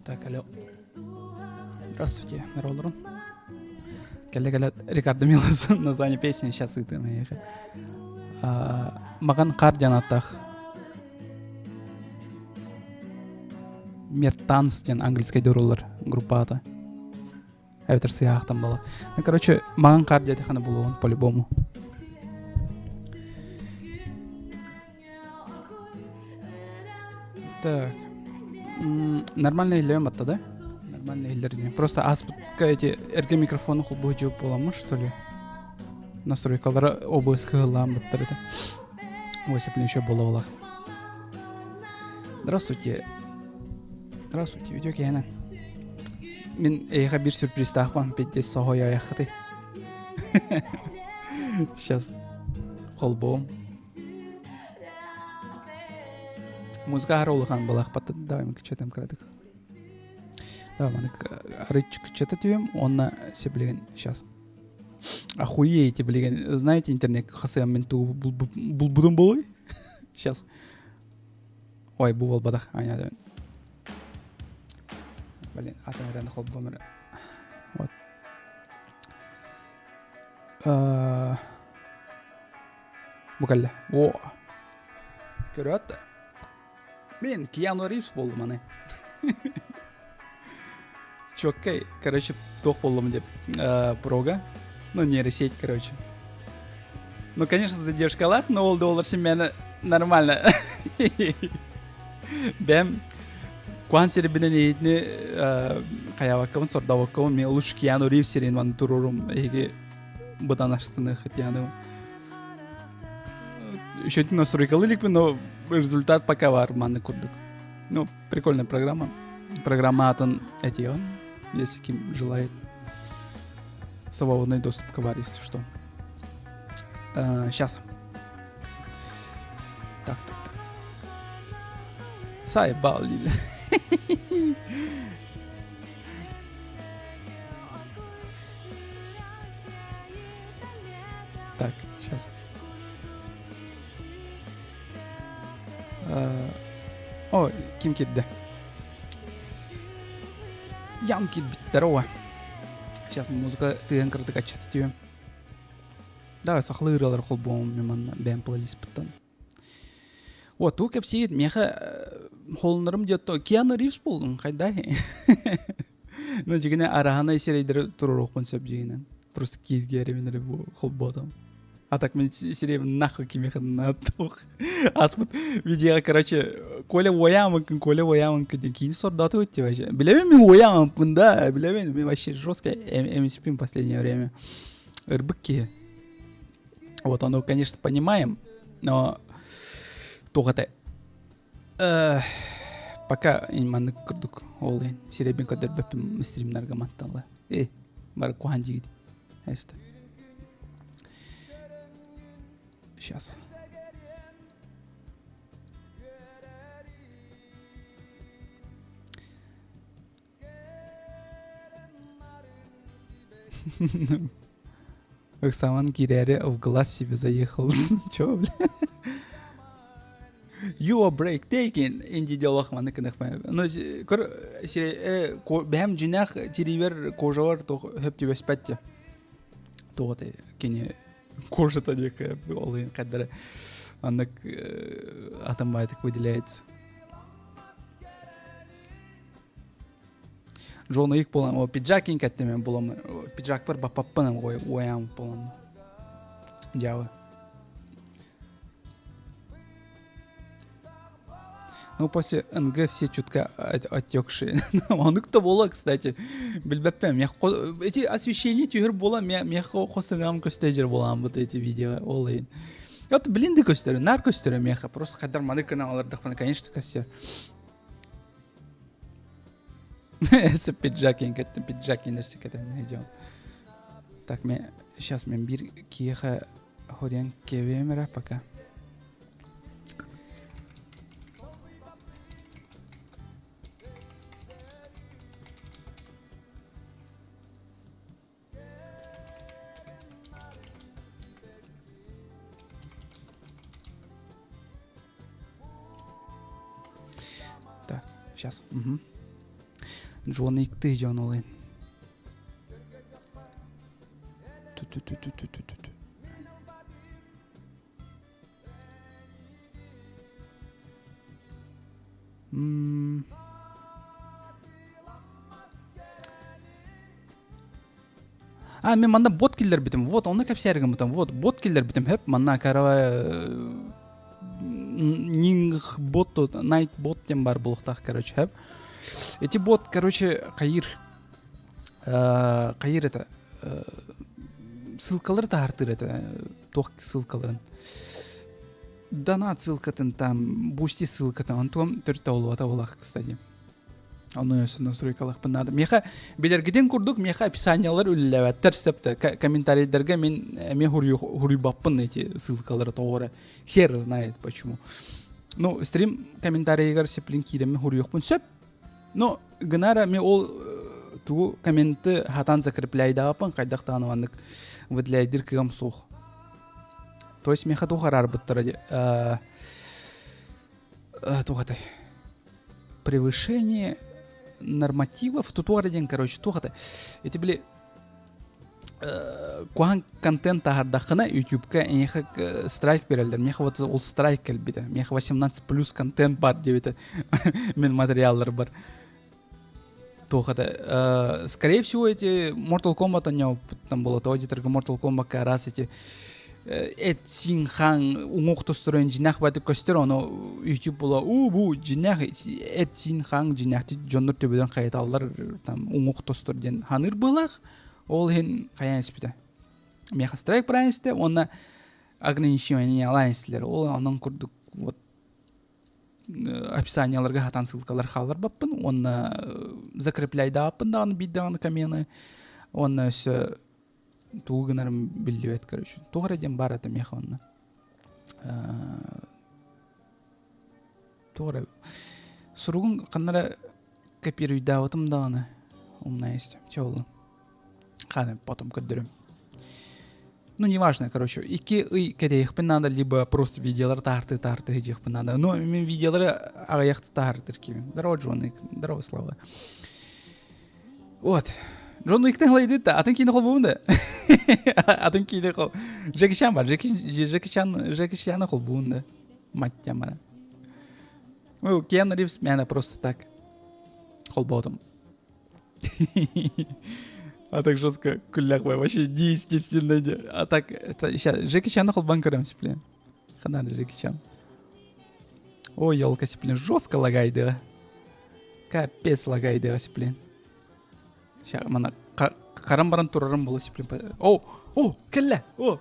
Так, алло. Здравствуйте, народ. Кэллэ-кэлэ Рикардо Милос название песни сейчас ыытыам эйиэхэ. Маҕан хаар диэн ааттаах Мертанс диэн английскай дөруллар группа аата. Эбэтэр сыһаахтан буолар. Ну, короче, маҕан хаар диэтэххинэ булуоҕун по-любому. Так. Нормально иһиллэбин батта, да? Нормально иһиллэр Просто ааспытка эти эргэ микрофону холбуу буоламмыт, что ли? Настройкалара OBS кыһыллаан быттар это. Ой, блин, еще было Здравствуйте. Здравствуйте, үтүө киһинэн. Мин эйиэхэ биир сюрпризтаахпын пиздец соһуйайаххытый. Сейчас холбуом. Музыка аһара улахан балаахпат давай мы кычатым кыратык. Давай маны арыч кычата түһүм уонна сиблигин сейчас. Охуеете, блин, знаете интернет хасыам мен туу булбутум болой? Сейчас. Ой, бу болбатах. Аня, Блин, атын эрэн холбом Вот. Бу кэллэ. О! Көрөөт да. Мен Киану Ривз болдум аны. Чоккай, короче, туох боллум деп прога. Ну, нейросеть, короче. Ну, конечно, задержкалаах, но ол доллар син нормально. Бэм куан сирбинен эйитини хаябаккабын сордабаккабын мен лучше Киану Ривз сирин маны турурум эһиги быдан аштыны хытяны еще настройкалы иликпин но результат пока бар манны курдук ну прикольная программа программа атын этион если ким желает свободный доступ к бар если что сейчас так так так Сайбал Так, сейчас. О, ким кирдэ? Ян кирбит, здорово. Сейчас музыка тыган кырдык аччата түһүм. Давай сахалыы ырыалар холбуом мен манна бэйэм плейлистпыттан. Вот, туу кэпсиит миэхэ холуннарым диэтто Киану Ривз буоллум хайдай. Ну дьигине араһанай сирэйдэри туруруохпун сөп дьигинэн. Просто кииргээри эрэ бу холботом. А так мен сирэйбин нахуй кимиэхэ туох. Аспыт видео, короче, Коля уоямыкын, Коля уоямыкын диэн киини сордооту өттү вообще. Билэбин мин уоямыппын да, билэбин, мен вообще жестко МСП в последнее время. Ырбык киһи. Вот оно, конечно, понимаем, но туох этэ пока маннык курдук ол иһин сирэйбин көрдөрбөппүн стримнарга манталла э бары куһаан диигит эстэ сейчас Оксаман киирээри в глаз себе заехал. Чё, бля? You are break taking инди диалог маны кынахпа. Ну, көр сире бэм жинах тиривер кожалар то хөп түбэспэт Тугаты кини кожата диэки ол каддара аннык атамбайтык выделяется. Джон Уик буолан, о пиджак кин кэттим буолам, пиджакпар баппаппын уойаам буолам. Дьаабы. Ну, после НГ все чутка отекшие. Онук-то буола, кстати. Билбэппин. Эти освещение түһэр буола, миэхэ хосыгам көстөжөр буолаам вот эти видео ол иһин. Вот блин да көстөр, нар көстөр миэхэ. Просто хайдар маны гынан олордохпуна, конечно, көстөр. Пиджак кэттим, пиджак нерсе кэтэн идем. Так, мен сейчас мен бир киэхэ ходен кебиэм пока. Так, сейчас. Угу. Джон Икты дьон олын. А, мен манна бот киллэрбитим. Вот, онно кэпсээри гыммытым. Вот, бот киллэрбитим. Хөп, манна карава Нинг бот, Найт бот диэн бар буолуохтаах, короче, хөп. Эти бот, короче, хайыр. Хайыр это ссылкалары таһартыр это туох ссылкаларын донат ссылкатын там бусти ссылкатын онтуом төрүт олуата булах кстати Ону өссө настройкалахпын наада. Миэхэ билэргитин курдук миэхэ описаниялар үлэлээбэттэр сөптө. Комментарийдарга мин эмиэ хуруйбаппын эти ссылкалары тоҕо хер знает почему. Ну, стрим комментарийыгар сеплин киирэммин хуруйуохпун сөп. Но гынара мен ол тугу комменты хатан закрепляйдааппын хайдах даҕаны маннык выделяйдыр кыам суох. То есть миэхэ туох араарбыттара туох этэй превышение нормативов тутуар диэн короче туох этэй ити били куһаҕан контент таһаардаххына ютубка эйиэхэ страйк берэллэр миэхэ вот ол страйк кэлбитэ миэхэ 18 плюс контент бар диэбитэ мин материалларбар туох это скорее всего эти Mortal Kombat там было то где-то Mortal Kombat раз эти эт син хаан уҥуох тостороон дьинэх баты көстөр ону YouTube була уу бу дьинэх эт син хаан дьинэхти дьоннор төбөдөн хайыталлар там уҥуох тостор диэн ханыыр быһылаах ол иһин хайаан испитэ миэхэ страйк баран истэ уонна ограничение алаан истилэр ол онон курдук вот описанияларга хатан ссылкалар хаалларбаппын уонна закрепляйдааппын даҕаны биир даҕаны коммены уонна өссө тугу гынарым биллибэт короче туох эрэ диэн баар этэ миэхэ онно туох эрэ суругун ханна эрэ копируйдаабытым даҕаны умная есть чэ буоллун Ханы потом көрдөрүм. Ну, неважно, короче, икки ый кэтэйиэхпин надо, либо просто видеолары таһартыы таһартыы сылдьыахпын надо. Но мен видеолары аҕыйахты таһартыр киһи. Здорово, Джон Ик. Здорово, Слава. Вот. Джон Уиктен халайды да, атын киини холбуун да. Атын киини хол. Джеки Чан бар, Джеки, Джеки Чан, Джеки Чаны холбуун да. Мать мана. Ну, Киану Ривз меня просто так холбоотум. А так жестко күллэх вообще неестественно. А так, это сейчас Джеки Чана холбан көрөм сиплен. Ханар Джеки Чан. Ой, елка сиплен жестко лагайды. Капец лагайды сиплен. Сейчас мана харам баран турарым була сиплен. О, о, кэллэ. О,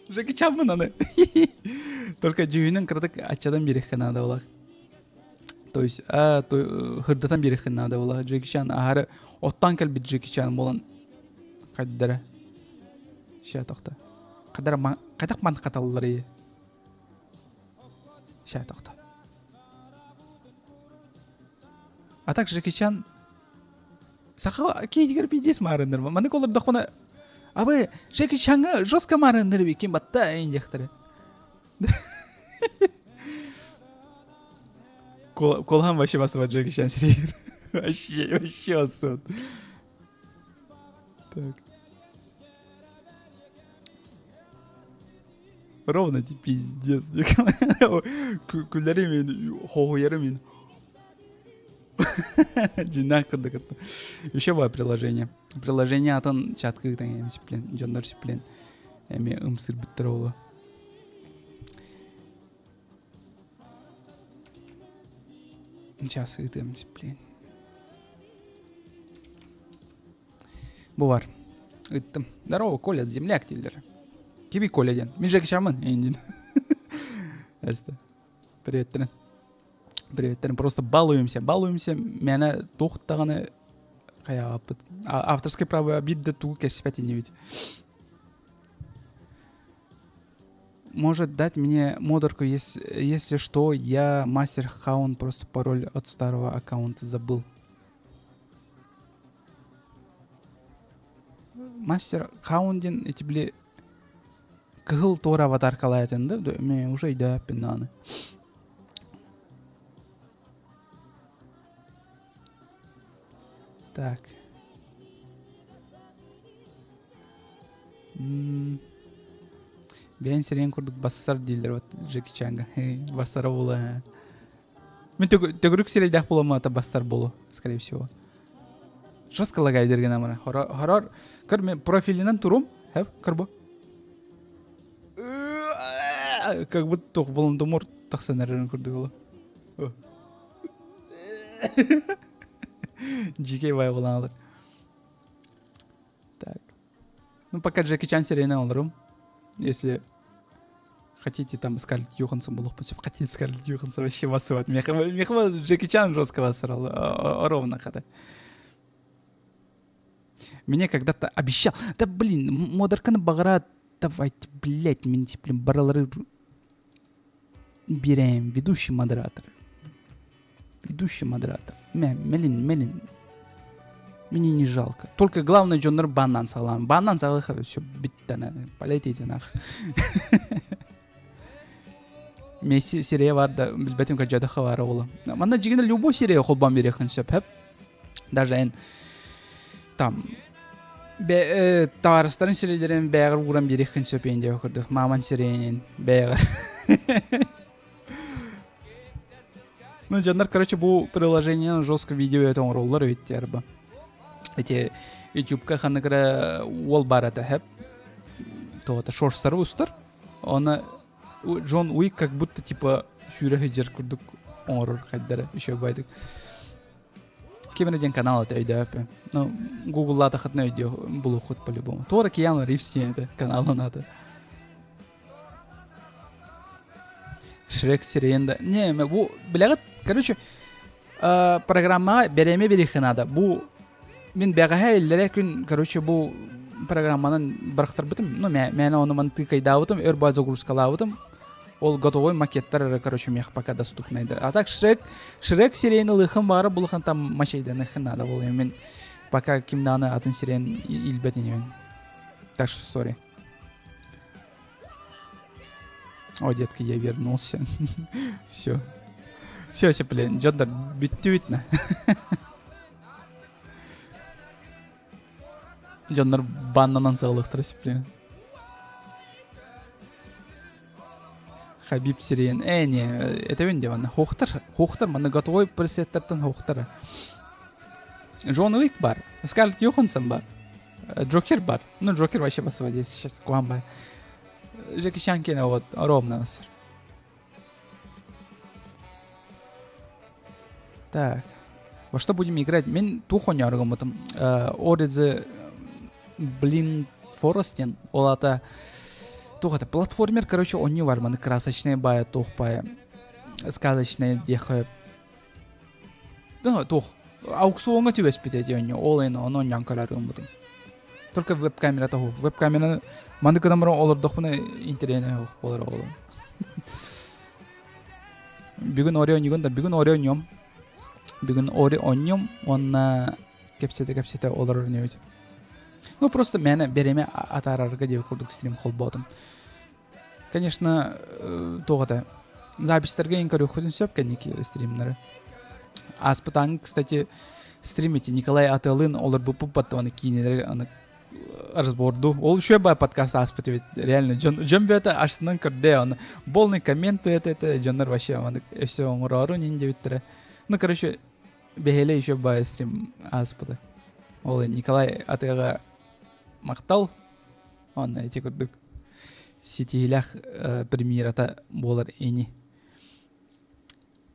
Джеки Чан аны. Только дьүһүнүн кыратык аччадан биэриэххэ наада булах. То есть хырдатан биэриэххин наада буолла. Джеки Чан аһары оттон кэлбит Джеки Чан буолан хайдара. Ща тохто. Хайдара хайдах ман хаталлар Ща тохто. А так Джеки Чан саха кейдигер пиздец маарыннар. Маннык олордохпуна а вы Джеки Чанга жестко маарыннар ким батта эйн диэхтэрэ. Колхан вообще басыбат Джеки Чан сирейгер. Вообще, вообще басыбат. Так. Ровно ти пиздец. Күллэри мен, хоһуйары мен. Дьиннээх курдук Еще было приложение. Приложение атын чатка ыытан эми сиплен, дьоннор сиплен эми ымсырбыттар ола. Сейчас ыытыам блин. Бу бар. Ыттым. Здорово, Коля, земляк дииллэр. Киби Коля диэн. Мин Жеки Чаммын, эйин Эсте. Приветтэрин. Приветтэрин. Просто балуемся, балуемся. Мээнэ туох даҕаны хайаабаппыт. Авторское право обид да тугу кэспэт инибит. Может дать мне модерку, если, если что, я мастер хаун, просто пароль от старого аккаунта забыл. Мастер хаун диэн ити били кыһыл туора аватаркалаатын да мен уже өйдөөппүн даҕаны. Так. Бэйэн сирэйин курдук бассар дииллэр вот Джеки Чанга. Бассара була. Мен төгүрүк сирэйдээх буоламмата бассар болу, скорее всего. Жестко лагайдыр гына мына. Хорор, көр мен профилинен турум. Хэп, көр бу. Как будто туох болон-томор тахсан эрэрин курдук ола. Дьикэй бай буолан алар. Так. Ну, пока Джеки Чан серийный олорум. Если хотите там Скарлетт Йоханссон булуохпун сөп. Хотите Скарлетт Йоханссон вообще басыбат. Мехва Джеки Чан жестко басырал. Ровно хата. Мне когда-то обещал. Да блин, модарканы бағыра давайте, блядь, мен блин, баралары берем. Ведущий модератор. Ведущий модератор. Мелин, мелин. Мне не жалко. Только главное дьоннор баннан салам. Баннан салыха все биттана. Полетите нах. Месси серия бар да билбетим кажада хабара ола. Манна жигине любой серия холбан берехин сөп хеп. Даже эн там табаарыстарын сирэйдэрин бэйэҕэр ууран биэриэххин сөп иэн диэбэ курдук мааман сирэйинин бэйэҕэр ну дьоннор короче бу приложениенан жестко видео это оҥороллор эбит арба эти ютубка ханнык эрэ уол баар этэ хэп тоҕото шорстары устар оны Джон Уик как будто типа сүүрэ сылдьар курдук оҥорор хайдара еще байдык Ким эрэ диэн канал это өйдөөппүн. Ну, гугллаатахытына өйдүө булуоххут по-любому. Туора Киану Ривз диэн это каналын аты. Шрек сирэйин да... Не, бу билэҕит, короче, программаҕа бэрээмэ бириэххэ наада. Бу мин бэҕэһээ иллэрээ күн, короче, бу программанан бырахтарбытым. Ну, мээнэ ону маны тыыкайдаабытым, өр баа загрузкалаабытым. Ол готовой макеттар эрэ, короче, мех пока доступны. А так Шрек, Шрек сирэйин ылыахым баара булахан там мачайданыхын надо был. Мен пока кимданы атын сирэйин илбет инебин. Так что сори. О, детка, я вернулся. Все. Все, все, блин, дьоннор бүттүбүт на. Дьоннор баннанан саҕалыахтара блин. Хабиб сирэйин. Э, не, этэбин де манна. Хоохтар, хоохтар, манна готовой пресеттертен хоохтар. Джон Уик бар, Скарлетт Йоханссон бар, Джокер бар. Ну, Джокер вообще басыба сейчас куһан бай. Джеки Чан кene вот ровно басыр. Так. Во что будем играть? Мин туох оонньоору гыммытым. Ori the Blind Forest диэн. Ол аата туох это платформер, короче, оонньуу бар. Маны красочная бая, туох бая, сказочная диэхэ. Туох. Аукционҥа түбэспит эти оонньуу. Ол эн ону оонньоон көрөр гыммытым. Только веб-камерата суох. Веб-камераны маны гынан баран олордохпуна интэриэһинэй суох буолар оҕолом. Бүгүн Ори оонньугун да бүгүн Ори оонньуом. Бүгүн Ори оонньуом уонна кэпсэтэ-кэпсэтэ олорор инибит. Ну просто мээнэ бириэмэ атаарарга диэки курдук стрим холбоотум. Конечно, туох этэ записьтарга иҥ көрүөхпүтүн сөп кэнники стримнары. Ааспытааҥ, кстати, стрим ити Николай Атыалыын олорбуппут баттабаны киинэлэри аны разборду. Ол еще бай подкаст ааспыт эбит. Реально, дьон, дьон бөтө ашынан көрдө, оны полный коммент это, это, дьоннор вообще аны өссө оҥороору нин диэбиттэрэ. Ну, короче, бэһиэлэ еще бай стрим ааспыта. Ол Николай Атыаға махтал. Онно ити курдук ситиһиилээх премьерата буолар ини.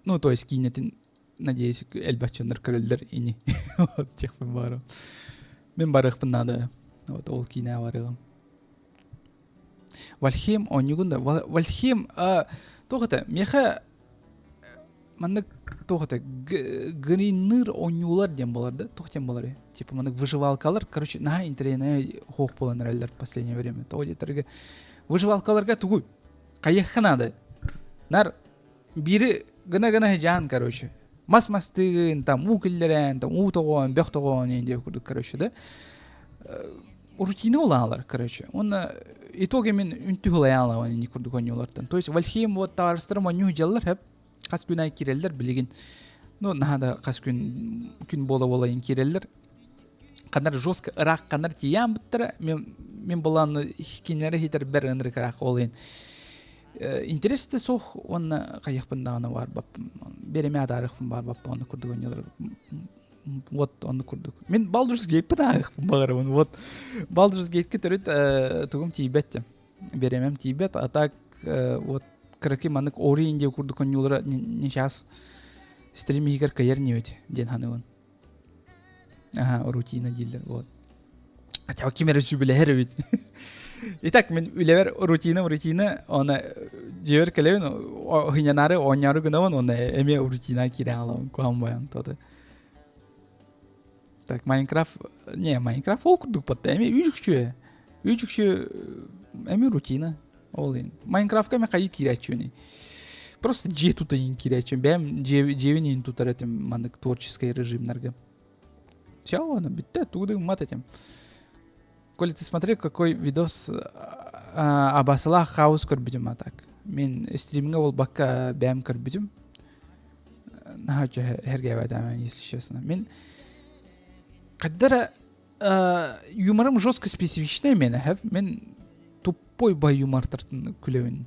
Ну, то есть киинэтин надеюсь, элбэх дьоннор көрөллөр ини. Вот диэхпин баарым. Мин барыахпын наада. Вот ол киинэ барыаҕым. Вальхейм оонньуугун да Вальхейм туох этэ миэхэ маннык туох этэ гринныр оонньуулар диэн буолар да туох диэн буолар типа маннык выживалкалар короче наһаа интэриэһинэй хоох буолан эрэллэр в последнее время тоҕо диэтэргэ выживалкаларга тугуй хайыахха наада нар Биири гына-гына сыдьаан, короче. Мас мастыгын, там уу киллэрэн, там уу тоҕоон, бөх тоҕоон диэн диэбит курдук, короче, да. Рутина улаалар, короче. Уонна итоге мин үнтү хылайаалабын инник курдук оонньуулартан. То есть Вальхейм вот табаарыстарым оонньуу дьаллар хэп. Хас күн ай киирэллэр билигин. Ну, наһаа да хас күн күн буола-буола киирэллэр. Ханар жестко ыраах ханар тиийэн буттара мен мен булааны кинилэри хитер бэр ынырык ыраах ол иһин интерес да суох уонна хайыахпын даҕаны баарбаппын береме атаарыахпын баарбаппын оннук курдук оонньуулар вот оннук курдук мин Baldur's Gate-пин ааһыахпын баҕарабын вот Baldur's Gate-ке төрүт тугум тиийбэт диэн беремем тиийбэт а так вот кыракый маннык Ori India курдук оонньуулара не сейчас стрим иһигэр кыайар ньүөт диэн саныыбын. Аха, рутина дииллэр вот. Хотя ким эрэ сүбэлэһэр эбит. Итак, мин үлэбэр рутина рутина, оны дьиэбэр кэлэбин, хынянаары оонньоору гынабын, оны эмиэ рутина киирэн аламын, куһаҕан буойан тоты. Так, Майнкрафт, не, Майнкрафт ол курдук батта, эмиэ үчүкчү, үчүкчү эмиэ рутина. Ол иһин. Майнкрафтка эмиэ хайыы киирээччүнүй? Просто дьиэ тутайын киирээччүн. Бэйэм дьиэбин иһин тутар этим маннык творческий режимнарга. Все, ладно, бүттэ, тугу да гыммат этим. Коля, ты смотри, какой видос абасылаах хаос көрбүтүм а так. Мин стримҥэ буолбакка бэйэм көрбүтүм. Наһаа эһэргээбэтээм, если честно. Мин хайдара юморым жестко специфичный миэнэ мин тупой бай юмортартан күлэбин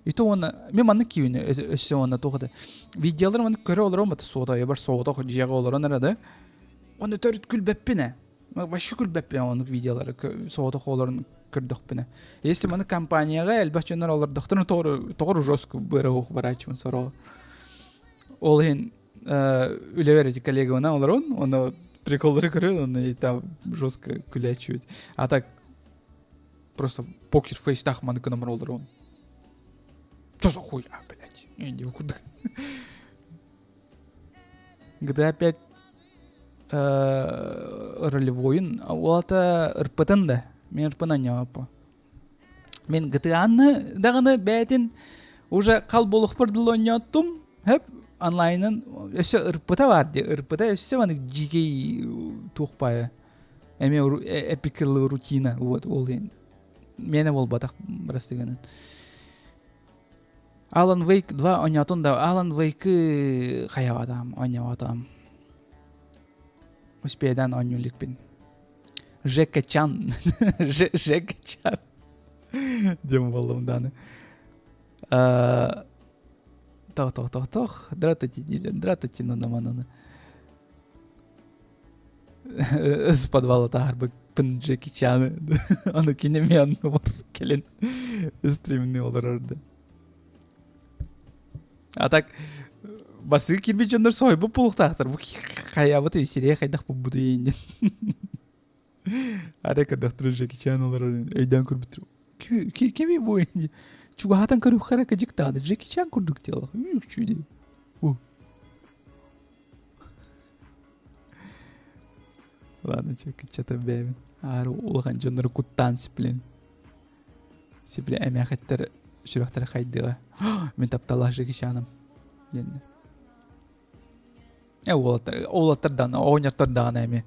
и то уонна мен маннык киибин өссө уонна туох да видеолар маннык көрө олорон бата суотайбар соҕотох дьиэҕэ олорон эрэ да уонна төрүт күлбэппин ээ вообще күлбэппин оннук видеолары соҕотох олорон көрдөхпүнэ если маны компанияҕа элбэх дьоннор олордохторуна тоҕо тоҕо жестко быара барааччыбын сороҕо ол иһин үлэбэр эти коллегабынан олорон, онно приколлары көрөн, онно и там жестко күлээччүбүт. А так просто покер фейстах маны гынан олорон. Что за хуйня, блядь? Я не курдук. GTA 5 ролевойун, ол ата ырпытын да. Мен ырпын анньааппа. Мин GTA-ны даҕаны бэйэтин уже хал буолуохпар дылы оонньооттум. Хөп онлайнын өссө ырпыта бар дии. Ырпыта өссө манык дьиикэй туох баайа. Эмиэ эпикл рутина вот ол иһин. Миэнэ буолбатах бырастыгынан. Alan Wake 2 оонньоотун да Alan Wake хайаҕатаам оонньообатаам. Успедан оонньуу иликпин. Жека Чан. Жека Чан. Диэн буоллум дааны. Тох, тох, тох, тох. Дратути дииллэр. Дратути нанамананы. С подвала таһаарбыппын Джеки Чаны. Аны кини эмиэ оннугар кэлэн стримни олорорду. А так басыы киирбит дьоннор соһуйбут буолуохтаахтар. Бу хайаабыт сирэйэ хайдах булбутуй диэн. Арай көрдөхтөрө Джеки Чан олорор өйдөөн көрбүттэр. Кими бу чугаһатан көрүөххэ эрэ кыдьык даҕаны Джеки Чан курдук диэлэх. Үчү дии. Ладно, чэ, бэйэбин. Аары улахан дьоннору куттаан сиплин. Сибили эмээхиттэр сүрэхтэрэ хайдыаҕа. Мин тапталлаах Жекичаным диэннэ. Э уолаттар, уолаттар даҕаны, оҕонньоттор даҕаны эмиэ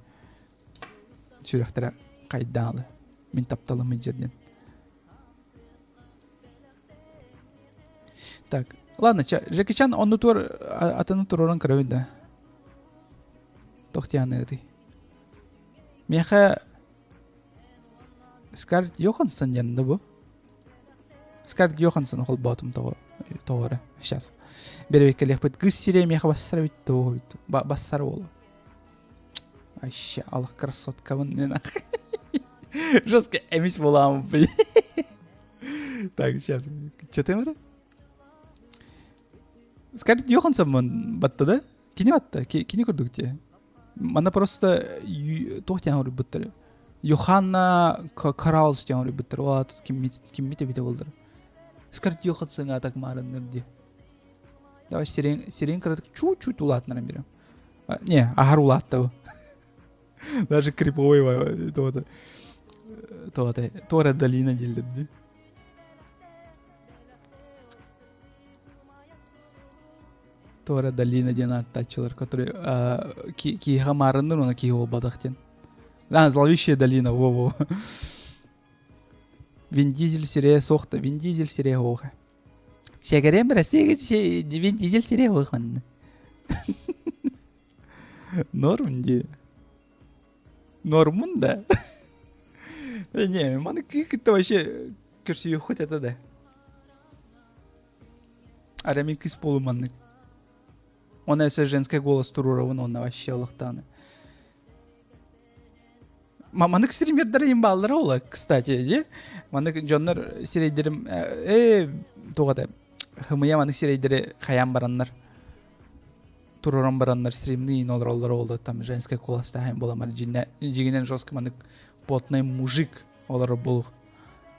сүрэхтэрэ хайдаалы. Мин тапталым илдьэр диэн. Так, ладно, Джеки Чан оннутугар атыны туруоран көрөбүн да. Туох диэн Миэхэ Скарлетт Йоханссон диэн да бу? Скарлетт Йоханссон холбоотум тоҕо тоҕо эрэ сейчас. Бэрэбиэккэлиэхпит кыыс сирэ миэхэ бассар эбит тоҕо эбит бассар уолу. Вообще алах красоткабын Жестко эмис буолаамын Так, сейчас. Что ты говоришь? Скарлетт Йоханссон батта да? Кини батта? Кини курдук те. Манна просто туох диэн оруйбуттар Йоханна Караус диэн оруйбуттар ол аата киммит эбитэ буоллар Скарлетт Йоханссон так маарынныр дии давай сирен сирен кыратык чуть-чуть улаатынаран берем не аһар улаатта бу даже криповой туота туота туора долина дииллэр дии Туора долина диэн ааттааччылар, которые киһиэхэ маарынныр уонна киһи буолбатах диэн. А, зловещая долина, во-во. Вин Дизель сирэйэ суох да, Вин Дизель сирэйэ суох. Сиэгэриэн бэрэссиэгэ Вин Дизель сирэйэ суох манна. Норм дии. Нормун да. Не, маны кытта вообще көрсүөххүт это да. Ара мин кыс болу маннык. Она өсө женский голос туруорабын онно вообще олохтааны. Манык стримердер им бааллара ола, кстати, ди. Манык дьоннор сирэйдерим э туга хымыйа манык сирэйдери хаян бараннар туруран бараннар стримни олороллор олду там женская голос буламар жигинен жестко манык потный мужик олорор болух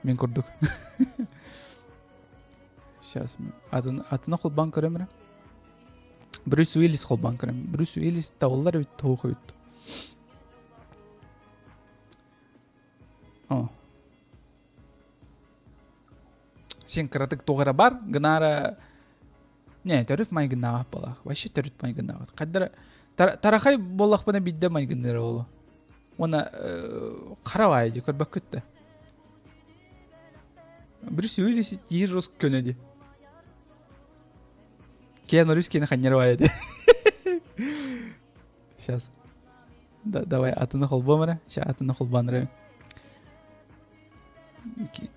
мен курдук сейчас атын атына холбан көрөм Брюс Уиллис холбан көрөм Брюс Уиллис табыллар эбит тоох эбит О. Сен кыратык туох эрэ бар, гынаара Не, төрүт майгыннаабат буолаах. Вообще төрүт майгыннаабат. Хайдара тарахай буоллахпына биирдэ майгынныыр оҕолу. Уонна хара баайы дии көрбөккүт да. Брюс Уиллис тиир рус көнө дии. Киану Ривз киэнэ ханньар баайы дии. Сейчас. Да, давай атыны холбуом эрэ. Сейчас атыны холбоон эрэ.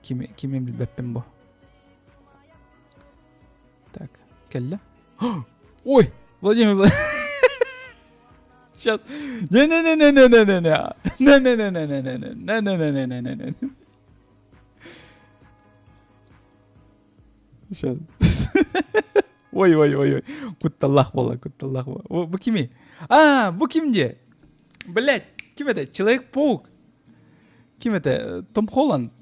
Кими кими билбэппин бу. Так, кэллэ. Ой, Владимир Сейчас. Не-не-не-не-не-не-не. Не-не-не-не-не-не. Не-не-не-не-не-не. Сейчас. Ой, ой, ой, ой. Кутталлах буола, кутталлах буола. Бу кими? А, бу ким де? Блять, ким это? Человек-паук. Ким это? Том Холланд.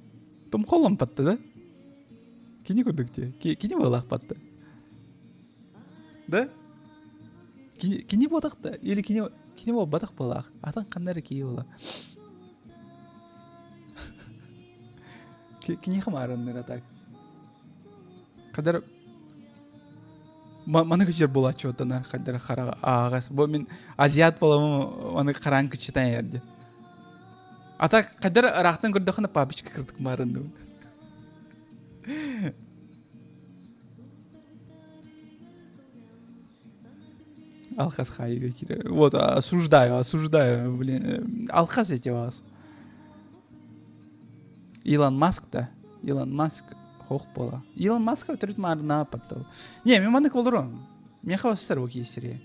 Том Холланд батта, да? Кини курдук те. Кини буолах батта. Да? Кини, кини буотах да? Или кини, кини буолбатах буолаах? Атын ханна эрэ кии буола. Киниэхэ маарынныра так. Кадар маны күчер буолааччы оттон хайдара хараҕа ааҕас. Бу мин азиат буоламым маны хараан кыччытан эрди. А так хайдара ыраахтан көрдөххүнэ папочка кырдык маарынныбын. Алхас хайыга киирэр. Вот, осуждаю, осуждаю, блин. Алхас эти вас. Илон Маск да. Илон Маск хох буола. Илон Маск төрүт маарына паттау. Не, мен маннык олором. Меха осар бу киисири.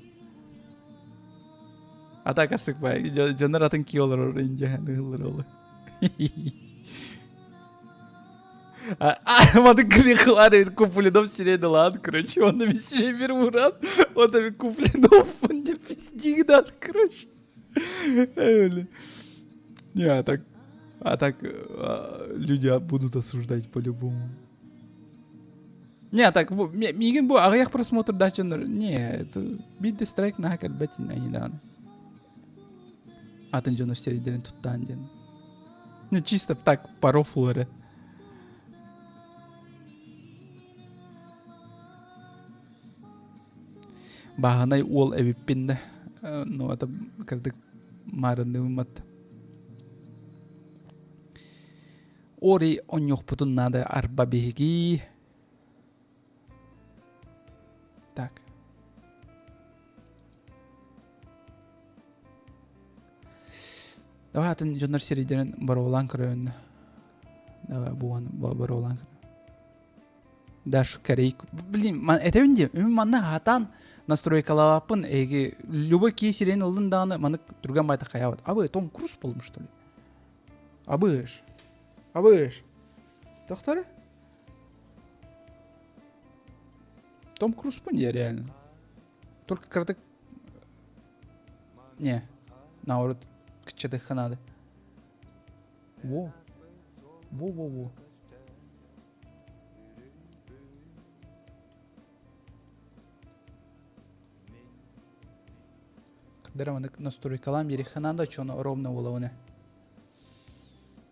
Атака сыкпай. Дьоннор атын ки олорор инде ыһыллар олы. Маны грехлар куплинов сирен ылан, короче, он весь мир уран, он там куплинов, он не пиздигнат, короче. Не, а так, а так люди будут осуждать по-любому. Не, а так, миигин бу аҕыйах просмотр дачаннар, не, это биирдэ страйк наһаа кэлбэт иннэ Атын дьоннор сирэйдэрин туттаан диэн. Ну, чисто так, по рофлу эрэ. Бааһынай уол эбиппин да. Ну, это кырдык маарынныбыммат. Ори онньуохпутун наада арба биһиги. Так. Давай атын дьоннор сирэйдэрин боруолаан көрөбүн. Давай буан боруолаан Даш корейк. Блин, этэбин диэ. Мин манна хатан настройкалаабаппын. Эги любой кии сирэйин ыллын даҕаны маны түргэн байтах хайаабат. Абы, Том Круз болдум что ли? Абыш. Абыш. Доктор? Том Круз я реально. Только краток Не, наоборот, кыччатыхха надо. Во. Во-во-во. Кадара манык настройкалаан биэриэххэ наада, чоно ровно буолабына.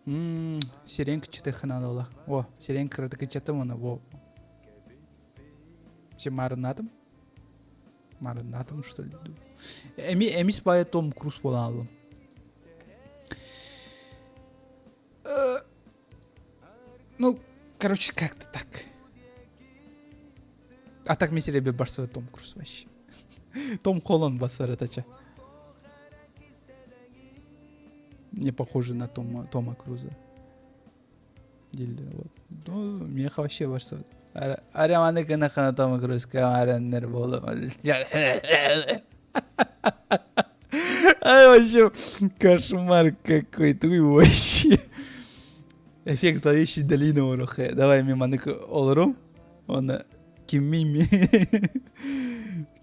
Мм, сирен кыччатыахха наада буолла. О, сирен кыратык кыччаттым уонна во. Все маарыннаатым. Маарыннаатым, что ли? Эми эмис баайы Том Круз буолан ааллым. Ну, короче, как-то так. А так мен сиребе барсыбы Том Круз вообще. Том Холланд басар этача. Не похожи на Тома, Тома Круза. Дииллэр вот. Ну, миэхэ вообще барсыбат. Араманы гына хана Тома Крузка араннар буола. Ай, вообще кошмар какой. Ты вообще. Эффект зловещей долины оруха. Давай мен манык олорум. Оны кимми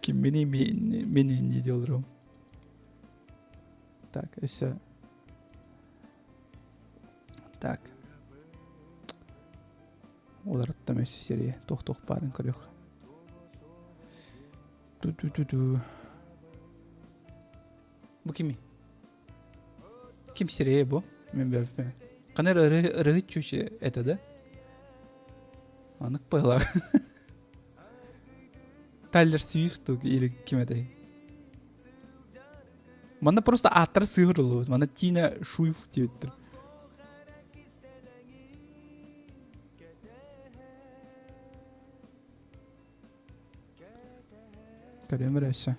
киммини мен инди олорум. Так, и все. Так. Олороттом өссө серия. Туох-туох баарын көрүөх. Ту-ту-ту-ту. Бу кими? Ким серия бу? Мен билбэппин. Канар ырыһыт чучи это да? Анык быһылаах. Тайлер Свифт или ким этэй? Манна просто ааттара сыһырыллыбыт. Манна Тина Шуев диэбиттэр. Көрүөм эрэ өссө.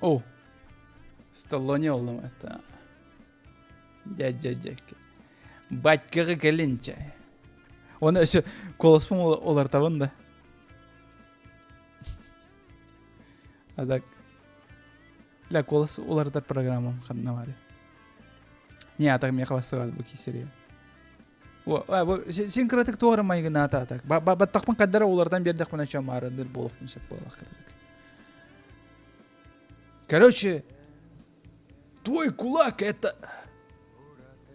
О, Сталлоне оллум это. Дядя дядя. Батькаҕа кэлин чай. Оны өссө куоласпын олартабын да. А так Ля куолас уларытар программам ханна баар. Не, а так миэхэ бастыгат бу кисерия. Син кыратык туора майгынаата так. Баттахпын каддара улардан бердехпин ача маарындыр буолуохпун сөп буолах кыратык. Короче, твой кулак это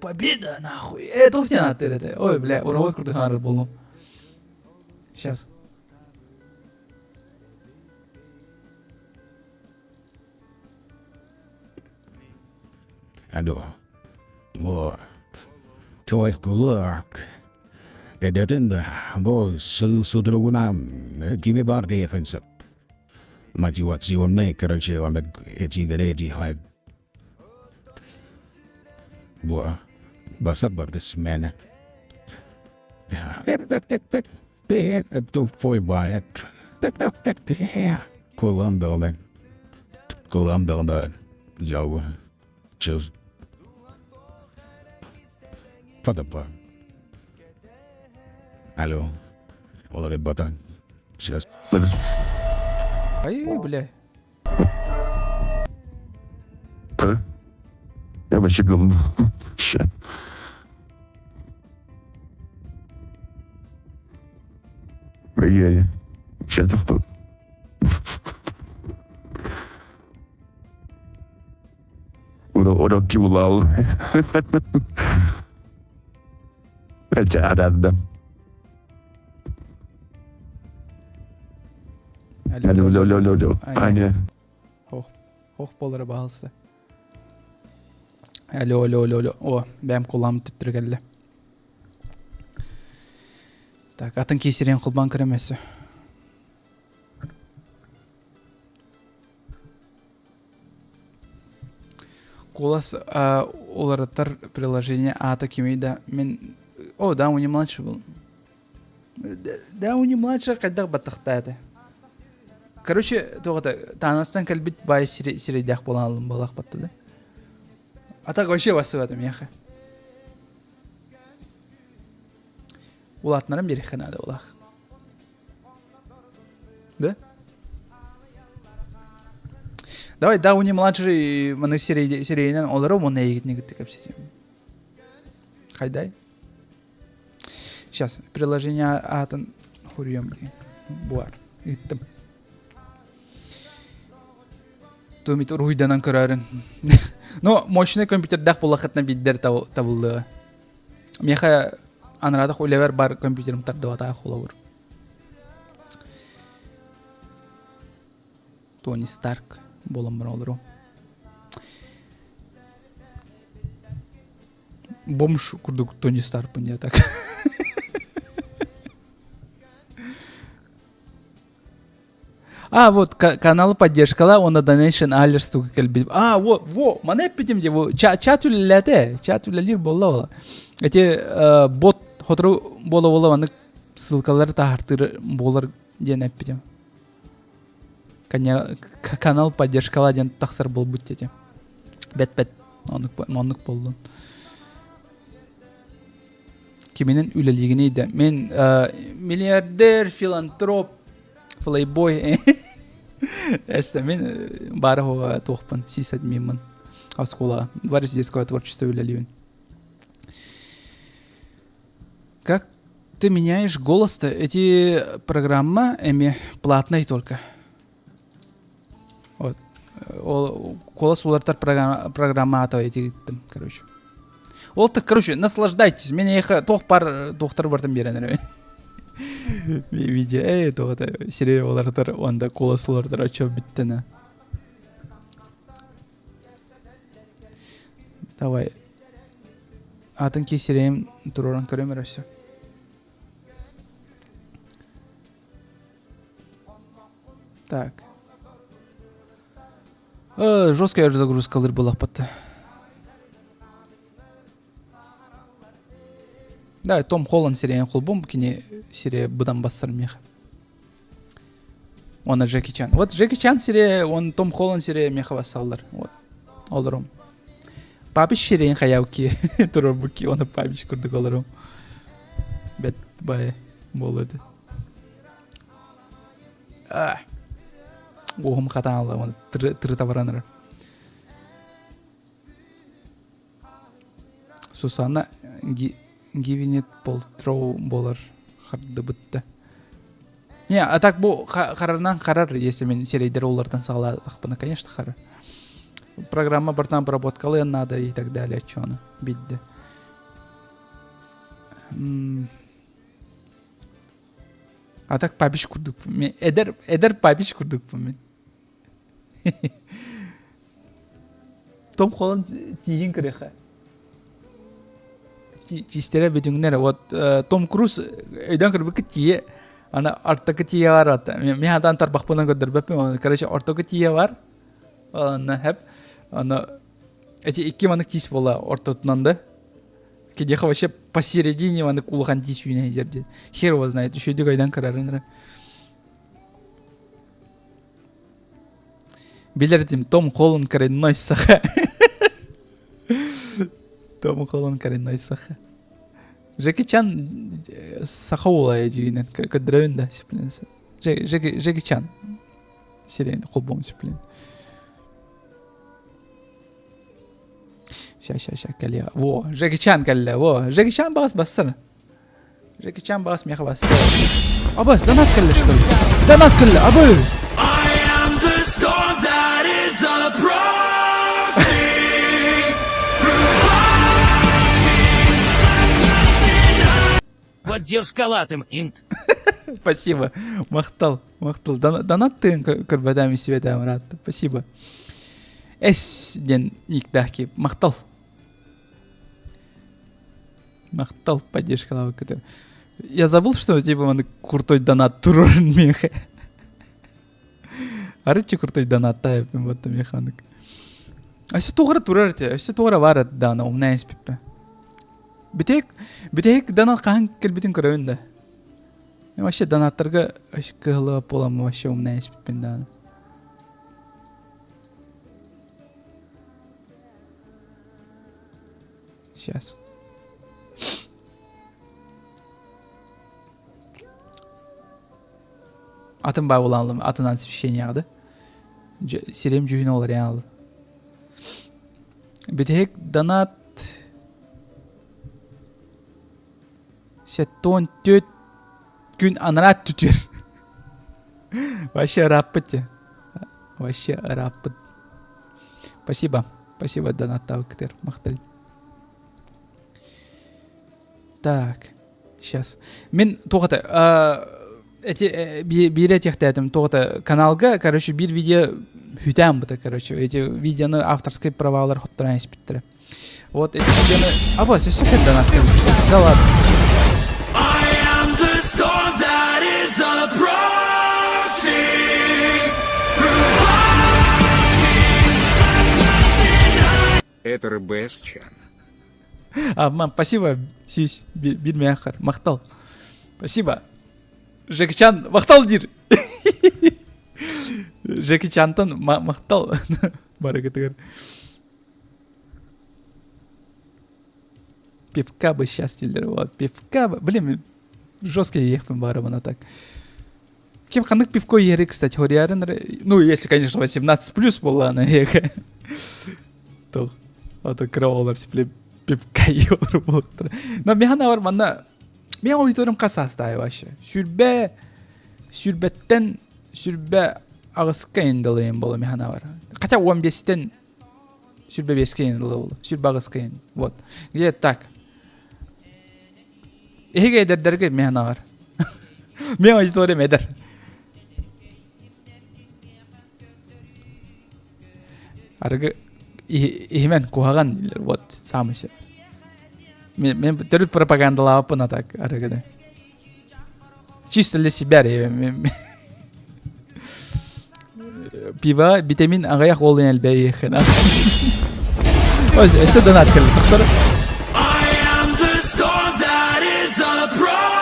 победа нахуй. Это не надо это. Ой, бля, урод курдук хаарыр боллум. Сейчас. Алло. Во. Твой кулак. Эдэтин да, бу судругунан кими бар диэхин сөп. Мотивационный, короче, он этиилэри этиэхэ. Бу басап барды смена. Ай, бля. Я вообще говно. Ща. Я Ща Уроки улал. Это Алло, алло, алло, алло. Аня. Ох, ох буолара баһалса. Алло, алло, алло, алло. О, бэм кулам түттүрү кэллэ. Так, атын киисирен холбоон көрөмөсө. Куолас уларытар приложение аата кимий да мин о да уни младший был да уни младший хайдах баттахтаата короче туох таанастан кэлбит баай сирэйдээх буолан алын буолах батта да а так вообще бассыбатым миэхэ улаатынарым биэриэххэ наада улаах Да? Давай Дауни младший маны серийинэн олором уонна эйигитини кытта кэпсэтиэм. Хайдай. Сейчас приложение аатын хуруйам блин. Буар. Ыыттым. Тумит уруһуйданан көрөөрүн. Но мощный компьютердаах буоллаххытына биирдэр табыллыа. Миэхэ анараатах үлэбэр бар компьютерым тардыбатаах холобур. Тони Старк буолан баран олору. Бомж курдук Тони Старкпын я так. А, вот канал поддержкала, уонна Donation Alerts туга кэлбит. А, во, во, маны эппитим дии, бу чат үлэлээтэ, чат үлэлиир буолла буола. Эти бот сотору буола-буола маннык ссылкалары таһаартыыр буолар диэн эппитим. Канал поддержкала диэн тахсар буолбут диэти. Бэт-бэт оннук буоллун. Киминэн үлэлиигиний да? Мен миллиардер, филантроп, плейбой. Эстэ мен бары туохпун, сисадминмын. Оскуола. Дворец детского творчества үлэлиибин. Как ты меняешь голос-то? Эти программа эми платный только. Вот. Ол голос улартар программа ата эти короче. Ол так, короче, наслаждайтесь. Мен эха тох бар доктор бартан берен Видео, эй, тоғыта серия олартар, онда голос улартар, а чё биттена. Давай. Атын кесерейм туроран көрөм эрэ все. Так. Жесткая загрузкалар буолахпат. Да, Том Холланд сирэйин холбум, кини сире быдан бассар меха. Уонна Джеки Чан. Вот Джеки Чан сире, он Том Холланд сире меха бассаллар. Вот. Олорум. Папич сирэйин хайауки турорбуки, оны папич курдук олорум. Бет бай болуды. Уохум хатаан ала, оны тырыта бараныр. Сусанна Гивинет Полтроу буолар хардыбытта. Не, а так бу харарынан харар, если мен серейдер олардан саҕалаатахпына, конечно, харар. Программа бартан обработкалыан надо и так далее, чону бидде. А так папич курдук. Эдер, эдер папич курдук мен. Том Холланд тииһин көрүөххэ. Тиистэрэ бүтүҥнэр. Вот Том Круз өйдөөн көрбүккүт тиийэ ана ортоку тиийэ бар ата. Мен хатан тарбахпынан көрдөрбөппүн. Короче, ортоку тиийэ бар. Онно хэп. Аны эти икки маннык тиис буола ортотунан да. Кидиэхэ вообще посередине маннык улахан тиис үүнэ сылдьар диэн. Хер его знает. Үчүгэйдик өйдөөн көрөрүн эрэ. Билэр этим Том Холланд коренной саха. Том Холланд коренной саха. Джеки Чан саха уола дьиҥинэн көрдөрөбүн да Джеки, Джеки Чан сирэйин холбуом сиплин. Ща, ща, ща, кэлиэ. Во, Джеки Чан кэллэ, во. Джеки Чан баҕас бассана. Джеки Чан баҕас миэхэ басса. Абас, донат кэллэ, что ли? Донат кэллэ, абы! I am the storm that is approaching. Поддержкалатым инт. Спасибо. Махтал, махтал. Донат тыын көрбөтөм истибэтээм ыраатта. Спасибо. Эс диэн никтаах кип. Махтал. Махтал поддержкалаабыккытын. Я забыл, что типа маны крутой донат турорун миэхэ. Арыччы крутой донат таайыппын батта механик. Өссө тугара турар этэ, өссө тугара баар этэ даана умнаа испиппэ. Бүтэһик, бүтэһик донат хаһан кэлбитин көрөбүн да. Вообще донаттарга кыһыллыбат буоламмын вообще умнаа испиппин даана. Сейчас. Атын баа булаалым, атынан освещение да. Сирем дьүһүнэ олар алды. Бүтэһик донат сеттон түт күн анараа түтүр. Вообще ырааппыт те. Вообще ырааппыт. Спасибо. Спасибо донаттаабыккытыгар. Махтал. Так, сейчас. Мин туохата эти биире этиэхтээтим туохата каналга, короче, биир видео хүтээн быта, короче, эти видеоны авторскай правалар хотторон испиттэрэ. Вот эти видеоны... Аба, өссө донат Да ладно. I am the storm that is approaching. Это РБС Чан. А, мам, спасибо, сүүс биир мээхэр махтал. Спасибо. Жекичан, махтал диир. Джеки Чантан махтал барыгытыгар. Пивка бы сейчас дииллэр вот пивка бы блин жестко иехпин баарыбына так ким ханнык пивко иһэри кстати хориарын ну если конечно 18 плюс буоллаана туох ото кыра оҕолор сипле пивка иһэр буолуохтара но михан бар манна мен аудиториям хас саастаай вообще сүрбэ сүрбэттэн сүрбэ аҕыска индалайын буола михан бар хотя 15-тен 25-ке индалай буола сүрбэ аҕыска ин вот где так эһиги эдэрдэргэ михан аҕар мен аудиториям эдэр Арыгы иһимэн куһаҕан дииллэр вот самый сөп. Мен, мен төрүт пропагандалаабыппын а так арыгыны. Чисто для себя Пиво, витамин аҕыйах ол элбэйиэххин. Өссө донат кэллэ. Тохтор. I am the storm that is approaching.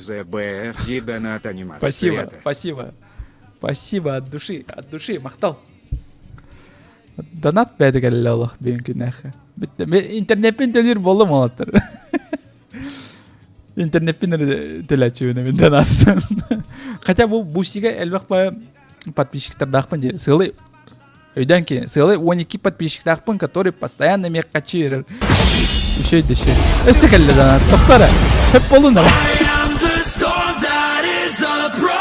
ЗБС донат анимация. Спасибо, спасибо. Спасибо от души, от души, махтал. Донат бэйэтэ кэллэ олох бүгүн күннээххэ. Интернеппин төлүүр буоллум уолаттар. Интернеппин эрэ төлөөччүбүн мин донаттан. Хотя бу бусига элбэх баа подписчиктардаахпын дии. Сыалы өйдөөн ки сыалы 12 подписчиктаахпын, который постоянно миэхэ хаччы берер. Үчүгэй да үчүгэй. Өссө кэллэ донат. Тохтоо эрэ. Хөп буолун эрэ. I am the storm that is approaching.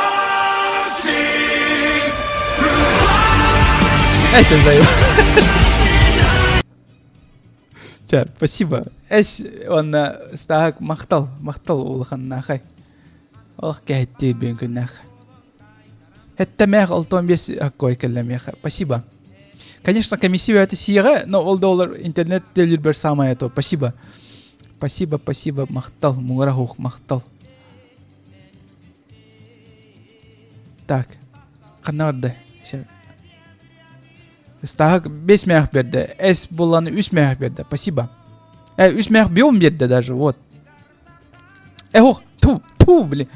Эче зайва. Чэ, спасибо. Эс уонна стаак махтал, махтал улаханнаахай. Олох кэһэттиир биэн күннээх. Хэттэмээх алтон биэс аккой кэллэмиэхэ. Спасибо. Конечно, комиссия это сиэҕэ, но ол да олар интернет төлүүрбэр самое то. Спасибо. Спасибо, спасибо, махтал, муҥара хух, махтал. Так, ханна барда? Ыстаһык бес мээх берді. Эс булланы үс мээх берді. Спасибо. Э, үс мээх биом берді даже, вот. Э, ох, ту, ту, блин.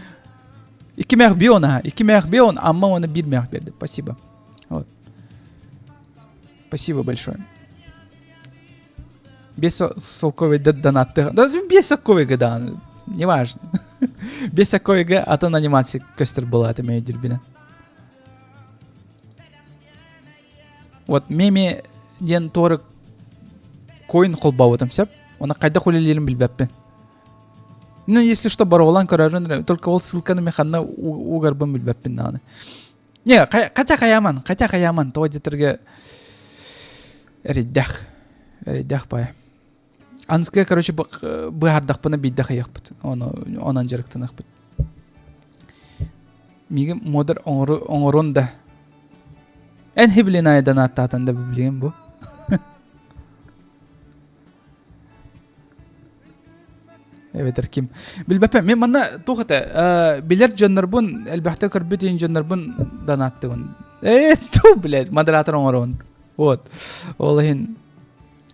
Икки мээх бион, ага. Икки мээх бион, амма оны бир мээх берді. Спасибо. Вот. Спасибо большое. Бес солковый донатты. Да, бес солковый да, неважно. Бес солковый атын анимация көстөр была, это моя дербина. Вот меми диэн туора коин холбообутум сөп. Оны хайдах үлэлиирин билбэппин. Ну, если что, боруолаан көрөрүн, только ол ссылканы мен ханна угарбын билбэппин даҕаны. Не, хотя хайааман, хотя хайааман, тоҕо диэтэргэ эрэйдэх, эрэйдэх баай. Анская, короче, быһаардахпына биирдэ хайыахпыт. Ону онон дьарыктаныахпыт. Миигин модер оҥорун да. Эн хиблин айдан ааттаатан да билигин бу. Эбэтэр ким. Билбэппин. Мен манна туох этэ, билэр дьоннорбун, элбэхтэ көрбүт иин дьоннорбун данааттыбын. Э, ту, блядь, модератор оҥоробун. Вот. Ол иһин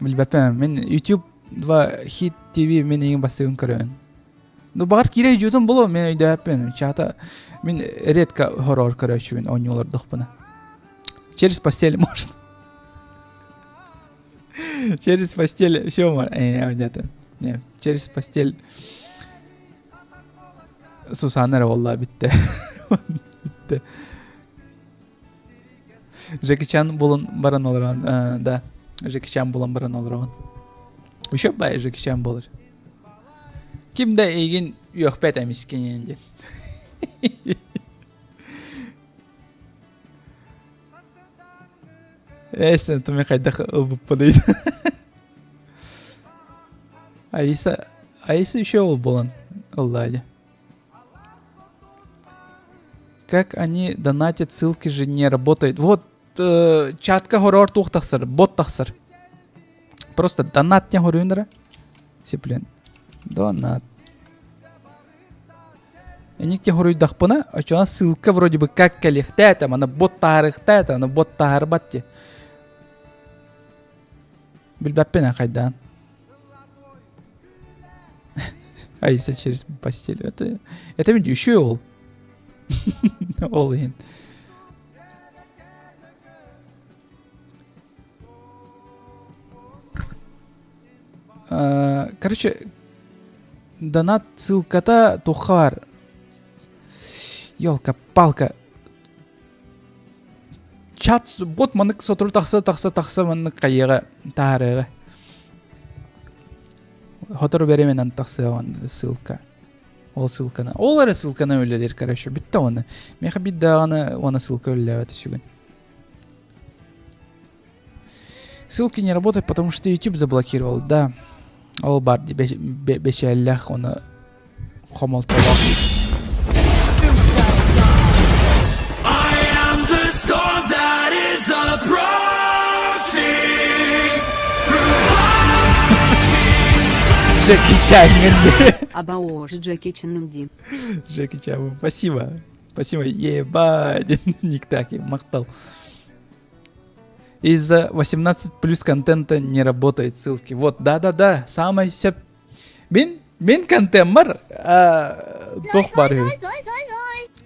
билбэппин. Мин YouTube 2 Hit TV мин иин бастыгын көрөбүн. Ну, баҕар киирэ өйдүүтүн булуо, мен өйдөөппүн. Чата мин редко хоррор көрөөччүбүн оонньуулардахпына. Через постель можно. Через постель все можно. Э, нет, нет, через постель Сусанна эрэ буолла бүттэ. Бүттэ. Джеки Чан булан баран олорон, да, Джеки Чан булан баран олорон. Еще бай Джеки Чан болар. Ким да эйигин үөхпэт эмискин диэн. Эсен туми хайдах ылбыппыный. Аиса, Аиса еще ол болан ыллаады. Как они донатят, ссылки же не работают. Вот э, чатка хорор туох тахсар, бот тахсар. Просто донат не хоруйнара. Сиплен. Донат. Эник те хоруйдахпына, очона ссылка вроде бы как кэлиэхтээтэ, мана бот таарыхтээтэ, аны бот таарбат те. Билбэппин хайдаан. А если через постель? Это, это ведь еще и ол. Ол иһин. Короче, донат ссылката тухар. Елка-палка. Чат бот манык сотору тахса тахса тахса маннык хайыга таарыга. Хотору беременен тахсыа ссылка. Ол ссылканы. Ол эрэ ссылканы үлэлиир, короче, бүттэ оны. Миэхэ биир даҕаны уона ссылка үлэлээбэт үсүгүн. Ссылки не работают, потому что YouTube заблокировал, да. Ол бар бэчээллэх оны хомолтолоох. I am the storm that is approaching. Джеки Чан. Абаош Джеки Чанди. Джеки Чан, спасибо. Спасибо, ебать. Никтаки, махтал. Из-за 18 плюс контента не работает ссылки. Вот, да-да-да, самое все... Мин, мин контеммар туох бар үһү.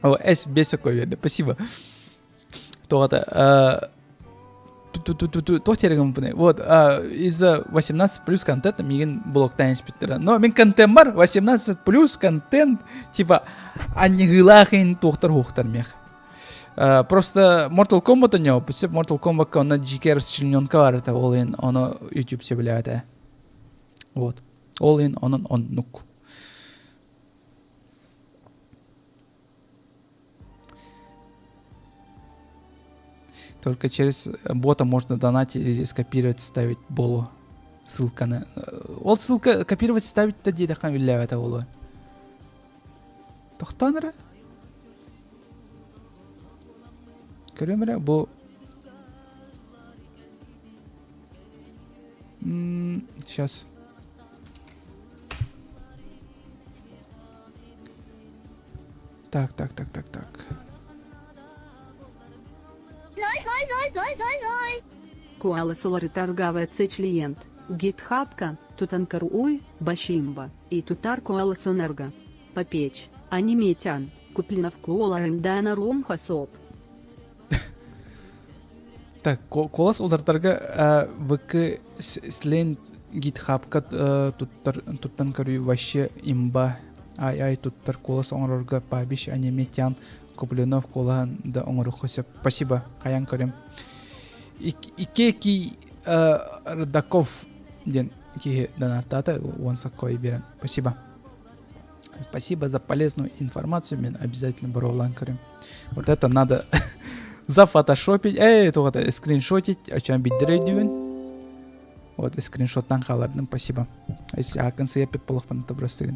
О, эс бесокой берді, спасибо. Тоғата, туох терегім Вот, из-за 18 плюс контента мигин блоктан испиттера. Но мин контеммар 18 плюс контент, типа, аннигылахин туохтар хуохтар мех. Просто Mortal Kombat у него, Mortal Kombat онно GK расчлененка бар это ол ин ону YouTube сөбүлээбэтэ. Вот. Ол ин онон оннук. Только через бота можно донатить или скопировать, ставить болу. Ссылканы. Ол ссылка копировать ставить да диэтэххэ үллээбэтэ буолуо. Тохтоон эрэ. Көрүөм эрэ бу Сейчас. Так, так, так, так, так. Куала Соларитарга ВЦ клиент, GitHub-ка, Тутанкаруй, Башимба, и Тутар Куала Сонерга. Попечь, Аниметян, Куплинов Куола Мдана Ром Хасоп. Так, куолас улардарга ВК слен GitHub-ка туттан көрүү вообще имба ай-ай туттар куолас оҥорорго Пабиш Аниметян Куплинов куолаһын да оҥоруохха сөп. Спасибо, хайан көрөм. Икки Рудаков диэн киһи донаттаата уон соккой биэрэн. Спасибо. Спасибо за полезную информацию, мен обязательно боруолаан көрөм. Вот это надо зафотошопить, эй, тугата скриншотить, о чем биддер өйдүүбүн. Вот скриншоттан хаалардым, спасибо. Если акын сыяппит болохпун просто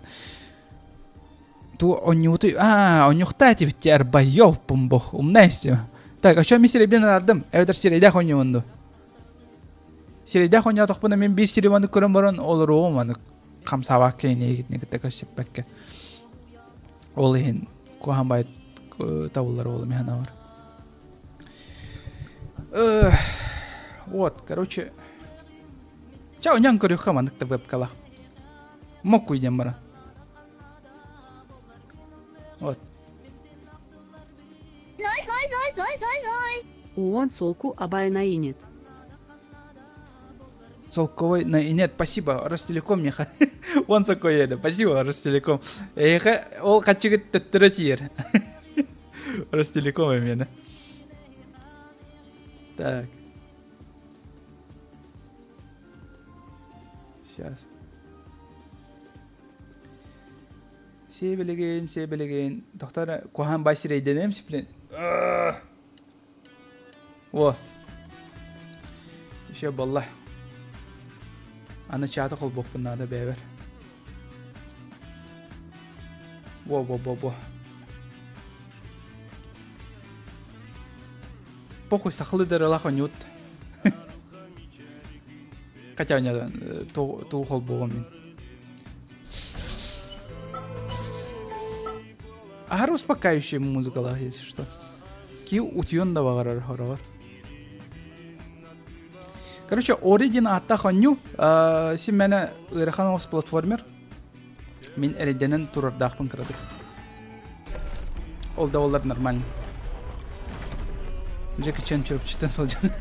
Ту онньуутуй аа онньухтаа тибитти арбайов пумбох умна истим. Так, а чем сирэйбин араардым? Эбэтэр сирэйдээх онньуун ду? Сирэйдээх онньоотохпуна мин биир сири маны көрөн баран олоруом аны хамсаабакка инэйгитини кытта көрсүппэккэ. Ол иһин куһаҕан баайт табыллар уолум иһэн авар. Вот, короче, ча онньоон көрүөххэ маннык да вебкалаах. Моккуй диэн баран. Вот. Уон солку абай на инет. Солковой на инет, спасибо, Ростелеком меха. Он такой еде, спасибо, Ростелеком. Эйхэ, ол хачыгыт төттөрө тиер. Ростелеком именно. Так. Сейчас. Сиэбилигин, сиэбилигин. Тохтор куһаан бай сирэйдэнэм сиплин. О. Еще болла. Аны чааты холбуохпун наада бэйэбэр. Во, во, во, во. Похуй, сахалы дырылах онют. Хотя у меня туу холбуоҕум мин. Аһары успокаивающая музыкалаах, если что. Ки утуйан да баҕарар хороҕор. Короче, Ori диэн ааттаах оонньуу. Син мэнэ ыарахан оҕус платформер. Мин эрэйдэнэн турардаахпын кыратык. Ол да буоллар нормально. Джеки Чан Чурапчыттан сылдьан.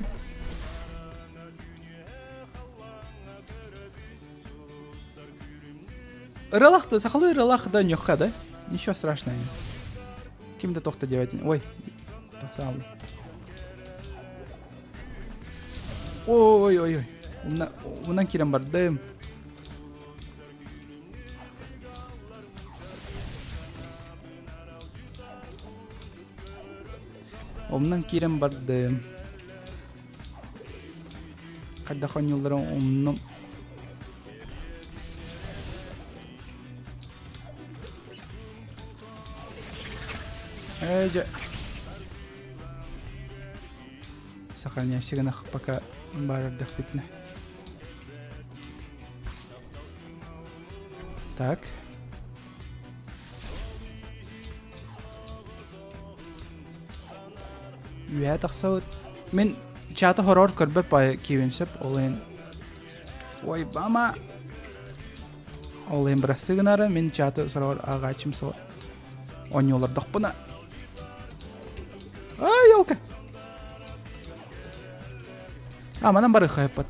Ыралах да, сахалыы ыралах да ньохха да. Ничего страшного. Ким да тохто диэбэтин. Ой, тахсаалла. Ой, ой, ой. Умнан киирэн бардым. Умнан киирэн бардым. Хайдах оонньуулларын умнум. Эй, дьэ. Сохраняйся гынах пока баар эрдэхпитинэ. Так. Үөһэ тахсабыт. Мин чаты хороор көрбөт баайы киирэн сөп. Ол иһин Ой, бама! Ол иһин бырастыы гынары мин чаты сороҕор ааҕааччым суох. Оонньуулардахпына. Ай, елка! А, манан барыахха сөппөт.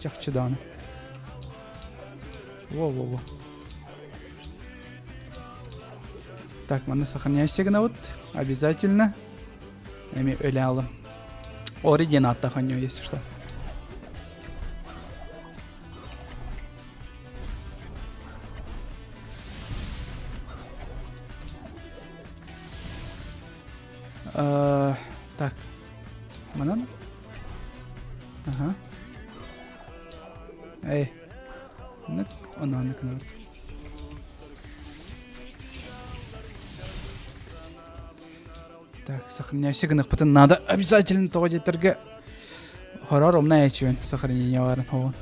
Чахчы даҕаны. Во-во-во. Так, манна сохраняйся гынабыт. Обязательно. Эми өлө алым. Ори диэн ааттаах оонньуу, если что. Э, так. Манан? Ага. Эй. Нык, она нык нык. Так, сохраняйся гынахпытын надо обязательно тоҕо диэтэргэ хорор умна ечүөн сохранение барын хоҕун.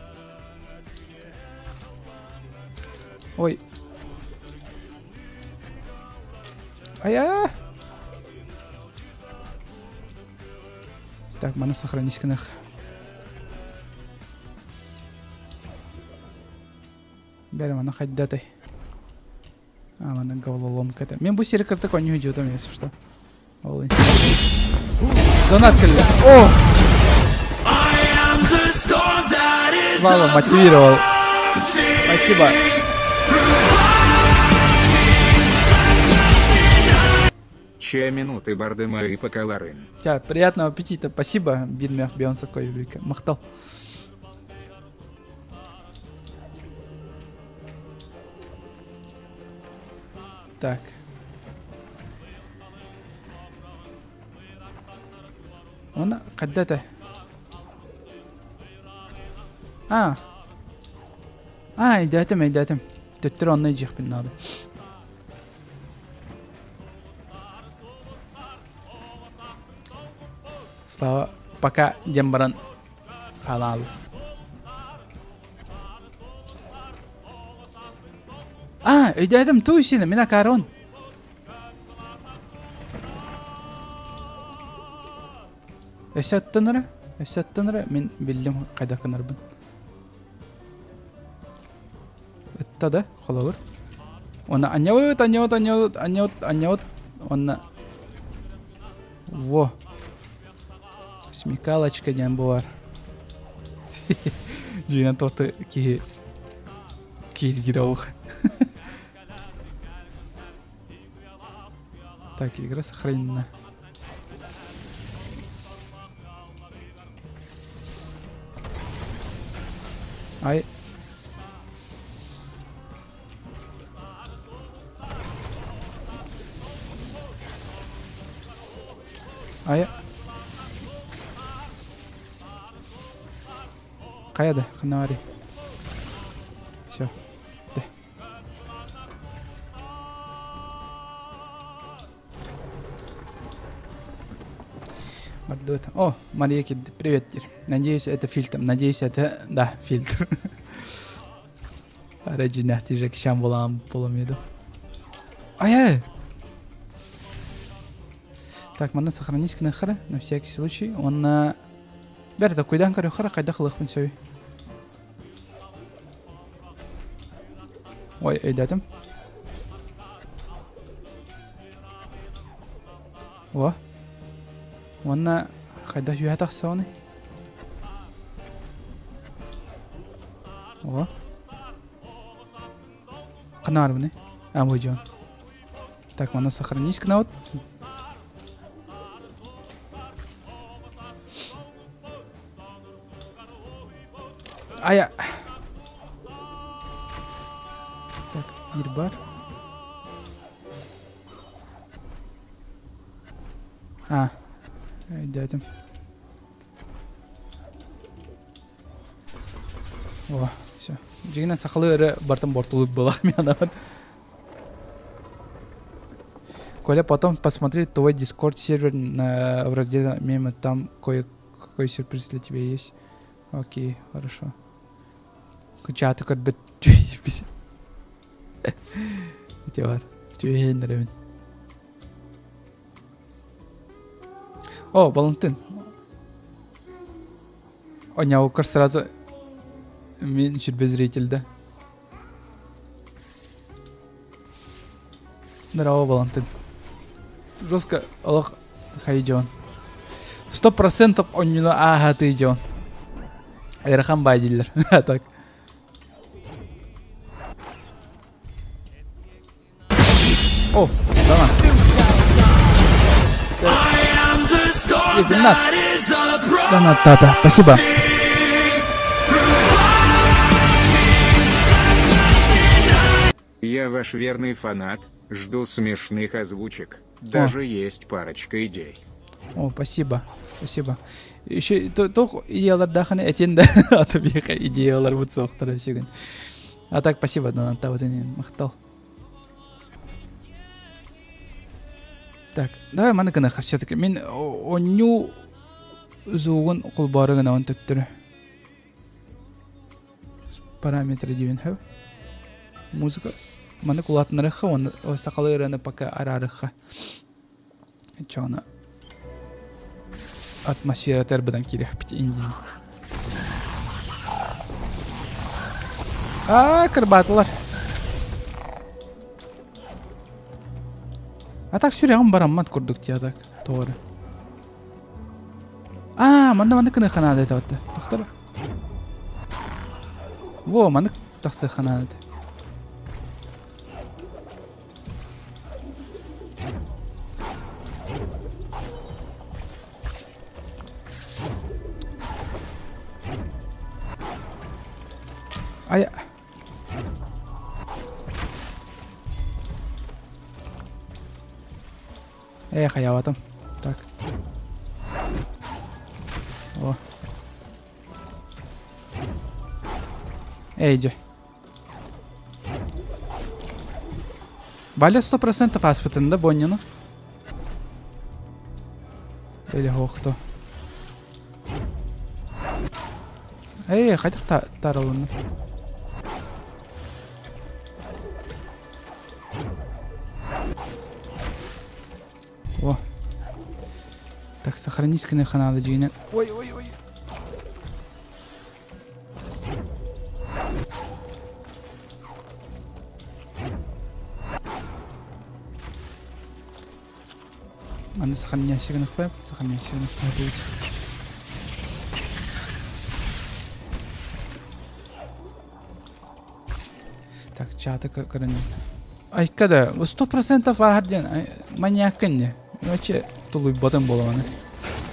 Ой. Ая! Так, маны сохранить гынах. Бәрі маны хайдатай. А, маны головоломка это. Мен бу сири кыртык оонньуу дьиэтим, если что. Ол Донат кэллэ. О! Слава мотивировал. Спасибо. Че минуты бардыма и покаларын. Ча, приятного аппетита. Спасибо, Бирмях Бионса Койбека. Махтал. Так. Оны қайда А. А, өйдөөтүм, өйдөөтүм. Төттөрү онно дьиэхпин наада. Слава, пока диэн баран хаалаал. А, өйдөөтүм, туу сине, мин акаарон. Өссө аттанара, өссө аттанара, мин биллим хайдах гынарбын. Ытта да, холобур. Онно анньабыт, анньабыт, анньабыт, анньабыт, анньабыт. Онно Во. Смекалочка диэн буолар. Дьиҥэ тохто киһи кииргирэ ох. Так, игра сохранена. Ай. Ай. Хайа да, ханаари. Все. Мордует. О, Мария Кид, привет, Кир. Надеюсь, это фильтр. Надеюсь, это... Да, фильтр. Арай дьиҥнээхтии Жеки буолаан буоламыйду. Ай-ай! Так, манна сохранить гыныаххара, на всякий случай. Уонна... Бэр, такуйдаан көрүөххара, хайдах ылыахпын сөбүй? Ой, өйдөөтүм. О. Уонна хайдах үөһэ тахсаҕыный? О. Ханаарбыный? А, бу дьон. Так, манна сохранись гынабыт. Ая. Так, биир бар. А, өйдөөтүм. О, все. Дьиҥинэн сахалыы эрэ бартан бортулук буолах мианабын. Коля, потом посмотри твой Discord сервер на, в разделе мемы, там кое-какой сюрприз для тебя есть. Окей, хорошо. Чаты көрбөт Ити бар. Түөһэннэрэбин. О, Валентин. Оняукар сразу мен без зритель, да? Здорово, Валентин. Жестко олох хайдьон. 100% онньуну ааһатыы дьон. Ыарахан баай дииллэр. Так. О, давай. Донат. Донат, тата. Спасибо. Я ваш верный фанат, жду смешных озвучек. Даже О. есть парочка идей. О, спасибо, спасибо. Еще туох идеялардаахын этин да, а то биэхэ идеяларбыт суохтара сүгүн. А так спасибо, донаттабытын махтал. Так, давай маны гыныха все-таки. Мин онньуу зуугун холбоору гынабын төттөрү. Параметры диэн хөп. Музыка маны кулаатынарыхха уонна сахалыы ырыаны пока араарыхха. Чоно атмосфера тэрбыдан кириэхпит индин. Аа, кырбаатылар. А так сүрэҕим бараммат курдук дии так тоҕо эрэ. Аа, манна маннык гыныахха наада этэ батта. Тохтор. Во, маннык тахсыахха наада этэ. Ай. Ээ, хайаабатым. Так. О. Эй, дьэ. Валя 100% ааспытын да Боннину? Или кто? Эй, хайдах таралынна? О. Так, сохранись надо дьиҥинэн. Ой, ой, ой. Аны сохраняйся гынахпай, сохраняйся гынахпай будет. Так, чаты көрөн. Айка да, 100% ааһар диэн маньяккын не. Вообще тулуйбатым буолуону.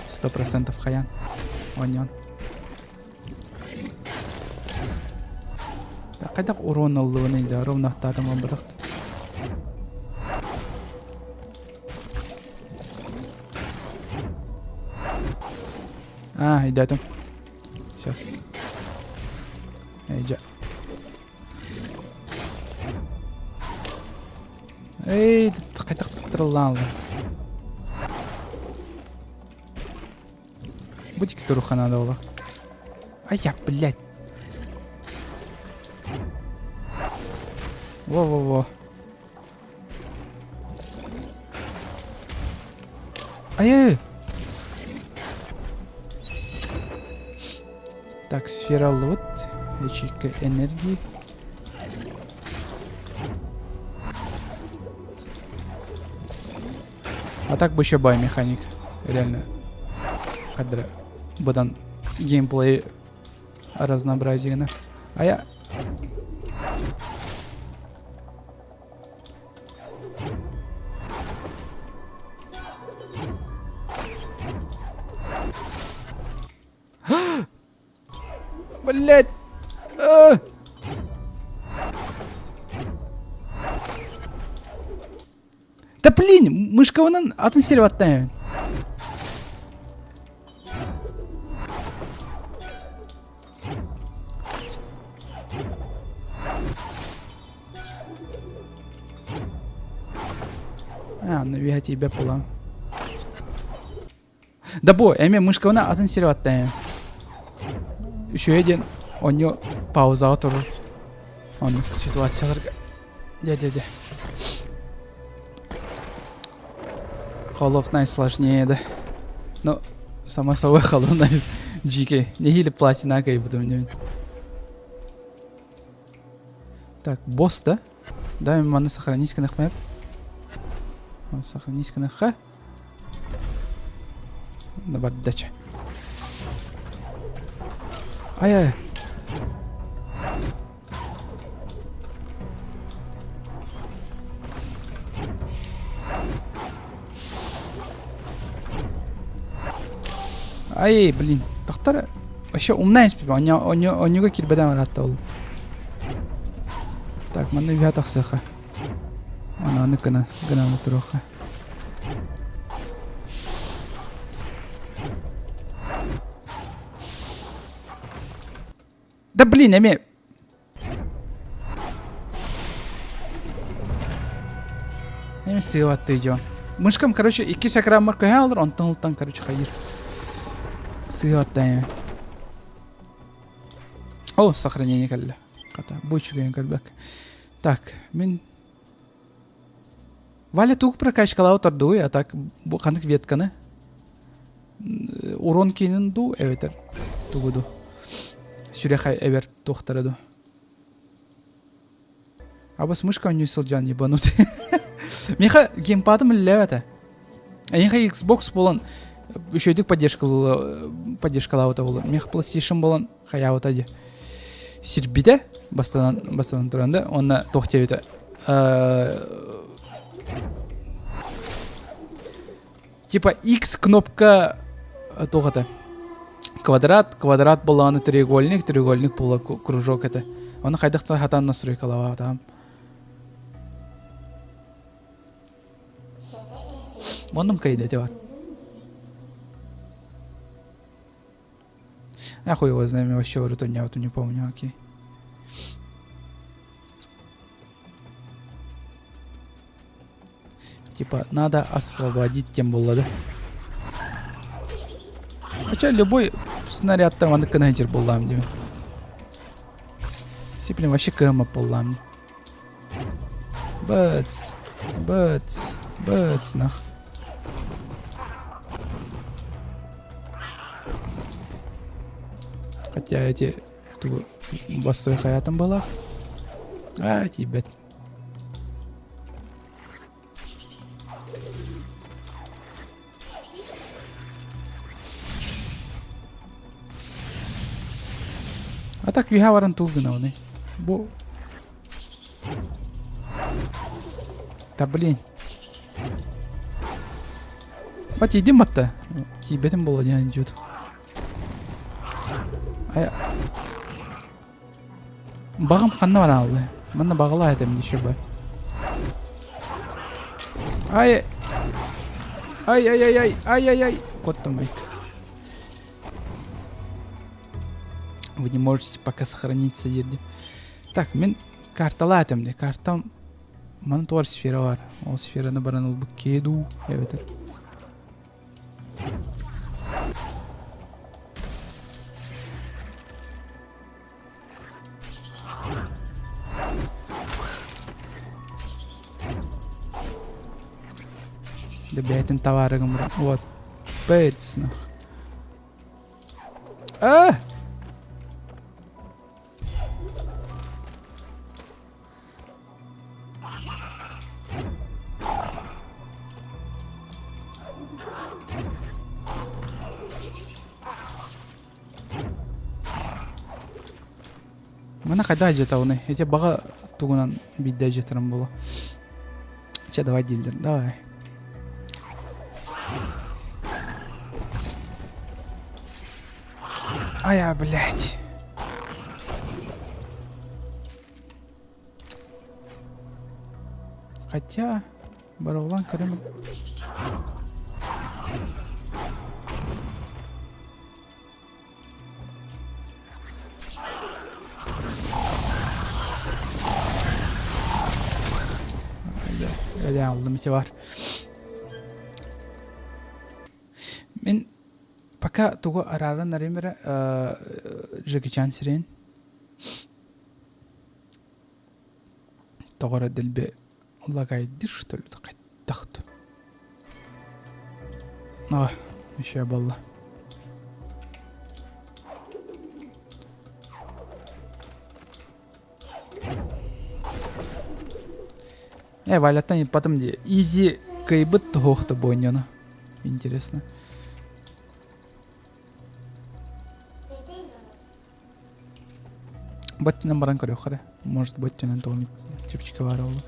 100% хаян. Оонньоон. Хайдах урон ыллыбыный да, ровно аттаатым буолбатах. А, өйдөөтүм. Сейчас. Эй, Эй, хайдах тыктырыллаан Бу диэки туруохха наада буолла. Ай, я, блядь. Во-во-во. Ай-ай! Так, сфера лут, ячейка энергии. А так бы еще бай механик. Реально. Хадра. Быдан геймплей разнообразие гына. А я... Блять! А! Да блин, мышкабынан атын сири баттайын. А, ну я тебя була. Да бу, эми мышкабына атын сири баттайын. Үчүгэй диэн онньу паузаҕа турар. Оннук ситуацияларга. Дьэ, дьэ, дьэ. Hollow Knight сложнее, да? Ну, само собой, Hollow Knight GK. Нэһиилэ платина кыайбытым диэн. Так, босс, да? Да, маны сохранить гынахмайып. Сохранить гынахха. Бардача. Ай-ай. Ай, блин, тахтар вообще умная испипа, онньуга кирбеден ыраатта ол. Так, манна үһэ тахсыаха. Аны гына гына туруохха. Да блин, эми Эми сыылатты дьон. Мышкам, короче, иккис экраммар көһө алыр, онтон ылтан, короче, хайыр. Сыылатты эми. О, сохранение кэллэ. Хата, бу үчүгэйин көрбөк. Так, мин Валя тугу прокачкалаабыт ордугуй, а так бу ханнык ветканы? Урон киинин дуу эбэтэр тугу дуу? Сүрэх эбэр туохтара дуу? Абас мышка оонньуу сылдьан ебанутый. Миха геймпадым үллээбэтэ. Эйиэхэ Xbox буолан үчүгэйдик поддержкалаабыта буолуо. Миэхэ PlayStation буолан хайаабыта дии. Сирбитэ бастанан бастанан туран да уонна туох диэбитэ типа X кнопка туох этэ квадрат квадрат буоллаҕына треугольник треугольник буола кружок этэ ону хайдах да хатаан настройкалаабатаҕым Оннум кайда бар. А хуй его знает, вообще вроде я вот не помню, окей. Типа, надо освободить тем было, да? Хотя любой снаряд там аны кынайдер буллам диме. Сиплем вообще кыма буллам. Быц, быц, быц, нах. Хотя эти ту бастой хаятом была. А, тебя. А так үһэ баран тугу гынабыный? Бу Да блин. Ба тиийдим батта. Тиийбэтим буолла диэн идиот. Ай. Баҕам ханна барааллы? Манна баҕалаа этим еще бы. Ай. Ай ай ай ай ай ай ай. Коттум байк. Вы не можете пока сохраниться жерде. Так, мен карталаа этим де. Картам Маны туар сфера бар. Ол сфераны баран ылбыт киһи эбэтэр. Да бэйэтин товарыгым вот. Бэйт А! Мана хайда дьетауны? Эти баҕа тугунан биирдэ дьетарым буолу. Че, давай дииллэр, давай. Ая, блядь. Хотя, барылан көрөм. Öyle aldım ити бар. Мен пока тугу арааран арыйым эрэ Джеки Чан сирин тоҕо эрэ дэлби лагайдыр что ли хайдах А, еще буолла. Э, Валяттан потом де изи кыйбыт туһуохта буонньону. Интересно. Баттынан баран көрүөххэ Может баттынан тоҕо чэпчэки баар буолуо.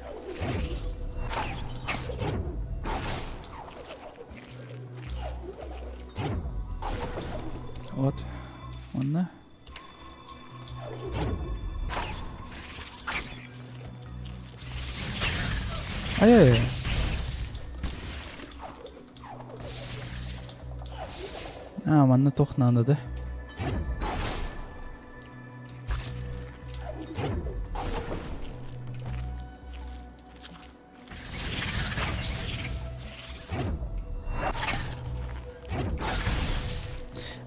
Вот. Онно. Ай-яй-яй. А, манна туох наада да?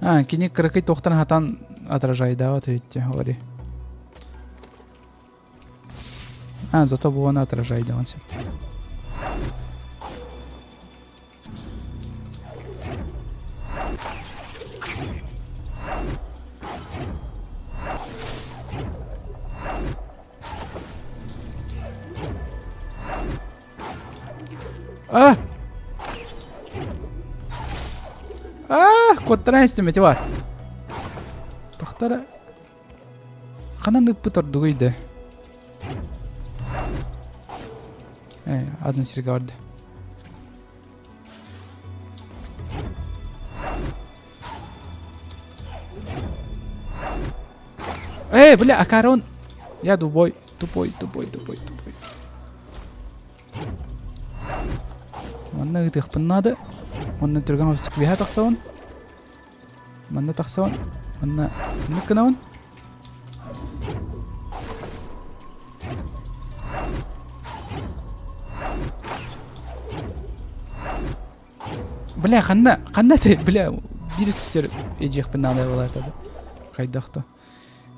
А, кини кыракый туохтан хатан отражайдаабат үһүттэ, ори. А, зато буона отражайдаан сөп. А! А, куоттаран истим эти бар. Тохтара. Ханан ыппыт ордугуй да. Э, атын сиргэ барды. Эй, бля, акарон! Я тупой, тупой, тупой, тупой, тупой. Манна ытыахпын наада. Манна түргэн үһэ тахсабын. Манна тахсабын. Манна маннык гынабын. Бля, ханна, ханна ты, бля, биир түсер эдьиэхпин наада буолаата да. Хайдах то.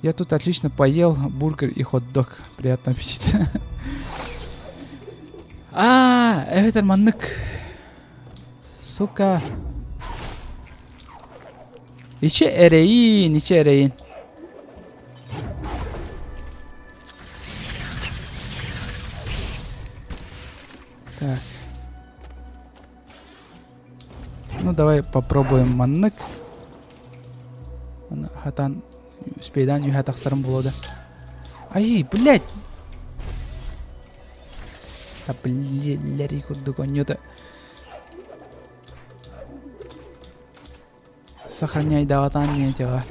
Я тут отлично поел бургер и хот-дог. Приятного аппетита. А, эбэтэр маннык. Сука. Ичи эрэйин, ичи эрэйин. Так. Ну, давай попробуем маннык. Хатан успейдан үһэ тахсарым буолуо да. Ай, блядь! Да блядь, курдук онньута. Сохраняй даҕатаан диэн этиэҕэ.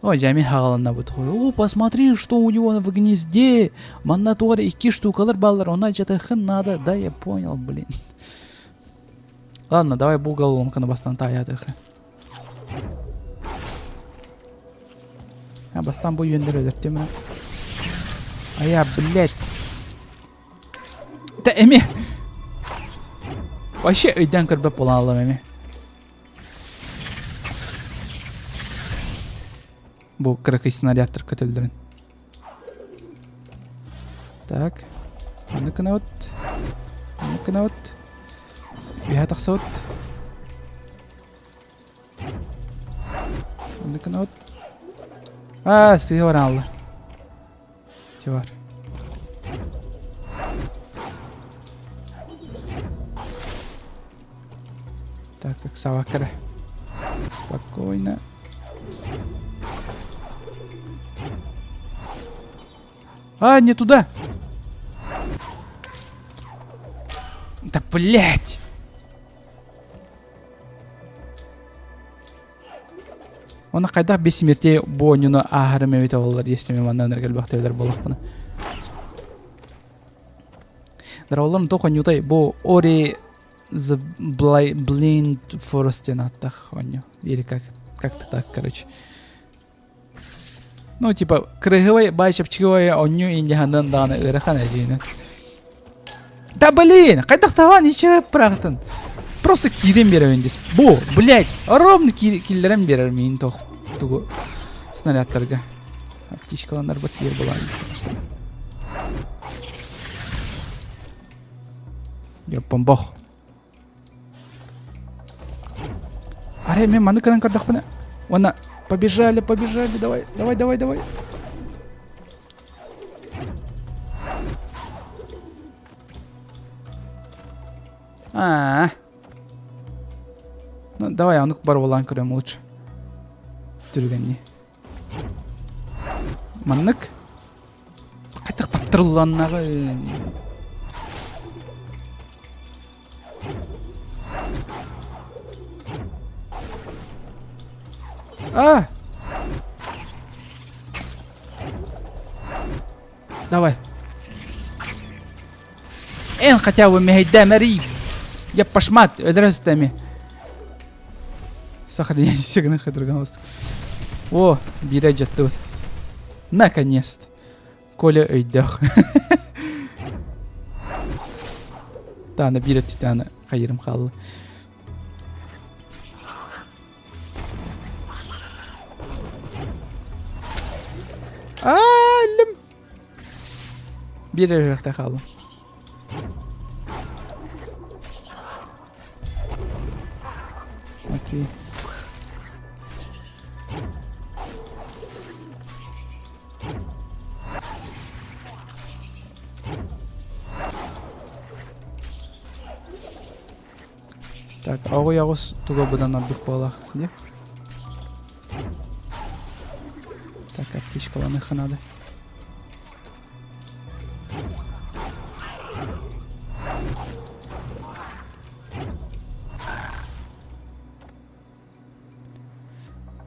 Ой, дьэ, мин хаҕаланнабыт. О, посмотри, что у него в гнезде. Манна туора икки штукалар баллар, она дьатыхын надо. Да, я понял, блин. Ладно, давай бу головоломканы бастан таайаатыха. А, бастан бу үөннэр өлөртүм. А я, блядь. Да эми. Вообще өйдөөн көрбөт буолан аллам эми. Бу кыракый снарядтар көтөллөрүн. Так. Аны кынабыт. Аны кынабыт. Үһэ тахсабыт. Аны кынабыт. Аа, сыыһа баран алла. Бар. Так, как Спокойно. А, не туда! Да блять! Оны хайдах бессмертие бу оонньууну ааһарым эбитэ буоллар, если мен манна ынырык элбэх төбөлөр буоллахпына. Дороолорум туох оонньуутай бу Ori The Blind Forest диэн ааттаах оонньуу. Или как как-то так, короче. Ну, типа, кырыһыбай баай чэпчэки оонньуу индиһандан даҕаны ыарахан эдьиинэ. Да блин, хайдах табан ничего бырахтын. Просто киирэн биэрэбин дес. Бу, блядь, ровно киллэрэн биэрэр миин тох тугу снарядтарга. Аптечкаланарбат тиэр буолан. Ёппомбох. Арай мен маны кынан көрдөхпүнэ. Уонна побежали, побежали, давай, давай, давай, давай. А, -а, -а. Ну, давай, онук бар болан көрөм лучше. Түргэнни. Маннык. Хайдах таптырылланнаҕын? А! Давай. Эн хотя бы мэһэйдээмэрий. Я пошмат, өлөрөстөми. Сохраняй все гына О, биирэ дьаттыбыт. Наконец-то. Коля өйдөөх. Таана биир өттүтаана хайырым хаалла. Аалым. Биир өрөөхтө хааллым. Окей. Так, аҕый аҕыс туга быдан ордук буолах дии. Так, аптечкаланыхха надо.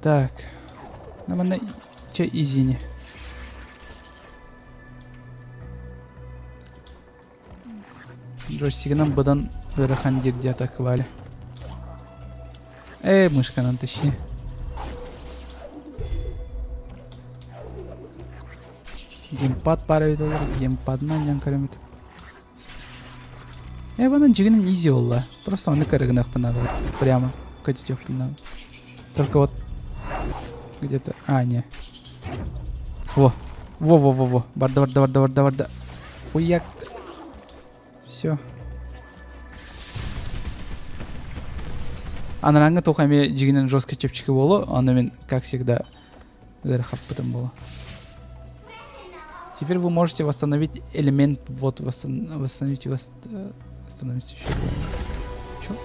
Так. Манна чэ изини. Джойстигынан быдан ыарахан диир диэтэ Валя. Э, мышканан тащи. Геймпад баар эбит олор, геймпадынан дьон көрөмүт. Э, банан дьигинэн изи буолла. Просто ону көрө надо вот прямо көтүтүөхпүн надо. Только вот где-то... А, не. Во. Во-во-во-во. Барда, барда, барда, барда, барда. Хуяк. Все. Анараңы туох эмиэ дьигинэн жестко чэпчэки буолуо, ону мин, как всегда, ыарахаппытым буолуо. Теперь вы можете восстановить элемент, вот, восстановить, восстановить еще. Чё?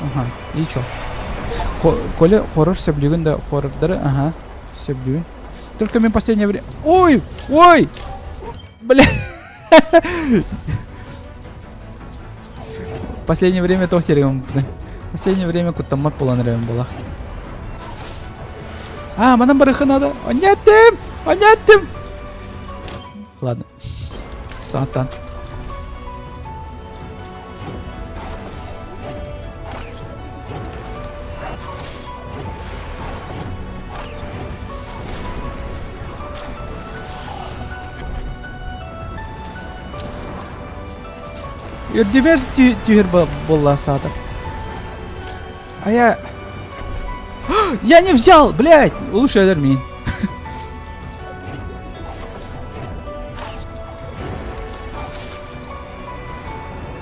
Ага, и чё? Коля хоррор сөбүлүүгүн да хоррордары, ага, сөбүлүүбүн. Только мен последнее время... Ой! Ой! Бля! Последнее время туох диэрим Последнее время куттаммат буолан эрэбин буолах. А, манан барыхха надо. Онньаттым! Онньаттым! Ладно. Саҥаттан. Үрдүбэр түһэр буолла саата. А я... Я не взял, блядь! Лучше өлөр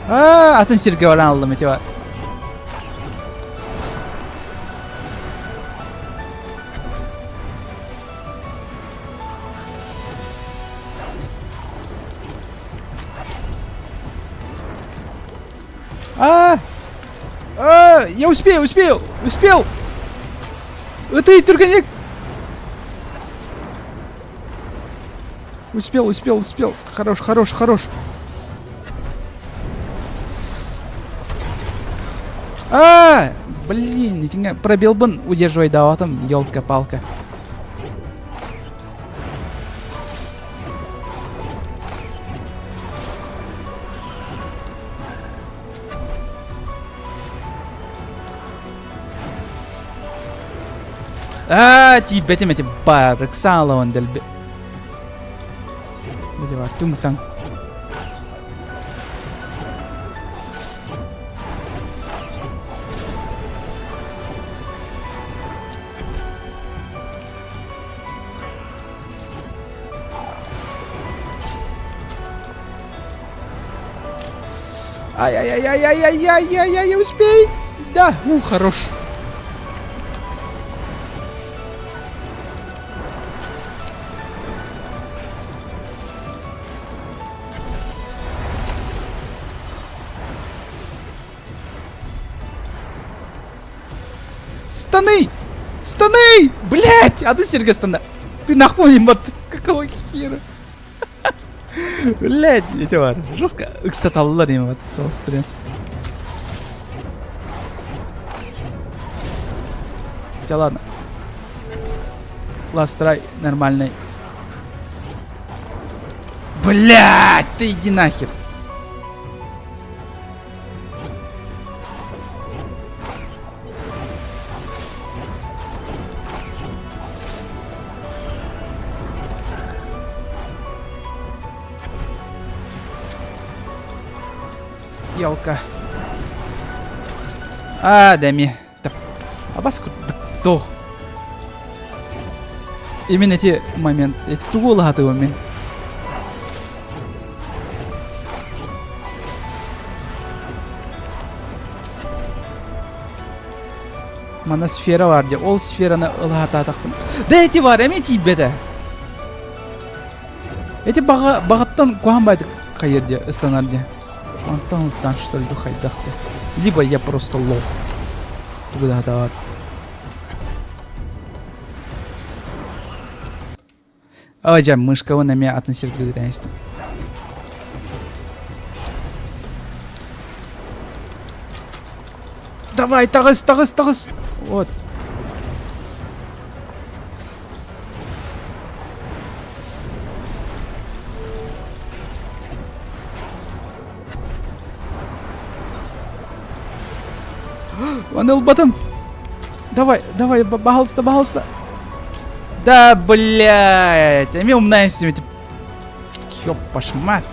Аа, атын сиргэ баран аллым ити бар. А! А! Я успею, успел! Успел! Ытый, түргэнник! Успел, успел, успел. Хорош, хорош, хорош. А, блин, итингэ пробелбын удерживай даатым, елка-палка. Аа, тиийбэтим эти барыксаалабын дэлби. Эти бар түҥ-таҥ. Ай-яй-яй-яй-яй-яй-яй-яй, успей! Да, у, хорош. Станы! Станы! Блять! А ты Сергей стана. Ты нахуй мат. Какого хера? Блять, эти бар. Жестко ыксаталлар эми вот собственно. Хотя ладно. Last try нормальный. Блять, ты иди нахер. Елка. А, дами. Абас тох. Именно эти момент, эти тугу мен. Манна сфера бар дии, ол сфераны ылаһатаатахпын. Да эти бар, эмиэ тиийбэтэ. Эти баҕа, баҕаттан куһаҕан баайдык хайыр дии, ыстанар дии. Онтон уттан что ли хайдах дии. Либо я просто лох. Тугу да хатаабат. Ой, дьэ, мышкабын эмиэ атын сиргэ ыытан истим. Давай, таҕыс, таҕыс, таҕыс! Вот. Оны ылбатым. Давай, давай, баһалыста, баһалыста. Да, блядь, эмиэ умнаем с ними. Ёппаш мать.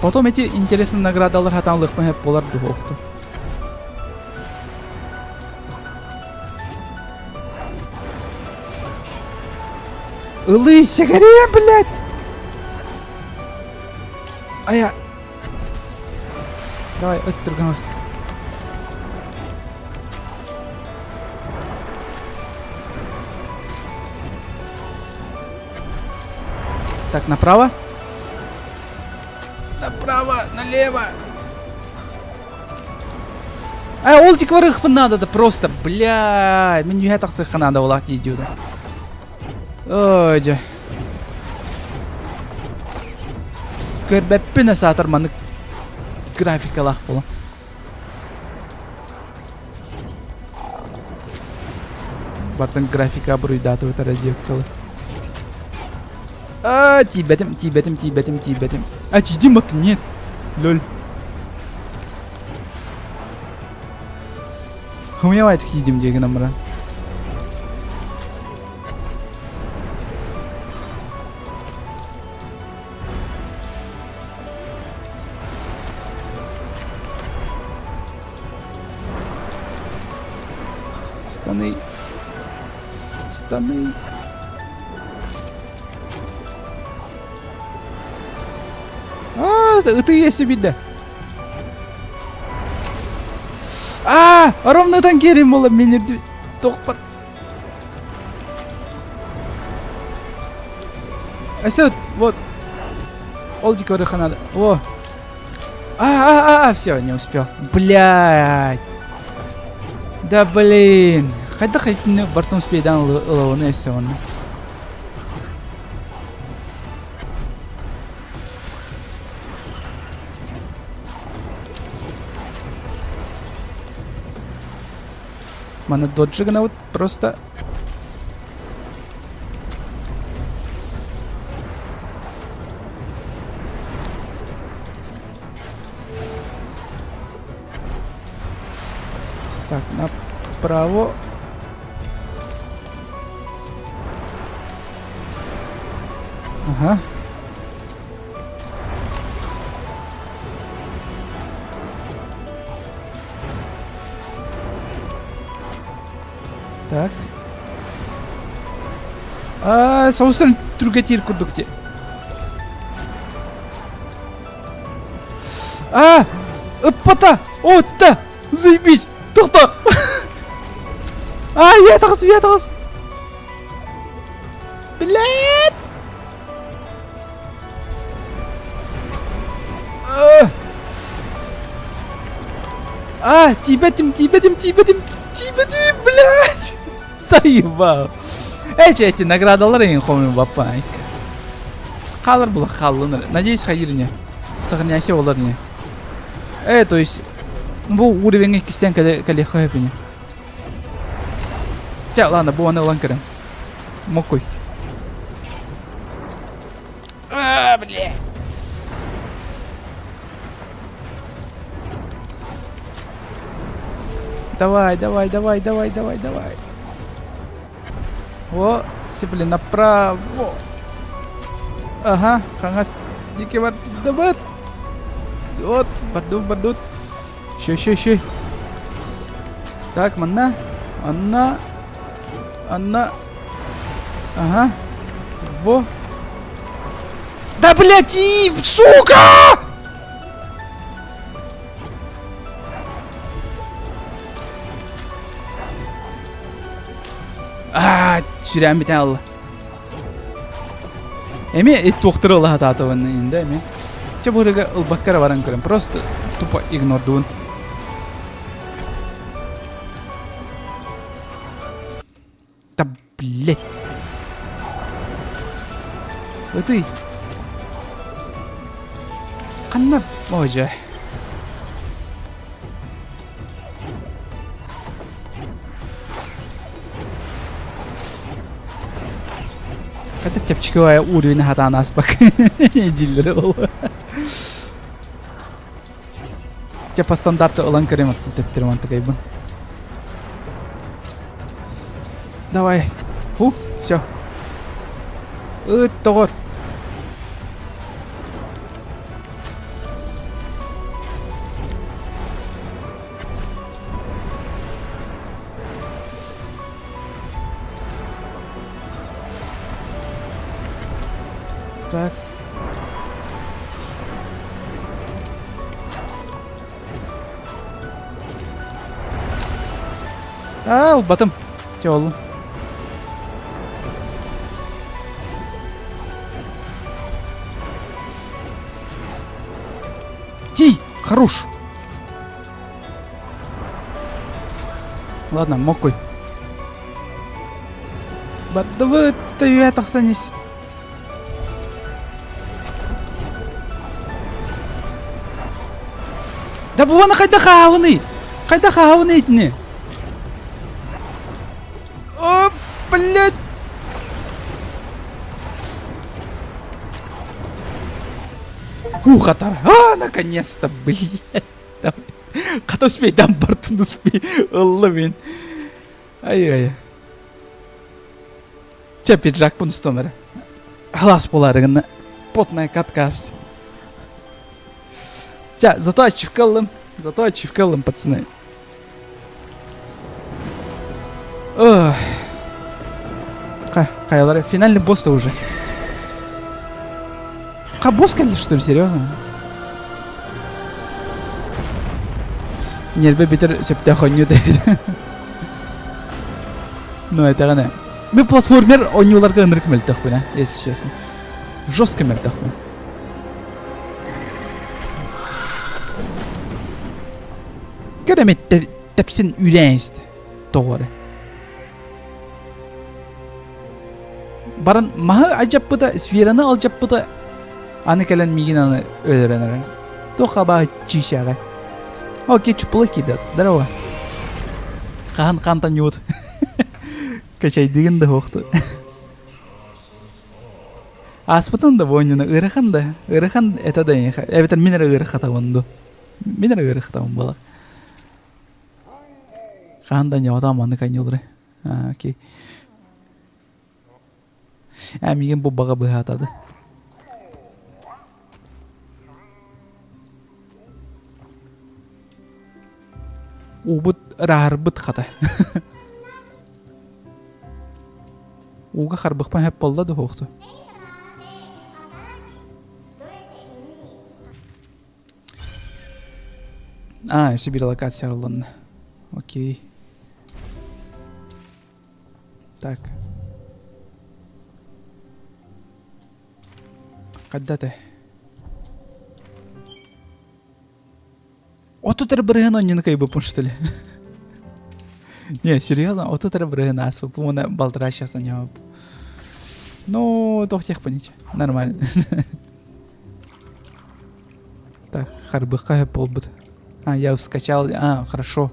Потом эти интересные наградалар хатаанлыхпын хеп болар духохту. Ылыы сигарет, блядь! А я... Давай, өттүргэн Так, направо. Направо, налево. А, ол тик надо, да просто, бля, мин үһэ тахсыахха надо буолаах дии идиота. Ой, дьэ. Көрбөппүн саатар маннык графикалаах буолан. Бартан графика буруйдаатыбыт эрэ диэбиккэ А, тиийбэтим, тиийбэтим, тиийбэтим, тиийбэтим. А, тиийдим баттым, нет. Лөл. Хумьявайт тиийдим диэ гынан баран. Штаны. Штаны. Аа, ытыы өссө биирдэ. Аа, ровно ытан киэрим буолла мин үрдү тохпар. Өссө вот. Ол дико надо. О. А, а, а, а, все, не успел. Блядь. Да блин! Хайдах итини бартым успейдаан ылабыны өссө онно. Маны доджи гынабыт просто Так, направо. Ага. Так. А, соусун түргэтиир курдук ти. А! Ыппата! Отта! Заебись! Тохто! А, я таҕыс, я таҕыс! Блядь! А, тиийбэтим, тиийбэтим, тиийбэтим, тиийбэтим, блядь! Заебал! Эчи эти наградалар эҥин хомуйун баппаайк. Хаалар була хааллынар. Надеюсь, хайыр не. Сохраняйся олар не. Э, то есть, бу уровень иккистен кэлиэххэ сөп ини. Чэ, ладно, бу аны ылан көрөм. Мокуй. А, бля. Давай, давай, давай, давай, давай, давай. О, сипли направо. Ага, хаҥас диэки бардыбыт. Вот, бардут, бардут. Еще, еще, еще. Так, манна. Анна. Анна. Ага. Во. Да, блядь, и, сука! Аа, сүрээн бүтэн алла. Эми туохтары ыла сатаатыбын инде эми. Чэ бу ылбакка эрэ баран көрөн. Просто тупо игнордуун. Да блять. Ытый. Ханна боже. Хата чэпчэки уровень хатаан ааспак дииллэрэ ол. Чэ по стандарту ылан көрөм тэттэрим антыкайбын. Давай. Ху, все. Ыт тоҕор. Так. Аа, ылбатым. Чэ оллум. Ти, хорош. Ладно, мокуй. Баттыбыт, үйэ тахсан ис. Да буона хайда хаавыный? Хайда хаавыный итини? О, блядь! Ух, а наконец-то, блядь. Хата успейдан бартын успей. Ылла мин. Ай-ай. Чэ, пиджакпын устан эрэ. Халаас буолаары гынна. Потная катка Чэ, зато ачивка ыллым. Зато ачивка ыллым, пацаны. Ох. Хайалары. Финальный босс-то уже. Ха, босс кэллэ, что ли, серьезно? Нерве бүтэр сөптөөх оонньуу да Ну, это Мен платформер оонньууларга ынырык мөлтөхпүн, а, если честно. Жестко мөлтөхпүн. Көр эмит тэпсин үүрэн истэ. Тоҕо эрэ. Баран маһы алдьаппыта, сфераны алдьаппыта, аны кэлэн миигин аны өлөрөн эрэр. Туох абааһы чыычааҕай. О, кетчуп киирдэ. Здорово. Хаһан хантан ньуут. Качайдыгын да хуохту. Ааспытын да буонньуна ыарахан да, ыарахан этэ да эйиэхэ. Эбэтэр мин эрэ ыарахатабын ду. Мин эрэ ыарахатабын буолар. Хаһан да ньоҕотоон маннык анньылыры. Окей. Ээ, миигин бу баҕа быһаатады. Уубут ырааһырбыт хата. Ууга харбыхпан сөп буолла да суохту. А, өссө биир локация арылланна. Окей. Так. Когда ты? 33 бырыһын онньуну кыайбыппын что ли? Не, серьезно, 33 бырыһын ааспыппын уонна балтараа час онньообуппун. Ну, туох диэхпин ичэ. Нормально. Так, харбыхха сөп буолбут. А, я скачал, а, хорошо.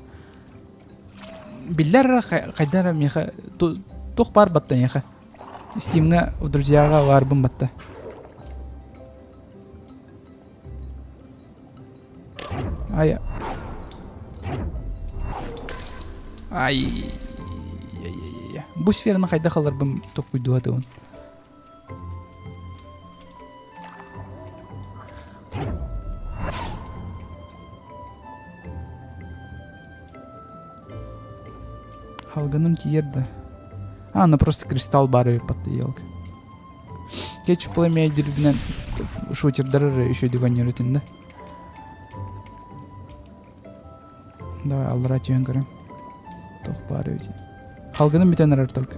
Биллэр хайда эрэ миэхэ туох баар батта эйиэхэ? Стимҥа в друзьяҕа баарбын батта. Ай. Ай. Бу сфераны хайдах ыларбын токуйдуу сатыыбын. Халганым тиийэр да. А, она просто кристалл баар эбит батта елка. Кетчуп пламя дирбинэн шутердары эрэ үчүгэйдик оонньуур этин да. Давай аллара түһэн көрөм. Туох баар эбит. Халгыным бүтэн эрэр только.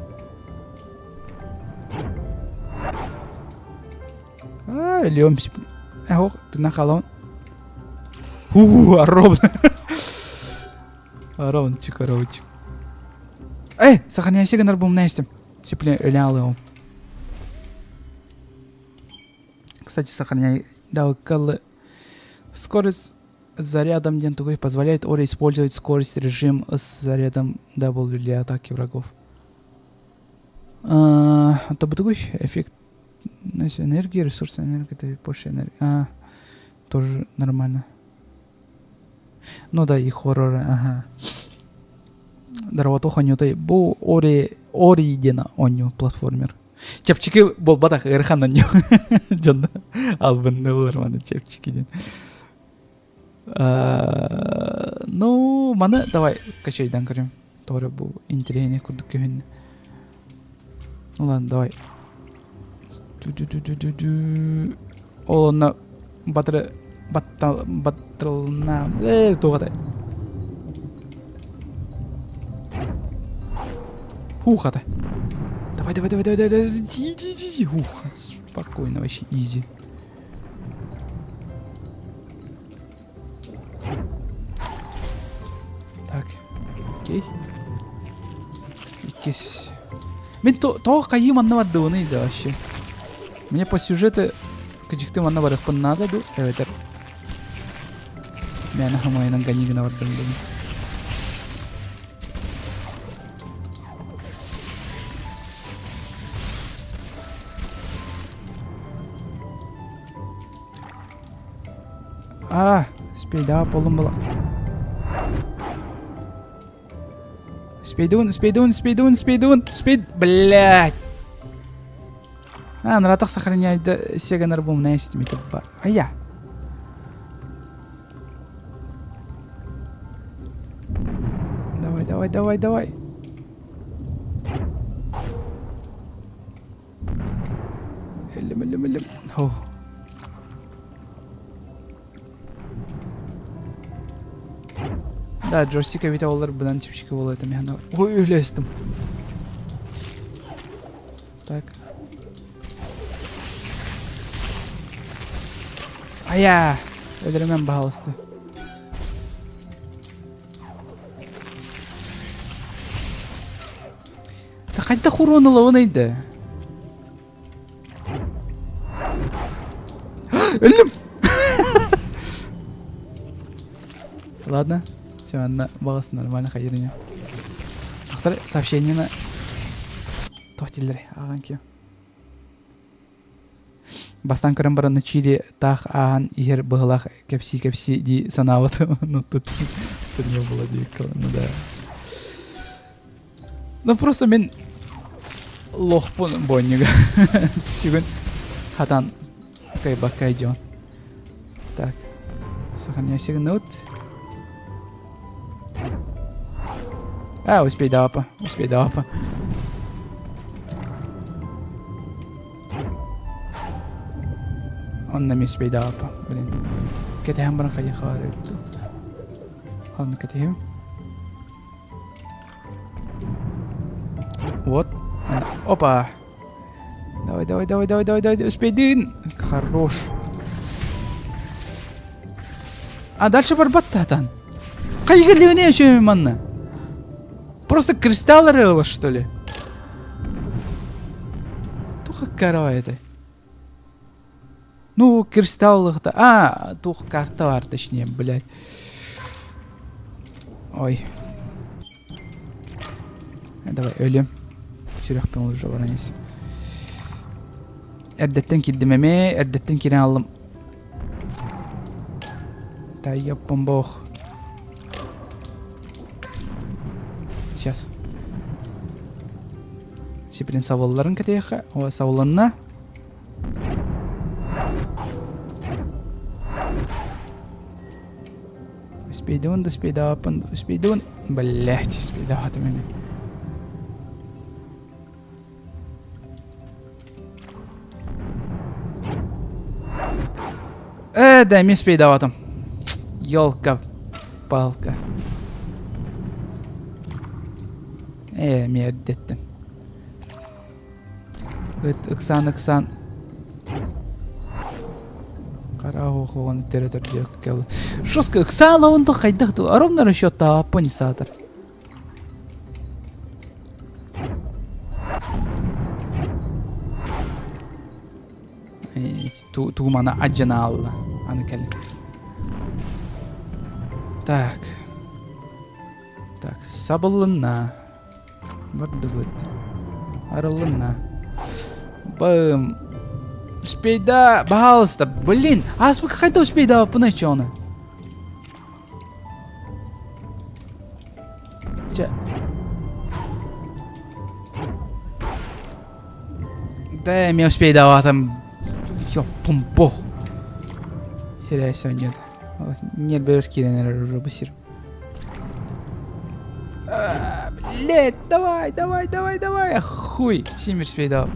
А, өлүөм. Эх, тына халон. Ху, ровно. Ровнчик, ровнчик. Эй, сохраняйся гынар бу умнайстым. Сипле өлө алыам. Кстати, сохраняй. Да, Скорость с зарядом диэн тугуй позволяет Ори использовать скорость режим с зарядом W для атаки врагов. А, тугуй эффект энергии, ресурсы энергии, это больше энергии. А, тоже нормально. Ну да, и хорроры, ага. Дарватох онньутай бу Ори Ори диэн оонньуу платформер. Чэпчэки буолбатах ыарахан оонньуу. Дьон албынныыллар маны чэпчэки диэн. Ну, маны давай качайдан көрүм. Тоҕо бу интэриэһинэй курдук көһүннэ. Ну ладно, давай. Ол онно батыры баттална туох этэй Хух это. Давай, давай, давай, давай, давай, иди, иди, иди, Хух, спокойно, вообще изи. Так, окей. Иккис. Мин тоҕо хайыы манна бардыбыный да вообще? Мне по сюжету кыдьыкты манна барыахпын наада ду эбэтэр мээнэ хамайынан ганигына бардым дуу. А, спейда болдум була. Спейдун, спейдун, спейдун, спейдун, спейд, блядь. А, наратах сохраняет сеганар бум на бар. А я. Давай, давай, давай, давай. Өллүм, өллүм, өллүм. О. Да, джойстик эбитэ олар бынан чипчики боло это механа. Ой, өлөстүм. Так. Ая! Өлөрүмэн баһалысты. Хайдах урон ылабын да? Өллүм! Ладно, все, анна бағас нормально хайырыня. Ахтар сообщениені туох дииллэр ааҕан киэ. Бастаан көрөн баран Чили таах ааһан иһэр быһылаах кэпсии-кэпсии дии санаабытым. Ну тут тут не было ну да. Ну просто мин лохпун бонньуга. Сүгүн хатан кайбакка идем. Так, сохраняйся гнут. А, успей давапа, успей давапа. Онно эмиэ успей давапа, блин. Кэтэһэн баран хайыха баар эбит дуу. Ладно, кэтэһим. Вот. Опа. Давай, давай, давай, давай, давай, давай, успейдин. Хорош. А дальше барбат татан. Хайгерлигіне еще манна. Просто кристалл рыла, что ли? Туха корова это. Ну, кристаллыхта. А, тух карта бар, точнее, блядь. Ой. Давай, өлүм. Сүрэхпин уже баран ес. Эрдэттэн киирдим эмэ, эрдэттэн киирэн аллым. Да ёппом бог. Сейчас. Сиприн сабылларын кэтиэхэ. О, сабылынна. Успейдыбын да успейдаабаппын успейдыбын. Блять, успейдаабатым эми. Э, да, эмиэ успейдаабатым. Ёлка-палка. Э, эмиэ эрдэттим. Ыт ыксаан ыксаан Хара оһоҕун төрөтөрдүөккэ Жестко ыксаан онто хайдах ту ровно расчеттааппын саатар. Тугумана адьанаалла аны кэлин. Так. Так, сабыллынна. Бардыбыт. Арыллынна. Бым. Успейда, пожалуйста. Блин, аспык хайда успейда пына чоны. Чэ. Да, мен успейдаватым. Ёппум бог. Херя нет. Нербер кирен уже бысыр. Блять, давай, давай, давай, давай. Хуй, Симир спейдал.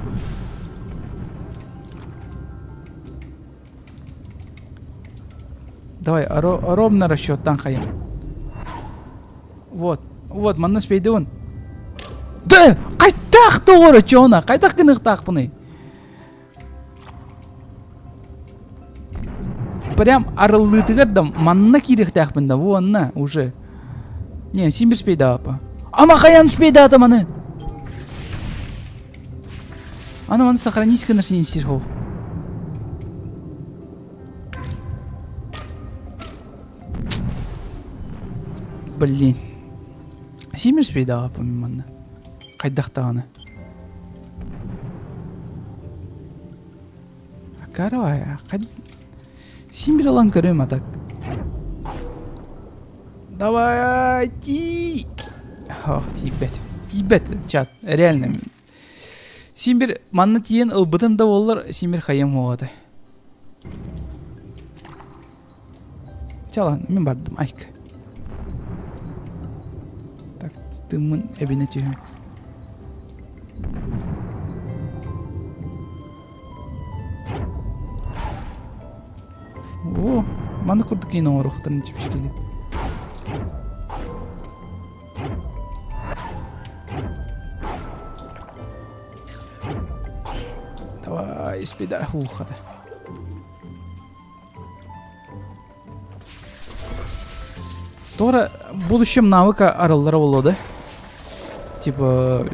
Давай, ровно расчеттан хаем. Вот, вот, манна спейдеун. Да, қайтақ тоғыры чона, қайтақ гыныктақпыны. Прям арыллыытыгар да манна киириэхтээхпин да уонна уже. Не, син бир спейдаапа. Ама хайан спейдаата маны? Аны маны сохранить гынар син сир хоох. Блин. Син бир спейдаапа мин манна. Хайдах даҕаны. Акарова, син бир ылан көрүөм а так. Давай, тиий. Ох, тиийбэт. Тиийбэт, чат, реально. Син бир манна тиийэн ылбытым да буоллар, син бир хайым уоҕа Чалан, мин бардым, айк. Так, тыммын эбинэ түһүм. О, маны курдук киин оҥоруохтарын чэпчэкили. Давай, спида, ухата. Тора в будущем навыка арыллара буолуо да? Типа...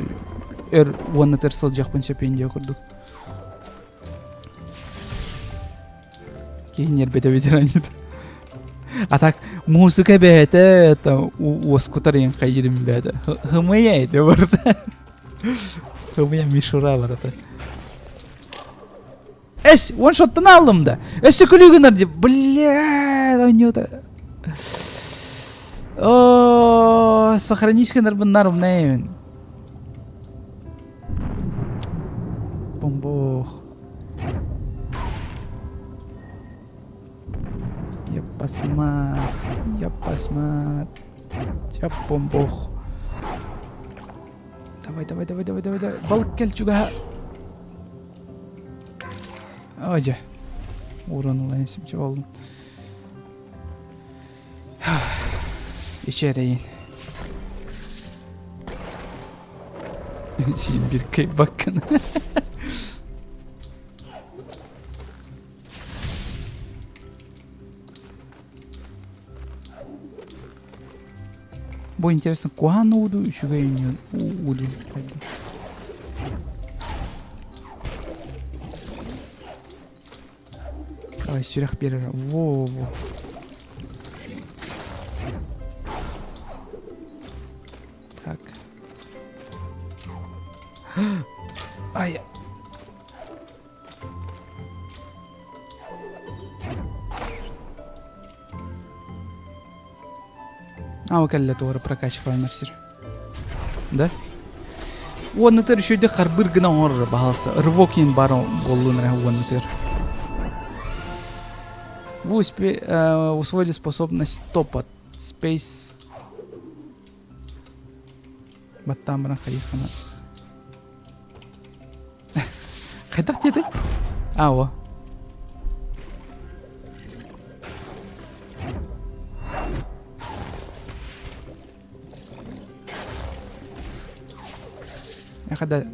өр уонна төр сылдьыахпын сөп диye курдук. Киһи ньиэрбэтэ ветеранит. А так музыка бэйэтэ это уоскутар иэн хайырым бэйэтэ. Хымыйа эти барыта. Хымыйа мишура барыта. Эс, он шоттан алдым да. Өссө күлүү гынар деп. Бля, ойнуота. О, сохранись гынарбын нарымнайын. Бомбох. Я посмат, я посмат. Я бомбох. Давай, давай, давай, давай, давай, давай. Балык кэл чугаһа. Ой, уран ылайын симче болдум. Ичерейин. Син бир кыйбаккын. Бу интересно, куһаан ууду үчүгэй ууду Давай, сүрэх биэрэр. Во-во. Так. Ай. А, кэллэ туора прокачиваемый сир. Да? Уонна төр үчүгэй харбыр гына оҥорор баһалса. Рывок иин бар буоллун эрэ уонна төр. Вы успе, усвоили способность топот. Space. Баттаан баран хайыххана. Хайдах диэтэй? А, о. Когда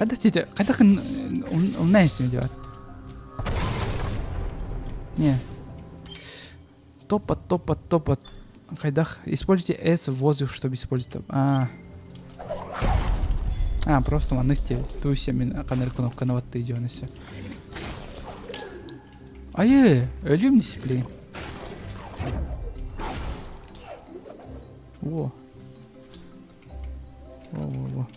Когда тебе, когда умная с ним делать? Не. Топот, топот, топот. Хайдах. Используйте S в воздух, чтобы использовать. А. А, просто маннык те. Туйся мин каныр кнопканы ватты идёнесе. Айы, өлүм дисциплин. Во. Во, во, во.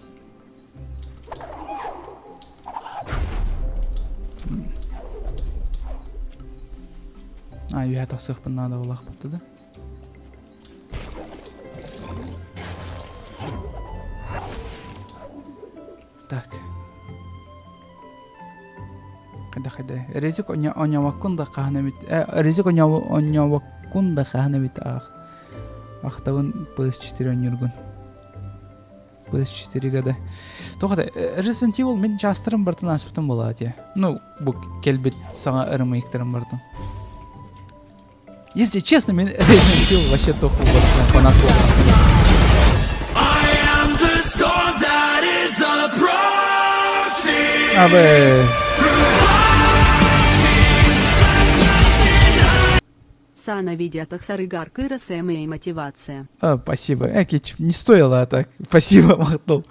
А, үһэ тахсыахпын наада буолаахпытта да. Так. Хайда хайда. Резик оньоваккун да хаһан эмит. Резик оньоваккун да хаһан эмит аах. Ахтабын PS4 онньургун. PS4 года. Тоҕо да Resident Evil мин чаастарым бартын ааспытым буолаа дии. Ну, бу кэлбит саҥа ремейктерым бартын. Если честно, мен Resident Evil вообще топ фанат I am the storm that is approaching. Абы. Сана видеотах сарыгар кыра и мотивация. А, спасибо. Экич, не стоило а так. Спасибо, махтал.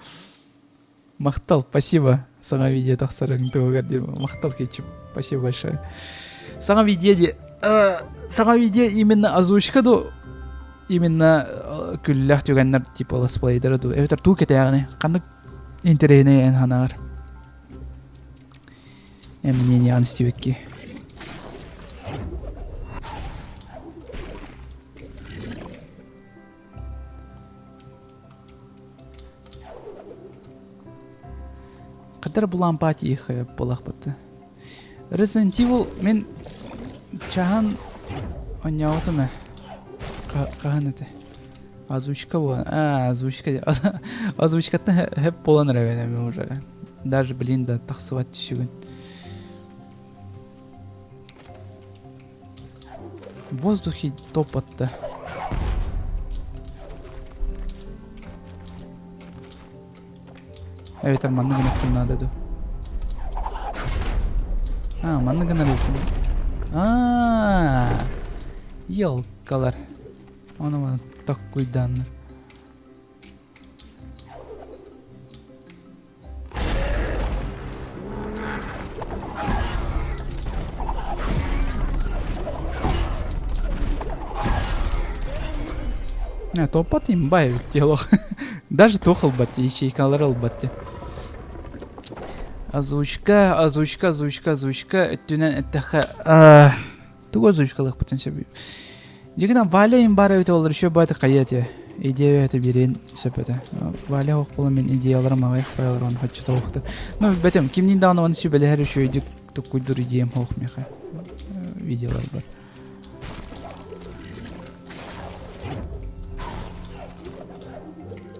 Махтал, спасибо. Саҥа видео тахсарыҥ туһугар диэн махтал кетчуп. Спасибо большое. Саҥа видео де саҥа видео именно озвучка ду именно күллэх түгэннэр типа летсплейдера ду эбэтэр туу кэтээҕини ханнык интэриэһинэй эн ханаҕар эн мнение истибикки Хатар булан пати их буолахпыт. Resident Evil мен чаһан оонньообутум ээ. Хаһан этэ? Озвучка буолан. А, озвучка. Озвучкаттан хэп буолан эрэ мен уже. Даже блин да тахсыбат түсүгүн. В воздухе топот-то. Эбэтэр манна гыныахпын наада дуо? А, манна гынар эбиппин. Аа, елкалар. Ону маны токкуйдааннар. Не, топпат имба эбит диалог. Даже туох ылбат, ячейкалар ылбат ти. Озвучка, озвучка, озвучка, озвучка өттүнэн эттэххэ тугу озвучкалыахпытын сөбүй? Дьигинэн Валя им баар эбитэ олор еще бааты хайа этэ. Идея это биэриэн сөп этэ. Валя ох буолан мин идеяларым аҕыйах файлар он хоччото охтар. Ну, бэтим, кимниин даҕаны оны сүбэлэһэр үчүгэйдик туккуйдур идеям хоох миэхэ. Видеолар бар.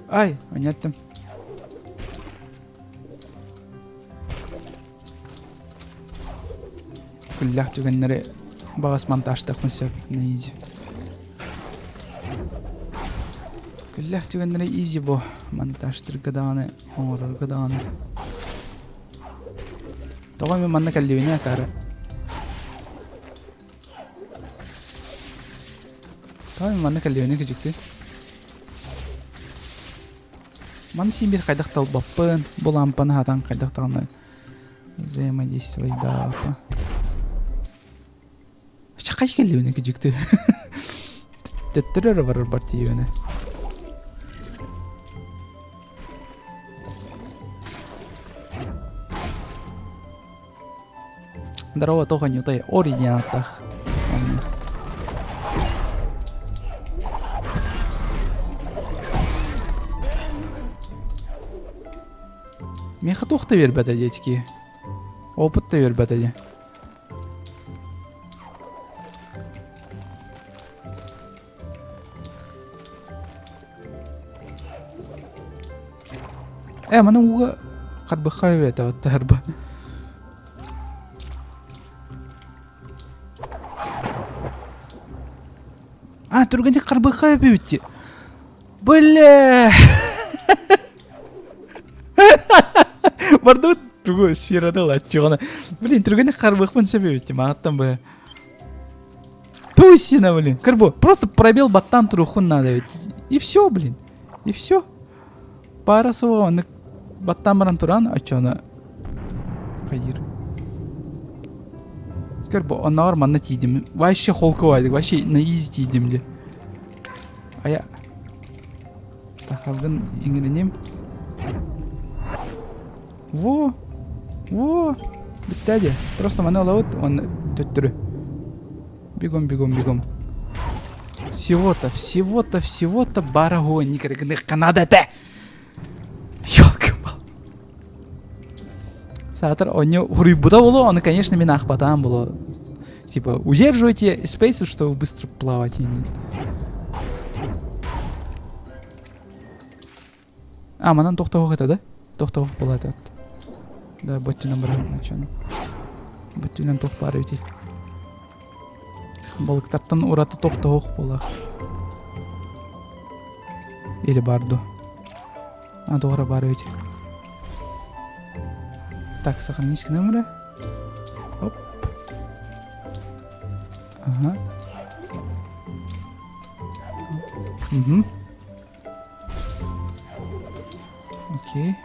Ай, оняттым. Күллээх түгэннэри баҕас монтажтахпын сөп на изи. Күллээх түгэннэри изи бо монтажтырга даҕаны оҥорорго даҕаны. Тоҕо мин манна кэллибинэ акаары. Тоҕо мин манна кэллибинэ кыдьыкты. Маны син биир хайдах талбаппын, бу лампаны хатан хайдах даҕаны взаимодействуйдаапа. Чакай кэллибинэ кыдьыкты. Төттөрү эрэ барар бар тиийбэнэ. Здорово, тоха нютай оригинатах. Миэхэ туох да биэрбэтэ диэтики. Опыт да биэрбэтэ дии. Э, маны ууга харбыхха эбэтэ оттарба. А, түргэнник харбыхха эбибит Бля! Бардыбыт тугу сферада ылаччыгына. Блин, түргэнник харбыхпын сөп эбит мааттан бы. Пусина, блин. Карбо, просто пробел баттан турухун надо ведь. И все, блин. И все. Пара суоҕа оннук баттаан баран туран оччону хайыыр. Көр бу оннооҕор манна тиийдим. Вообще холкубайдык, вообще на изи тиийдим дии. Ая тахалгын иҥэриним. Во! Во! Бүттэ дии. Просто маны ылабыт уонна төттөрү. Бегом, бегом, бегом. Всего-то, всего-то, всего-то барагоник Канада этэ! Ёлка-пал. Саатар онньо хуруйбута боло, ону, конечно, мин аахпатаам боло. Типа, удерживайте спейсы, чтобы быстро плавать. А, манан тохтоох этэ да? Тохтоох була этэ. Да, боттунан баран начаны. Боттунан тох баар эбитий. Балыктартан ураты тохтоох буолах. Или бар ду. А, тоҕо баар эбит. Так, сохранить номера. Оп. Ага. Угу. Окей.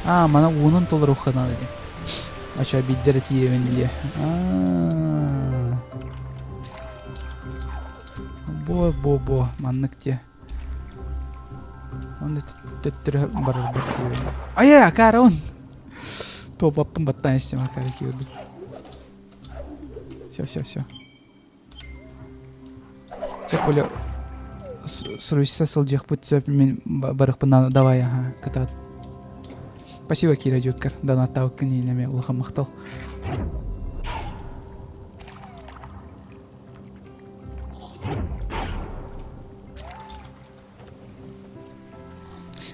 А, мана уунун толоруохха наада дии. Ача биирдэрэ тиийэбин дии. Аа. Бо бо бо маннык дии. Онно төттөрү барарбар киирдим. Айа, акаарабын. Туопаппын баттаан истим акаары киирдим. Все, все, все. Чэ, Коля, суруйса сылдьыахпыт сөп, мин барыхпын давай, ага, кытаат. Спасибо, Кира Дьүккэр, донаттаабыккын иһин эмиэ улахан махтал.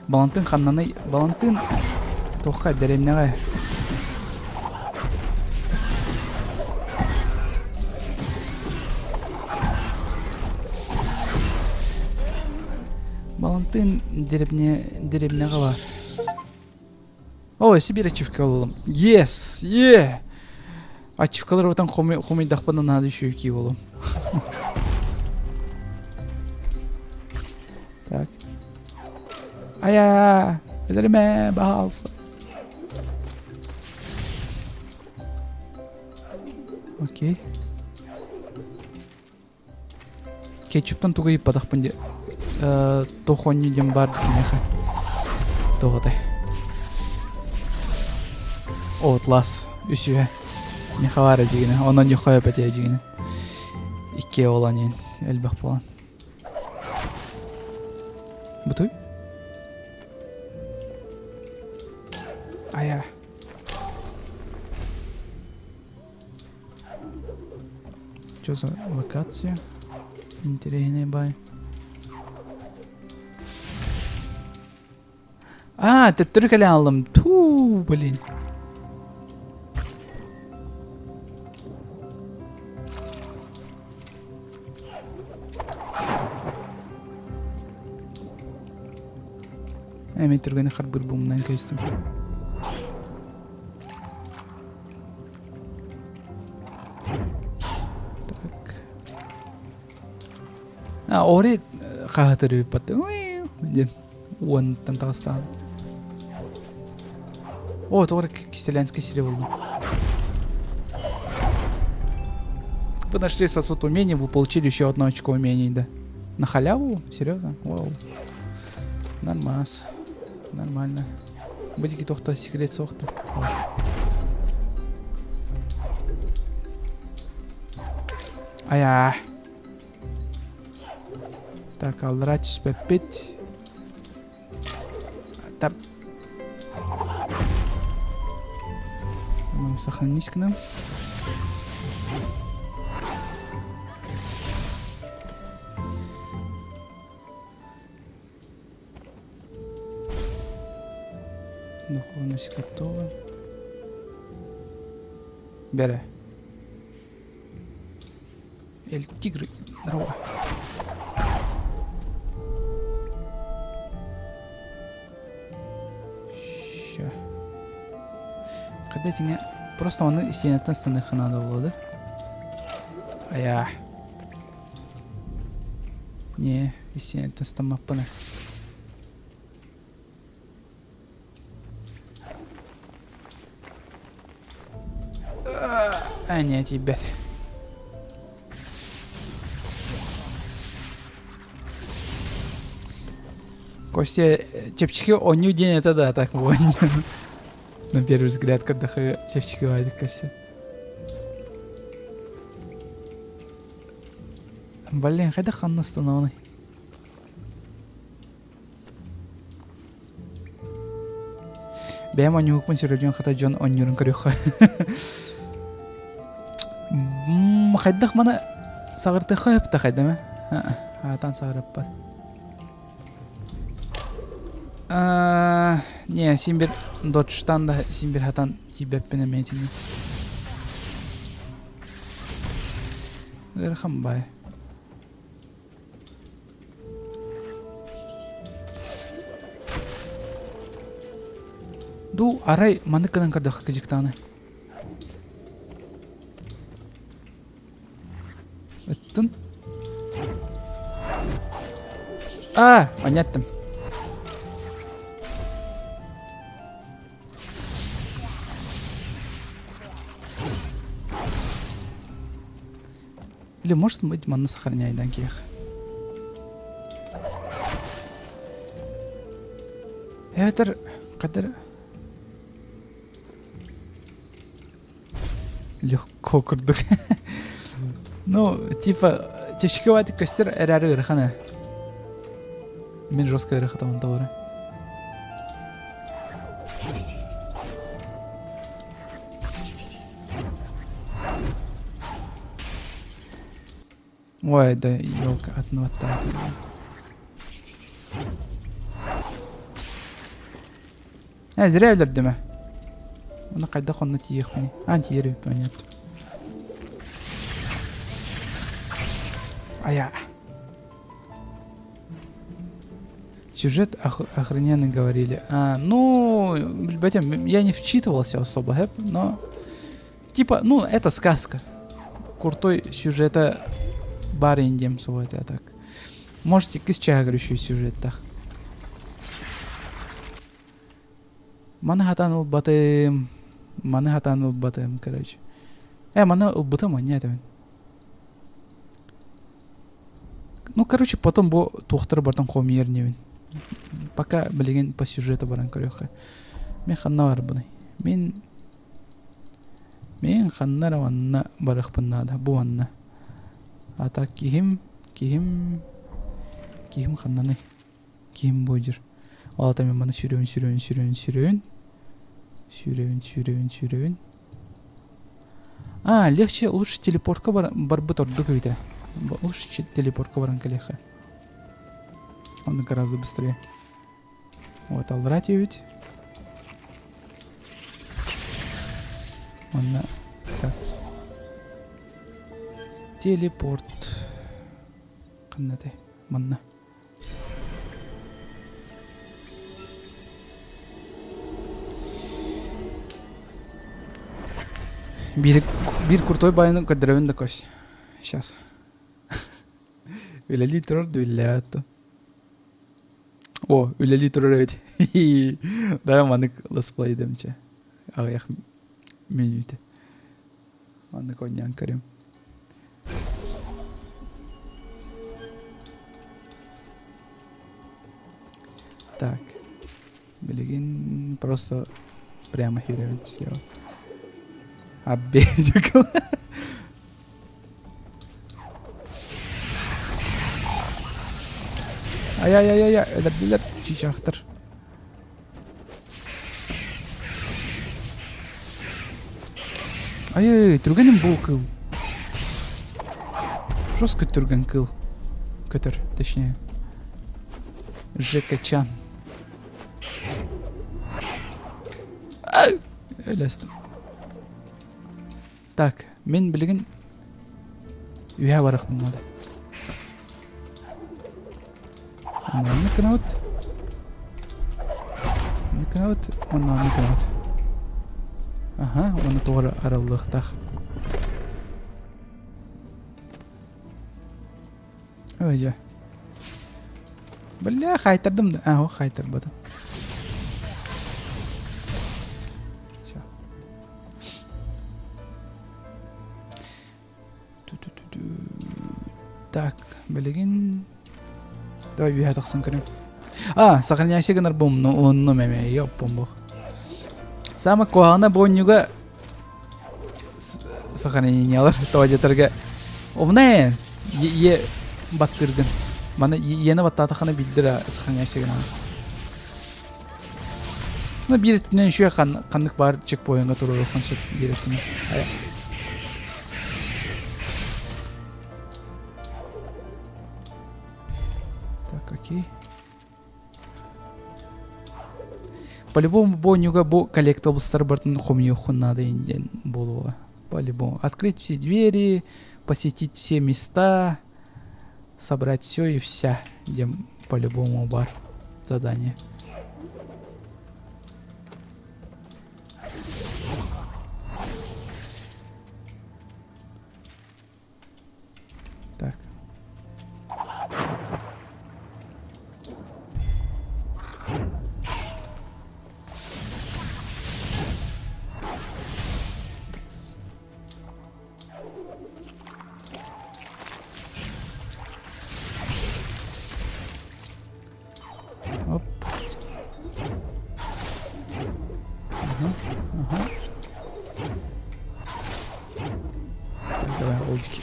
Балантыын ханнаный? Балантыын туохха дэриэбинэҕэ Балантыын дэриэбинэ дэриэбинэҕэ баар. Ой, Сибирь ачивка ыллым. Yes! Yeah! Аччыкалар хомуйдахпына наада үчүгэй кии буолуом. Так. Ая, өлөрүмэ, баһаалса. Окей. Кетчуптан тугу ыйыппатахпын дии. Туох оонньуу диэн баар киниэхэ. Туох этэй? Outlast үсүһэ. Миэхэ баар дьигинэ. Онон ньуххай эпэтиэ дьигинэ. Иккиэ буолан иһин элбэх буолан. Бутуй? Ая. Что за локация? Интересный бай. А, төттөрү кэлэн аллым. Туу, блин. Эми түргені харбыр бумнан көстім. Так. А, ори хаһытыр үппат. Диэн уонтан таҕыстаан. О, тоҕо Кистелянский сире булдум. Вы нашли сосуд умений, вы получили еще одно очко умений, да. На халяву? Серьезно? Вау. Нормас. Нормально. Будете тохто секрет сохта. Ая. Так, аллара түспэппит. Тап. Сохранись к нам. Духовность готова. Бери. Эль тигры. Здорово. Ща. Когда тебя... Просто он сенаттан станых надо было, да? А я... Не, истинаттан стаммаппына. А, нет, ребят. Костя, чепчики оонньуу диэн это да, так оонньуу. На первый взгляд, когда чепчики баайдык Костя. Блин, хайдах ханнастанаҕыный? Бэйэм оонньуһукпун сүрүрдүөн хата дьон оонньуурун көрүөххэ. Хайдах маны саҕыртыахха сөп да хайдама? Аатан саҕырыппат. Не, син бир доджтан да син бир хатан тиийбэппин эмиэ итинник. Ыарахан баай. Ду арай маннык гынан көрдөххө кыдьыктааны. Ыттын. А, понятно. Или может быть манна сохраняй киэх. Эбэтэр кадыр легко курдук. Ну, типа, чэпчэки көстөр эрээри ыарахан Мин жестко ыарахатабын тоҕо Ой, да елка одна Э, зря өлөрдүм ээ. Уна хайдах онно тиийиэхпиний? А, тиийэр понятно. Ая. Сюжет охрененный говорили. А, ну, я не вчитывался особо, но... Типа, ну, это сказка. Крутой сюжета бар индем суот а так. Может, иккис чааһыгар үчүгэй сюжеттаах. Маны хатаан ылбатым. Маны хатаан ылбатым, короче. Э, маны ылбытым, анньа этэбин. Ну, короче, потом бу туохтары бартан хомуйар инибин. Пока билигин по сюжету баран көрүөххэ. Мин ханна барбыный? Мин Мин ханна эрэ манна барыахпын наада, бу манна. А так киһим, киһим, киһим ханнаный? Киһим бу дьир. Ол аата мин маны сүүрөбүн, сүүрөбүн, сүүрөбүн, сүүрөбүн. Сүүрөбүн, сүүрөбүн, сүүрөбүн. А, легче, лучше телепортка бар, барбыт ордук эбитэ. Лучше телепортка баран кэлиэххэ. Он гораздо быстрее. Вот аллара диэбит. Онно так. Телепорт. Ханна этэй? Манна. Биир, биир крутой байыны көрдөрөбүн да көс. Сейчас. Үлэлии турар да үлэлээбэт да. О, үлэлии турар эбит. Давай маннык летсплейдемче. Аҕыйах мүнүүтэ. Маннык оонньоон көрүм. Так. Билигин просто прямо хирэбин слева. Аббедик. Ай-ай-ай-ай, өлөрдүлэр чыычаахтар. Ай-ай-ай, түргэним бу кыл. Жестко түргэн кыл. Көтөр, точнее. Жекачан. Өлөстүм. Так, мин билигин үһэ барыахпын наада. Маннык гынабыт. Маннык гынабыт уонна маннык гынабыт. Аха, уонна тоҕо эрэ арыллыахтаах. Ой, дьэ. Бля, хайтардым да. А, хайтарбатым. Все. Так, билигин... Давай үөһэ тахсан көрүм. А, сохраняйся гынар бум, ну онно меме, ёппум бу. Самое куһаҕана бонньуга сохранениялар тоҕо диэтэргэ умнэ е баттыргын. Маны иэни баттаатаххына билдир сохраняйся гынан. Ну, биир өттүнэн үчүгэй ханнык баар чекпоинга туруоруоххун сөп биир өттүнэн. Так, окей. По-любому бонюга бу коллективстар бартын хомуйуоххун наада диэн буолуоҕа. По-любому. Открыть все двери, посетить все места, собрать все и вся, диэн по-любому бар задание. Так. Оп. Ага, ага. Давай, олдики.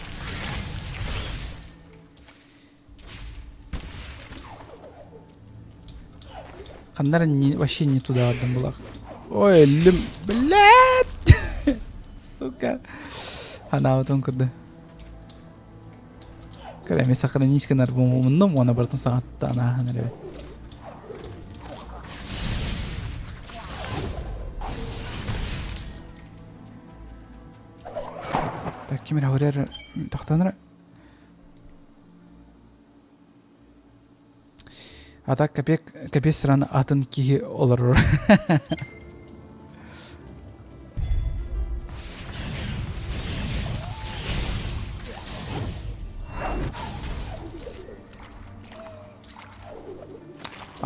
Ханнара не, вообще не туда отдам была. Ой, лим... Блядь! Сука. Она вот он куда. Кэлэ эмиэ сохранить гынар умуннум уонна барытын саҥаттаан ааһан эрэбин. Так, ким эрэ көрөр тохтонор. А так капек капец ран атын киһи олорор.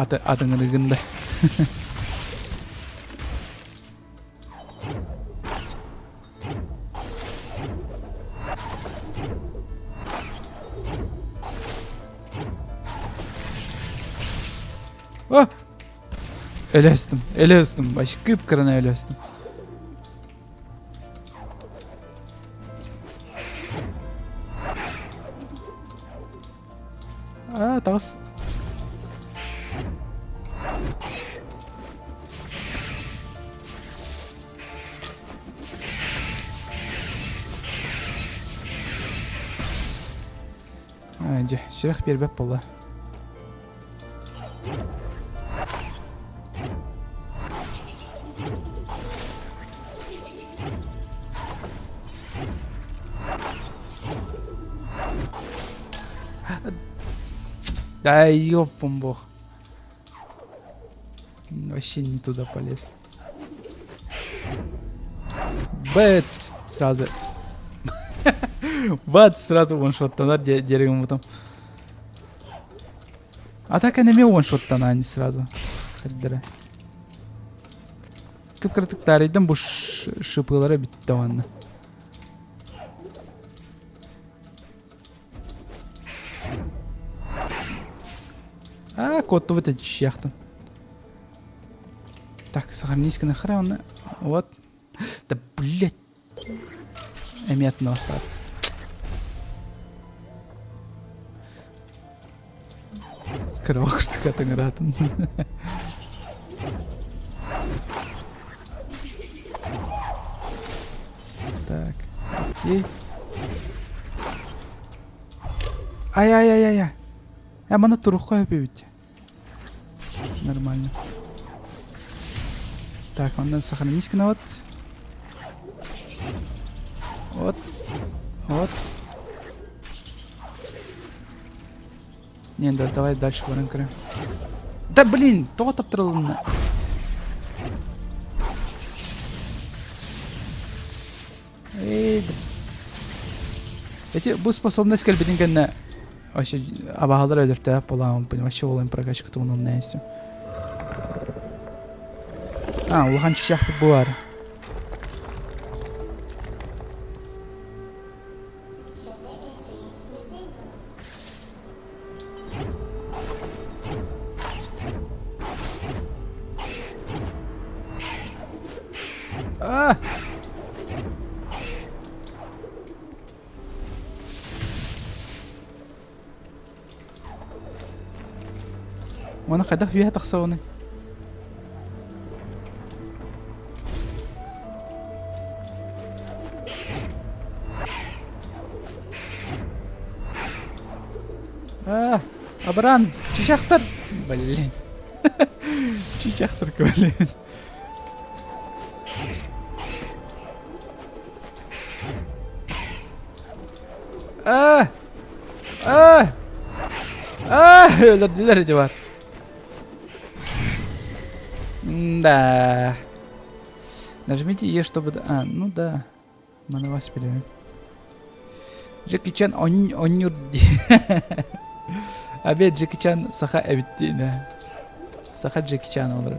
Аты атыҥырыгын да. А! Өлөстүм, өлөстүм. Вообще кып-кырана өлөстүм. Аа, таҕыс. Аа, дьэ, сүрэх биэрбэт буолла. Да ёпом бог. Вообще не туда полез. Бэц! Сразу. Бац! Сразу ваншоттанар деревом потом. А так энеми ваншоттана они сразу. Хаддара. Кып-кыратык таарыйдым бу шипылара бүтті онно. А, куоттубут этишиэхтэн. Так, сохранись нахера онно. Вот. Да блять. Эмиэ атын остаат. Кыра курдук атыҥыраатын. Так, окей. Ай-ай-ай-ай-ай. Э, маны турукка өпүбүт. Нормально. Так, онно сохранись вот. Вот. Вот. Не, да, давай дальше баран көрөм. Да блин, тоҕо таптырылынна? Эй, Эти бу способность кэлбитин кэннэ вообще абаһалар өлөртөөх буолаамын вообще ол прокачка туһунан нэстим. А, улахан чычахпыт бу бар. А! Уонна хайдах үөһэ тахсабыный? А, абран, чычахтар. Блин. Чычахтар, блин. А! А! А! Өлөрдүлэр ити бар. Да. Нажмите Е, чтобы... А, ну да. Маны вас билэбин. Джеки Чан онньур Абе Джеки Чан саха эбиттиин Саха Джеки Чан олорор.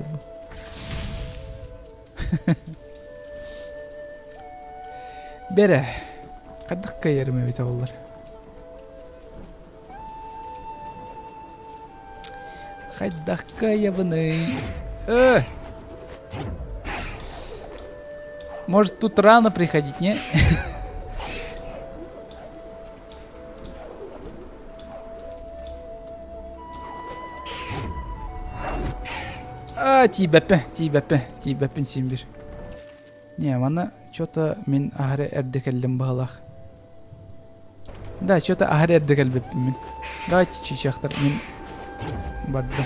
Бере. Хайдах кыайарым эбитэ буоллар. Хайдах кыайабыный? Э! Может, тут рано приходить, не? А, тиийбэппин, тиийбэппин, тиийбэппин син бир. Не, манна что-то мин аһары эрдэ кэллим быһалаах. Да, что-то аһары эрдэ кэлбиппин мин. Давайте чичахтар мин бардым.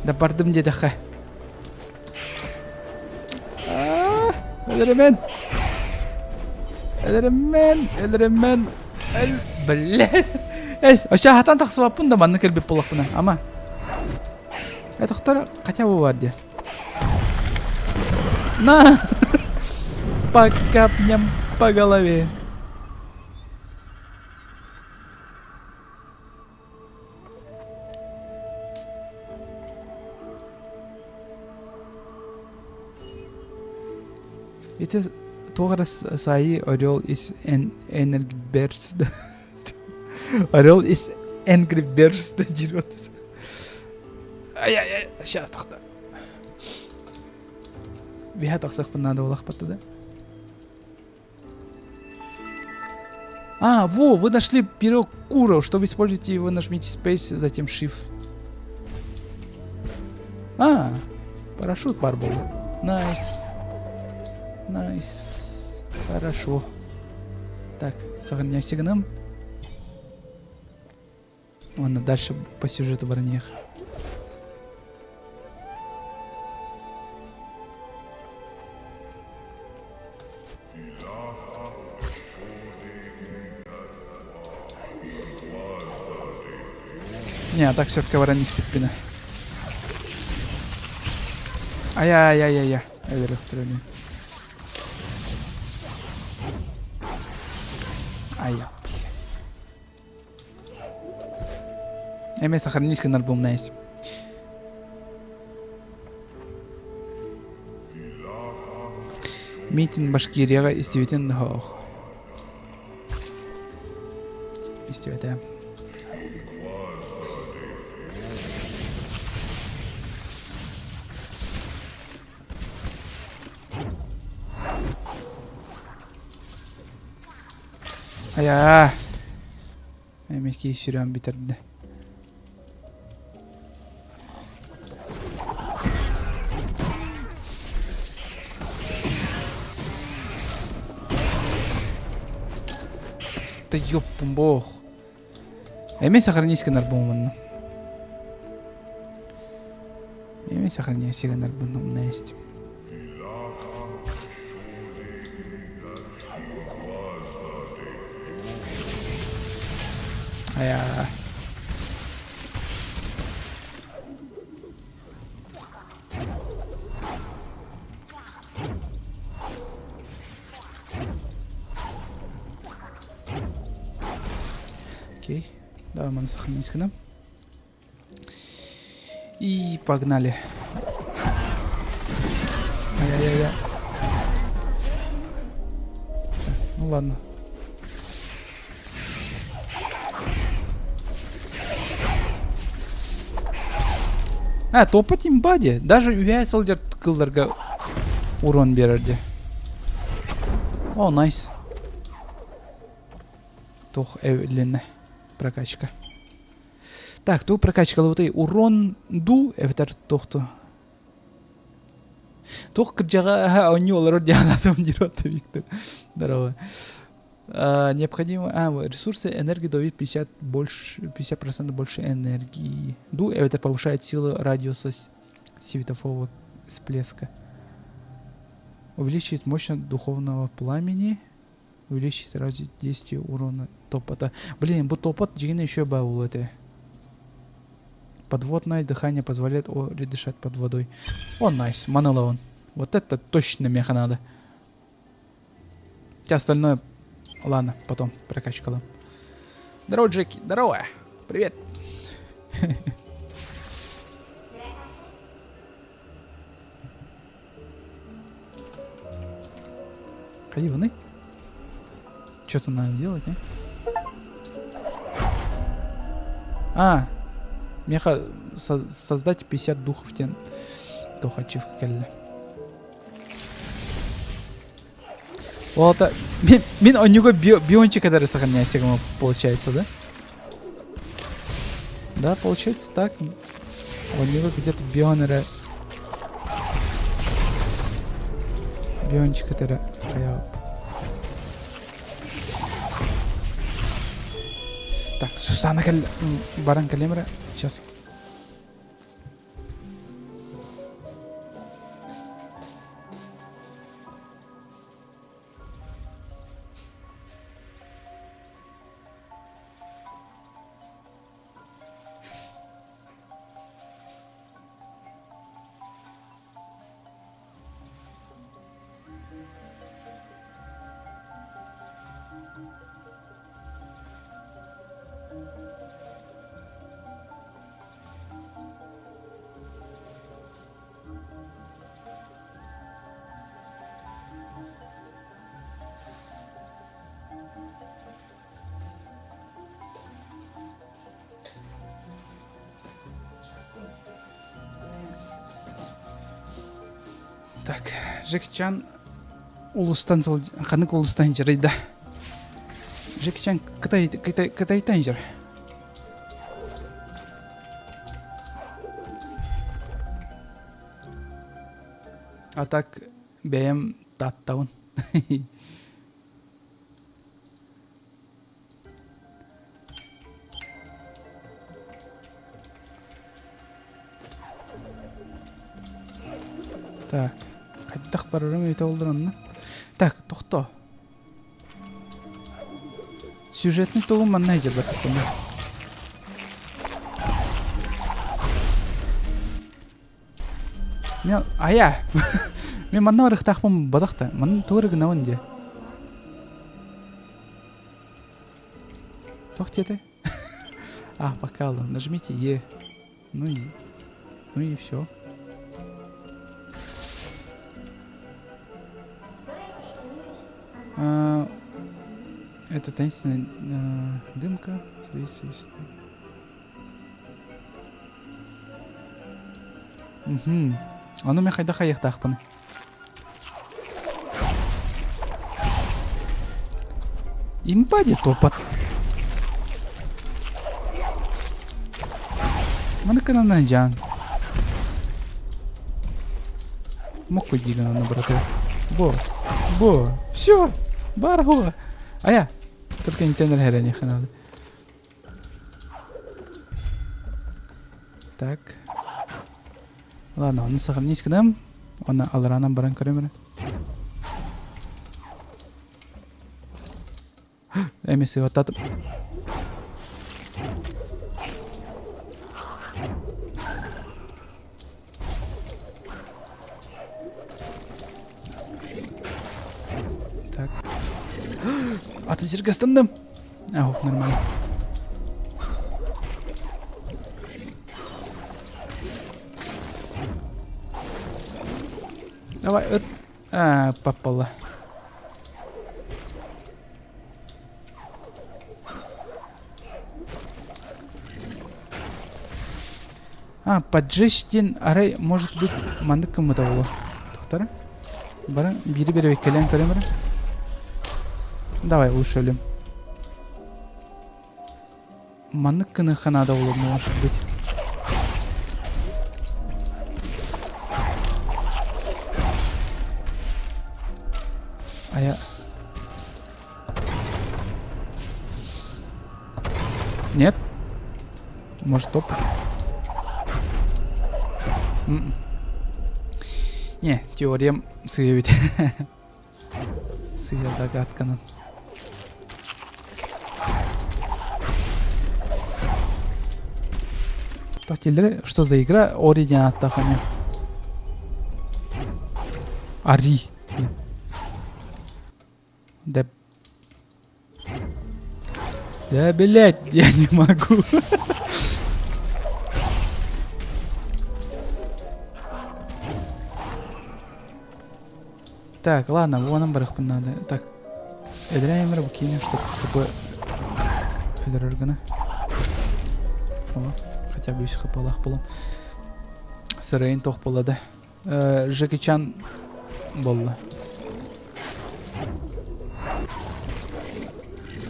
Да бардым диэтэххэ. Өлөрөмөн! Өлөрөмөн! Өлөрөмөн! Өл... Бля! Эс, оча хатан тахсыбаппын да манна кэлбит буоллахпына. Ама. Э, тохтор, хотя бы бар дии. На! По капням по голове. Ити туох эрэ Саи Орел из Энергберс Орел из Angry Birds диир Ай-ай-ай, сейчас тахта. Биһа тахсыахпын наада буолахпатта да. А, во, вы нашли перо Куро. Чтобы использовать его, нажмите Space, затем Shift. А, парашют бар был. Найс. Найс. Хорошо. Так, сохраняйся гном. Ладно, дальше по сюжету бараниях. Не, а так все-таки баран испиппинэ. Ай-яй-яй-яй-яй. Өлөрөхтөрөнү. Ай, Эмиэ сохранись гынар найс. Митин Башкирияҕа истибитин оһох. Истибэтэ. Айаа. Эмики сүрэн бүтэрдэ. Да ёппун бог. Эми сохранись гынар буолманна. Эми сохраняйся гынар буолманна есть. Айа. Окей. Давай мы сохранить к нам. И погнали. Ай-яй-яй. Ну ладно. А, топа имба дии. Даже үһээ сылдьар кылларга урон биэрэр дии. О, найс. Туох эбилиннэ прокачка. Так, ту прокачкалыбытай урон ду эбэтэр туохту. Туох кырдьаҕа оонньуу олорор диэн атым диир Виктор. Здорово. А, необходимо... А, ресурсы энергии дают 50 больше, 50% больше энергии. Ду, это повышает силу радиуса светофового всплеска. Увеличивает мощность духовного пламени. Увеличит радиус действия урона топота. Блин, бу топот дьиҥинэ еще баул это. Подводное дыхание позволяет Ори дышать под водой. О, найс, манала он. Вот это точно меха надо. Хотя остальное... Ладно, потом прокачкала. Здорово, Джеки. Здорово. Привет. Хайваны? Что-то надо делать, не? А, меха создать 50 духов тен туох ачивка кэллэ. Ол это мин онньуга биончик кытары сохраняйся получается, да? Да, получается так. У него где-то бионера биончик кытары хайаап. Так, Сусана кэл баран кэлемера. Сейчас. Так, Джеки Чан улустан ханнык улустан дьарыйда? Джеки Чан Кытай, Кытай, Кытайтан дьар. А так бэйэм Тааттабын. Так, хайдах барарым эбитэ буоллар онно. Так, тохтоо. Сюжетный тугун манна сылдьыбаттым. Мен ая! Мен манна барыахтаахпын бадах да. Манна тугу эрэ гынабын дии. Туох диэтэй? А, пока Нажмите Е. Ну и... Ну и все. А, это таинственная дымка. Здесь Угу. Ону мен хайдах хайыахтаахпын? Имба де топат. Маны кынанан жан. Мокко диган браты. Бо. Бо. Все. Бар Ая. Только не тенер херени ханады. Так. Ладно, оны сохранить гынам. Оны алыранан баран көрөм эрэ. Эми сыгаттатым. Так. Атын сиргэ ыстандым. Ау, нормально. Давай, ыт. А, попала. А, поджечь диэн арай может быть маннык гыммыта буолуо. Тохтара. Баран биири бэрэбэккэлээн көрөн баран. Давай лучше өлүм. Маннык гыныахха наада буолуо может быть. Ая. Нет? Может топ? М-м. Не, теориям сыа эбит. Сыа догадканан. Так, что за игра? Ори диэн ааттаах аны. Ари. Да... Да, блядь, я не могу. Так, ладно, вон нам барыхпын надо. Так, эдрэймер букинем, чтобы хп өлөрөр О, хотя бы үс хп-лаах буолан. Сырайын тох буолла да. Джеки Чан буолла.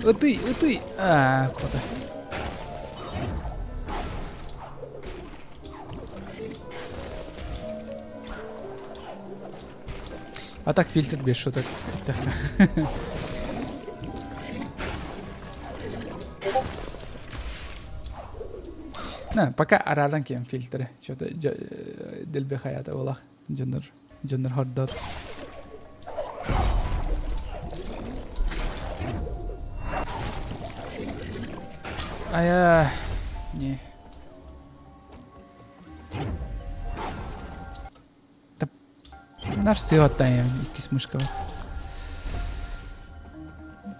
Ытый, ытый! Аа, пота. А так фильтр без шуток. На, пока арааран киэн фильтры. Что-то дэлби хаята булах. Дьоннор, дьоннор хордот. Ая, не. Наш сыгаттан иккис мышкаба.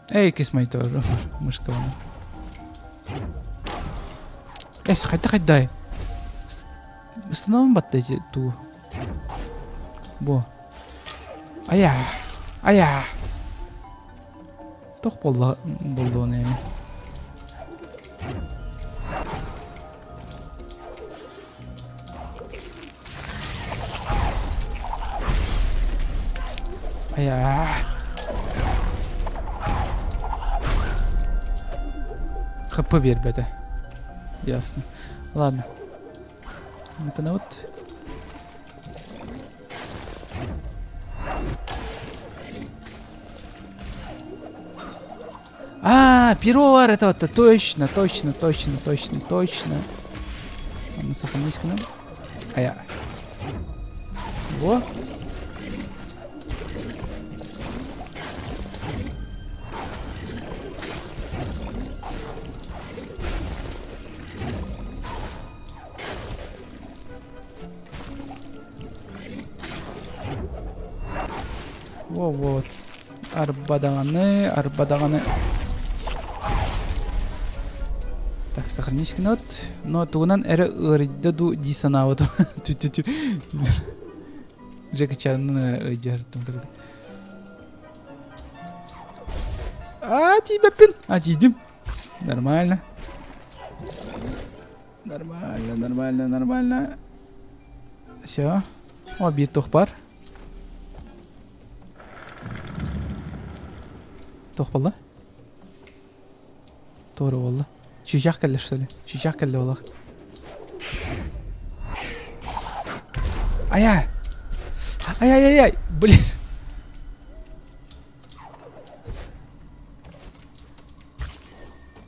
Эй, иккис монитор мышкабаны. Эс, хайда хайдай. Установим батта эти ту. Бо. Ая. Ая. Тох болла болду эми. ХП биэрбэтэ. Ясно. Ладно. Вот. А, пивовар это вот точно, точно, точно, точно, точно. Аны сохранись к нам. А я. Во. Во-вот. Арба даҕаны, арба даҕаны. Так, сохранись гынат. Но тугунан эрэ ыарыйда дуу дии санаабытым. Тү-тү-тү. Джеки Чаннын ыйдьарыттым. А, тиийбэппин. А, тиийдим. Нормально. Нормально, нормально, нормально. Все. О, биир туох бар. Туох буолла? Туора буолла. Чыычаах кэллэ что ли? Чыычаах кэллэ буоллах. Ай-ай! Ай-ай-ай-ай! Блин!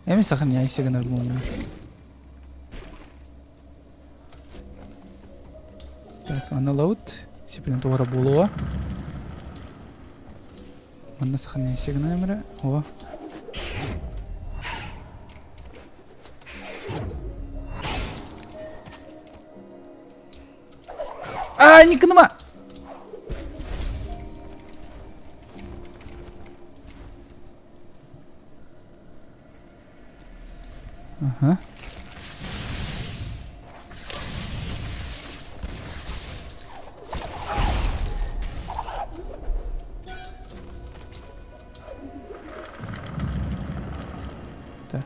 Эми сохраняйся гынар буолла. Так, аны лаут. Сиприн туора буолуо. Манна сохраняйся гына эмэрэ. О. А, не гыныма! Ага. Так.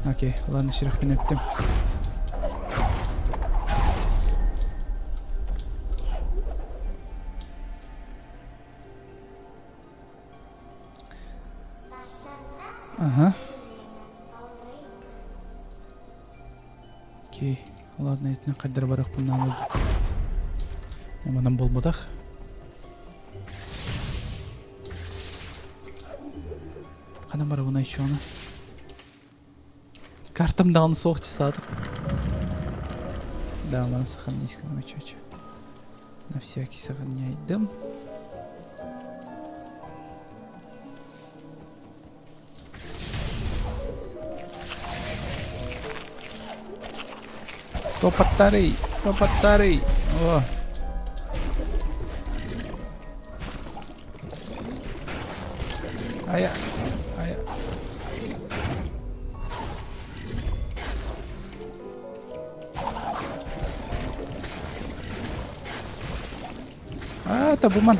Окей, ладно, сүрэхпин эттим. Ага. Окей, ладно, итинэн хайдара барыахпын наада. Манан буолбатах. Ханан барабын айчуона? Картам даҕаны суох часаатыр. Да, ладно, сохранись, короче. На всякий сохраняйдым. Топаттарый, топаттарый. О. Ая, ая. А, табуман.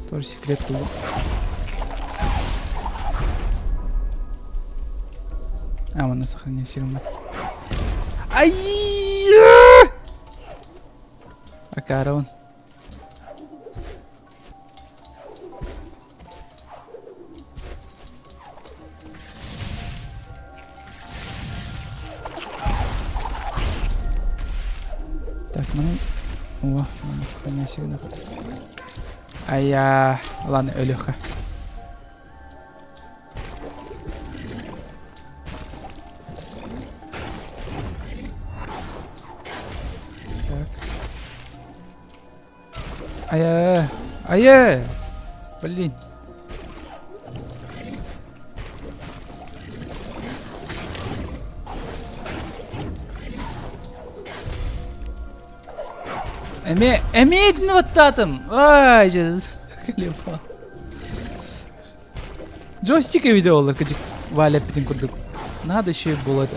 Тоже секрет был. А, вон на сохранение сильно. Ай! Акарон. Так, ну... О, манна сохраняйся гынах. Айя, ладно, өлүөххэ. Так. Айа, айа! Блин. Эмиэ, эмиэ итини баттаатым. Ай, колебал. Джойстик видео олар кыдьык Валя эппитин курдук. Надо еще и было это.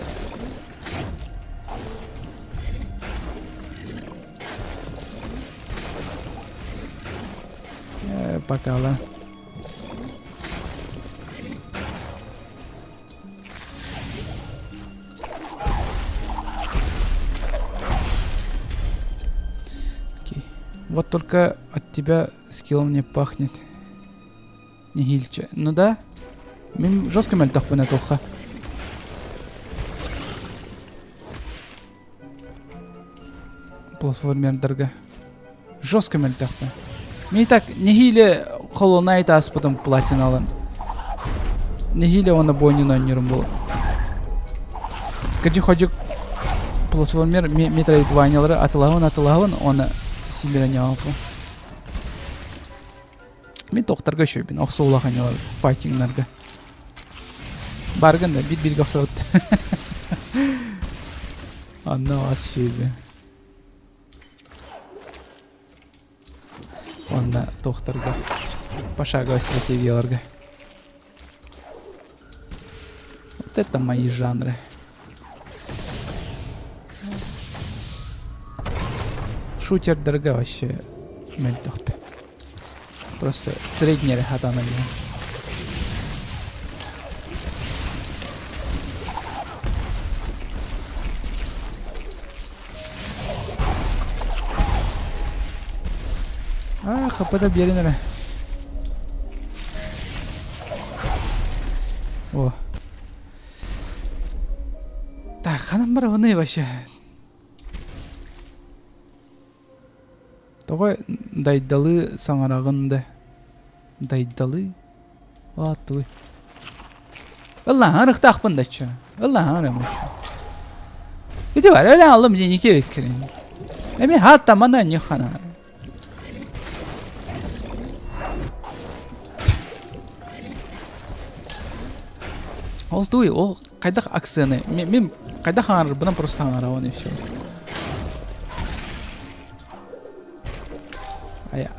Э, пока, ла. Вот только от тебя скиллом не пахнет. Нэһиилчэ. Ну да. Мин жестко мөлтөхпүнэ туохха. Платформердарга. Жестко мөлтөхпүн. Мин так нэһиилэ Hollow Knight ааспытым платиналын. Нэһиилэ уонна бойнун оонньуурум буолар. Кырдьык-ходьук платформер метроидваниялары атылаһабын атылаһабын уонна сиилэрэн ньаҕаппын. Мин тохтарга үчүгэйбин, охсуулаах аньалар файтингнарга. Баргын да бир бирге охсобут. Онно ас үчүгэйбин. Онно тохтарга пошаговой стратегияларга. Вот это мои жанры. Шутердарга вообще мөлтөхпү. Просто средний эрэ хатанан иһэн. Аа, хаппата биэрин эрэ. О. Так, ханан барабыный вообще? Тоҕо дайдалыы саҥараҕын да? Дайдалыы? Ааттуй. Ыллаһан ырыхтаахпын да чё. Ыллаһан ырым. Ити бар, өлө алым дии ники кирин. Эми хатта мана нихана. Ол туй, ол хайдах акцияны? Мен хайдах хаҥарарбынан просто хаҥарабын и все. Ая.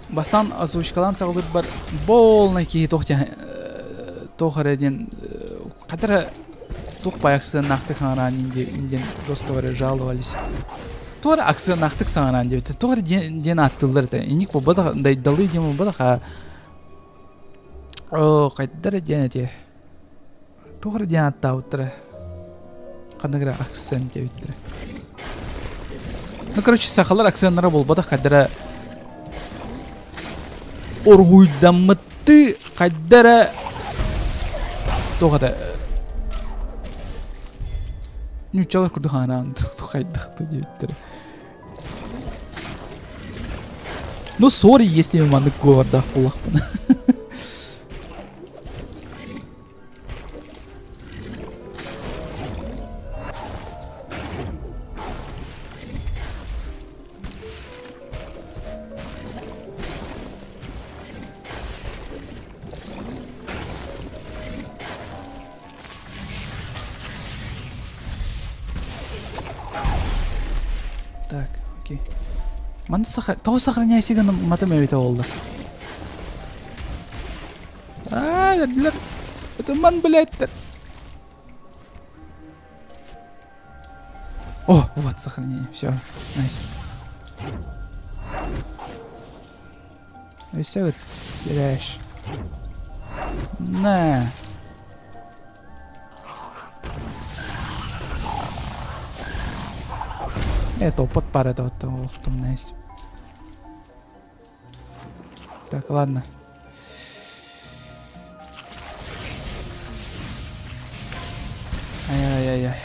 Бастаан озвучкалаан саҕалыырбар полный киһи туох диэн туох эрэ диэн хата эрэ туох баай акценнаахтык саҥараан диэн жестко говоря жаловались. Туох эрэ акценнаахтык саҥараан диэбиттэр. Туох эрэ диэн ааттыыллар этэ. Инник буолбатах, дайдалыы диэн буолбатах, а Оо, хайдах эрэ диэн этиэ. Туох эрэ диэн ааттаабыттара. Ханнык эрэ акцент диэбиттэрэ. Ну, короче, сахалар акценнара буолбатах хайдах эрэ уруһуйдаммыттыы хайдах эрэ туох этэ нууччалар курдук анаан хайдах диэбиттэрэ. Ну, сори, если маннык говордаах буоллахпына. Так, окей. Манна сохра... Тоҕо сохраняйся гына матым эбитэ буолла. Аа, эрдилэр. Это ман, блядь. О, вот сохранение. Все, найс. И все, вот теряешь. На. Это опыт пара это вот у меня есть. Так, ладно. Ай-яй-яй-яй.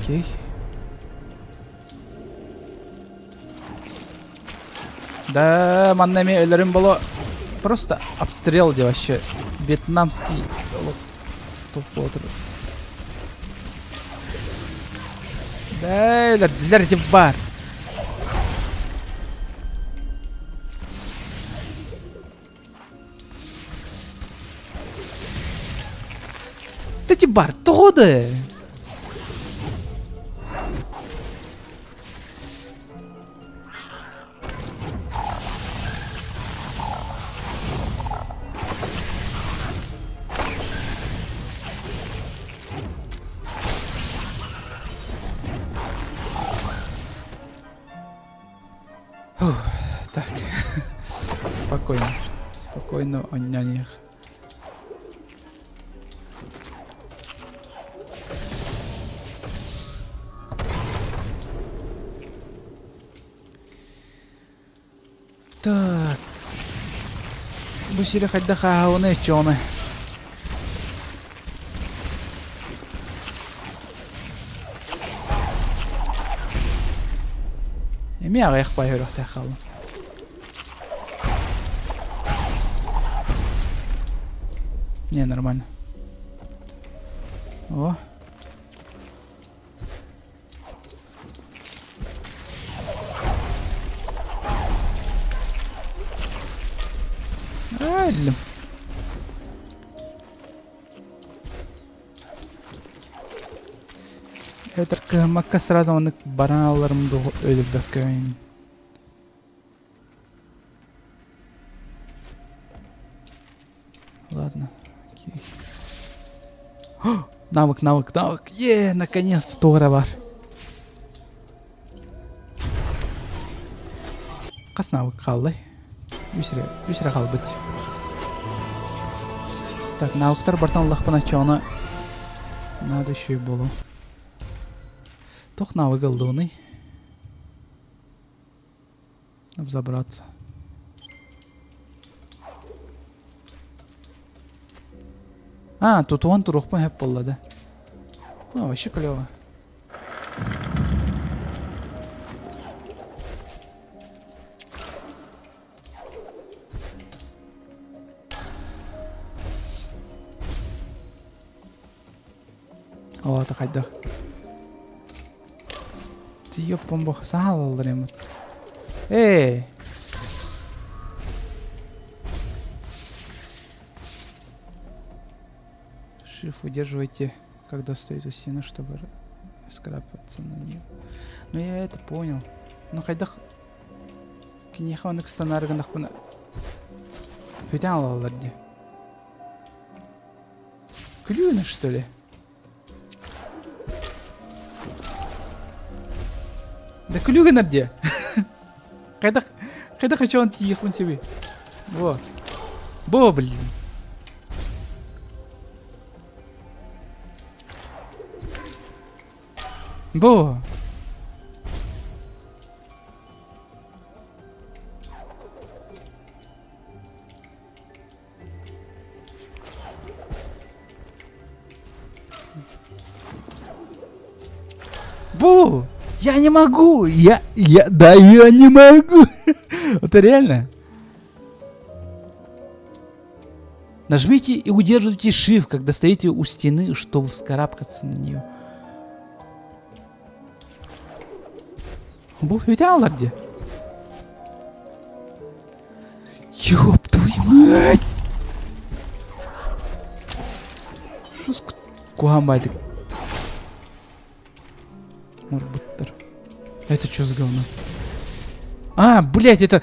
Окей. Да, манна эмиэ өлөрүм боло просто обстрел де вообще вьетнамский туох буолар Да, өлөрдүлэр деп бар. Ты бар, тоҕо да? Спокойно. Спокойно онньоон иһиэх. Так. Бу сири хайдах ааһабыный оччоҕуна? Эмиэ аҕыйах баай өрөхтөөх хааллым. Не, нормально. О. Өллүм. Эбэтэр кыһаммакка сразу маннык баран алларым дуу өлөрбөккө. Ладно, окей. Навык, навык, навык. Е, наконец-то туора бар. Хас навык хааллай? Үс эрэ, үс эрэ хаалбыт. Так, навыктар бартан ыллахпына чоҕуна надо еще и буолуо. Туох навык ыллыбыный? Взобраться. А, тутуһан туруохпун сөп буолла да. А, вообще клево. Ол аата хайдах? Тиийиэппин бу саһаалаллар эмит. Ээ! Шиф удерживайте, когда стоит у стены, чтобы скрапаться на нее. Ну я это понял. Ну хайдах киниэхэ оннук станаары гыннахпына бүтэн алаллар дии. Күлүүнэ что ли? Да күлүү гынар дии. Хайдах хайдах хочу тиийиэхпин сөбүй? Во. Бо, блин. Бо. Бу! Я не могу! Я, я, да я не могу! Это реально? Нажмите и удерживайте Shift, когда стоите у стены, чтобы вскарабкаться на нее. Бу үтэ дии. Ёб твою мать! Что куһаан баайдык Морбуттар. Это что за говно? А, блядь, это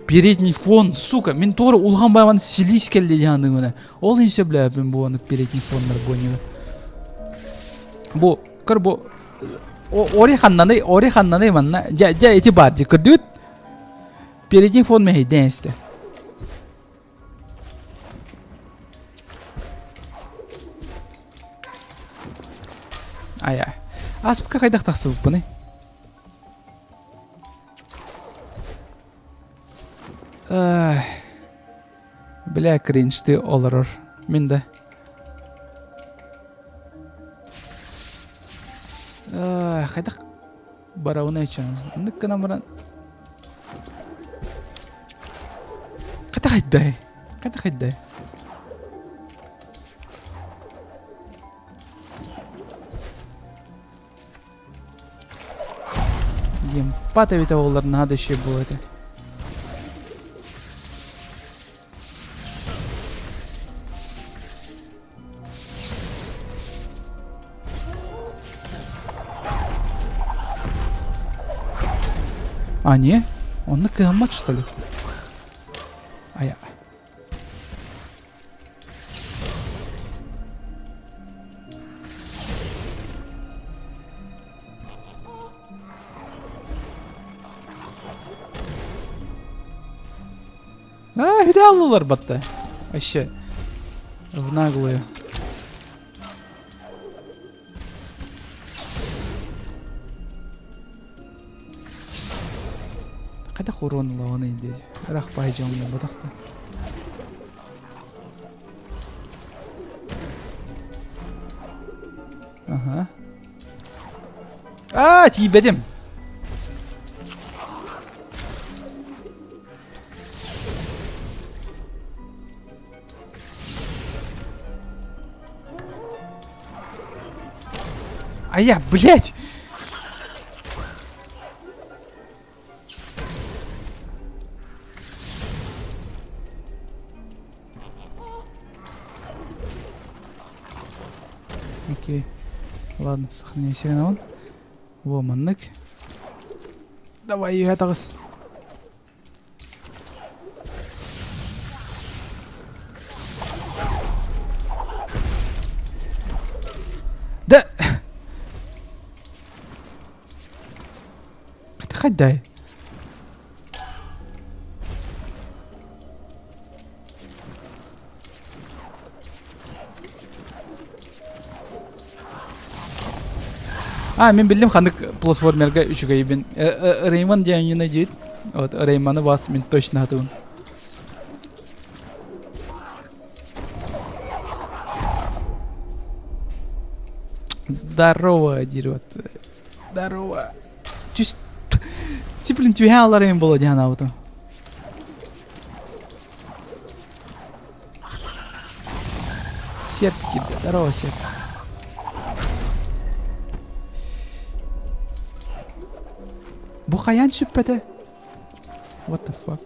передний фон, сука. Мин туора улахан баайбан силис кэллэ диһаныгына. Ол иһин сөбүлээбин бу аны передний фоннар бонньуга. Бу, көр бу ори ханнаны, ори ханнаны манна. Дьэ, дьэ ити баар дии көрдүгүт? Передний фон мэһэйдээн истэ. Ая. Ааспыкка хайдах тахсыбыппыный? Бля, кринжти олорор. Мин да. Хайдах барабын эчен. Оннук гынан баран Хайдах хайдай? Хайдах хайдай? Геймпад эбитэ буоллар наһаа да үчүгэй буолуо этэ. А, не? Онно кыһаммат, что ли? Ая. А, хүдэ аллылар батта. Вообще. В наглую. Хайдах урон ылаҕыный дии. Ырах баай дьоҥҥо буолбатах да. Ага. Аа, тиийбэтим. А я, блядь! Окей. Ладно, сохраняй сигнал. Во, маннык. Давай, үһэ таҕыс. Да! Хайдай. А, мин биллим ханнык платформерга үчүгэйбин. Рейман диэн диит. Вот Рейманы бас мин точно хатыбын. Здорово, диир вот. Здорово. Түс... Типлин түһэ аларайын буолуо диэн санаабытым. Серп киирдэ. Здорово, серп. Бу хайаан сүппэтэ? What the fuck?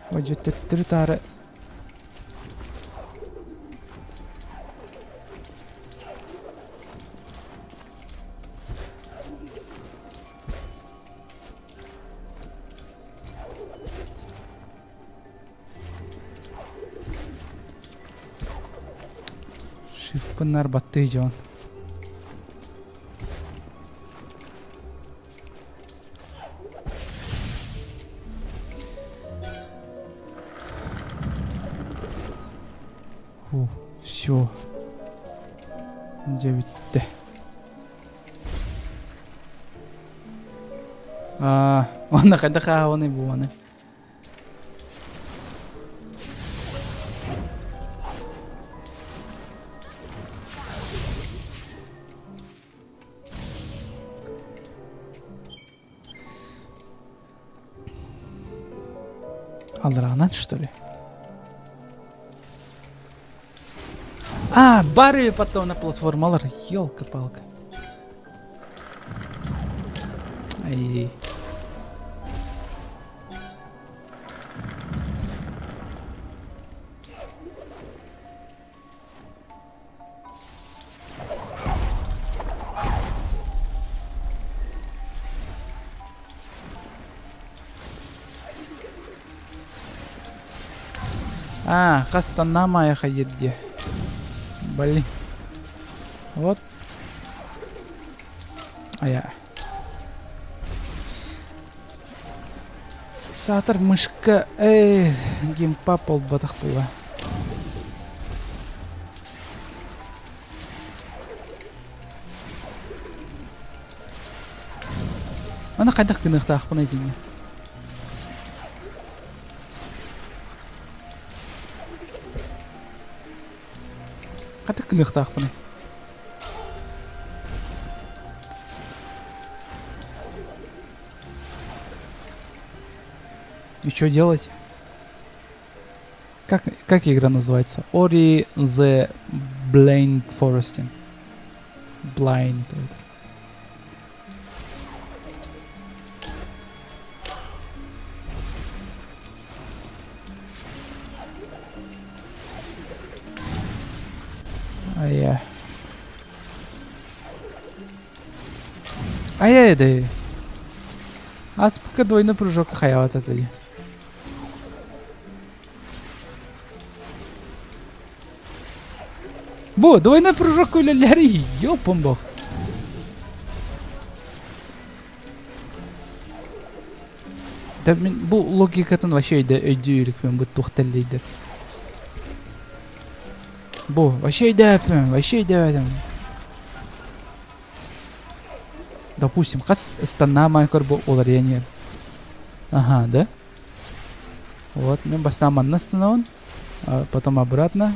Ой, төттөрү таары Шифпыннар баттыы дьон. Фу, все. Дьэ бүттэ. Аа, уонна хайдах ааҕабыный бу маны? Аллараанан, что ли? А, бары потом на платформалар. Елка-палка. Ай. А, хастанна маайаха диир Блин. Вот. Айа. Саатар мышка, эй, геймпад буолбатах була. Аны хайдах гыныахтаахпын этиҥҥэ? Хайдах гыныахтаахпыный? И что делать? Как, как игра называется? Ori the Blind Forest. Blind. Айа. Айа да. Аспка двойной прыжок хаяват это. Бу, двойной прыжок үлэлэри, ёпом бог. Да мин бу логикатын вообще өйдө өйдүү иликпин бу туох тэллэйдэр. Бу вообще өйдөөппүн, вообще өйдөөбөтүм. Допустим, хас ыстаннаамай көр бу уларыйан иһэр. Ага, да? Вот, мен бастаан манна ыстанабын, потом обратно.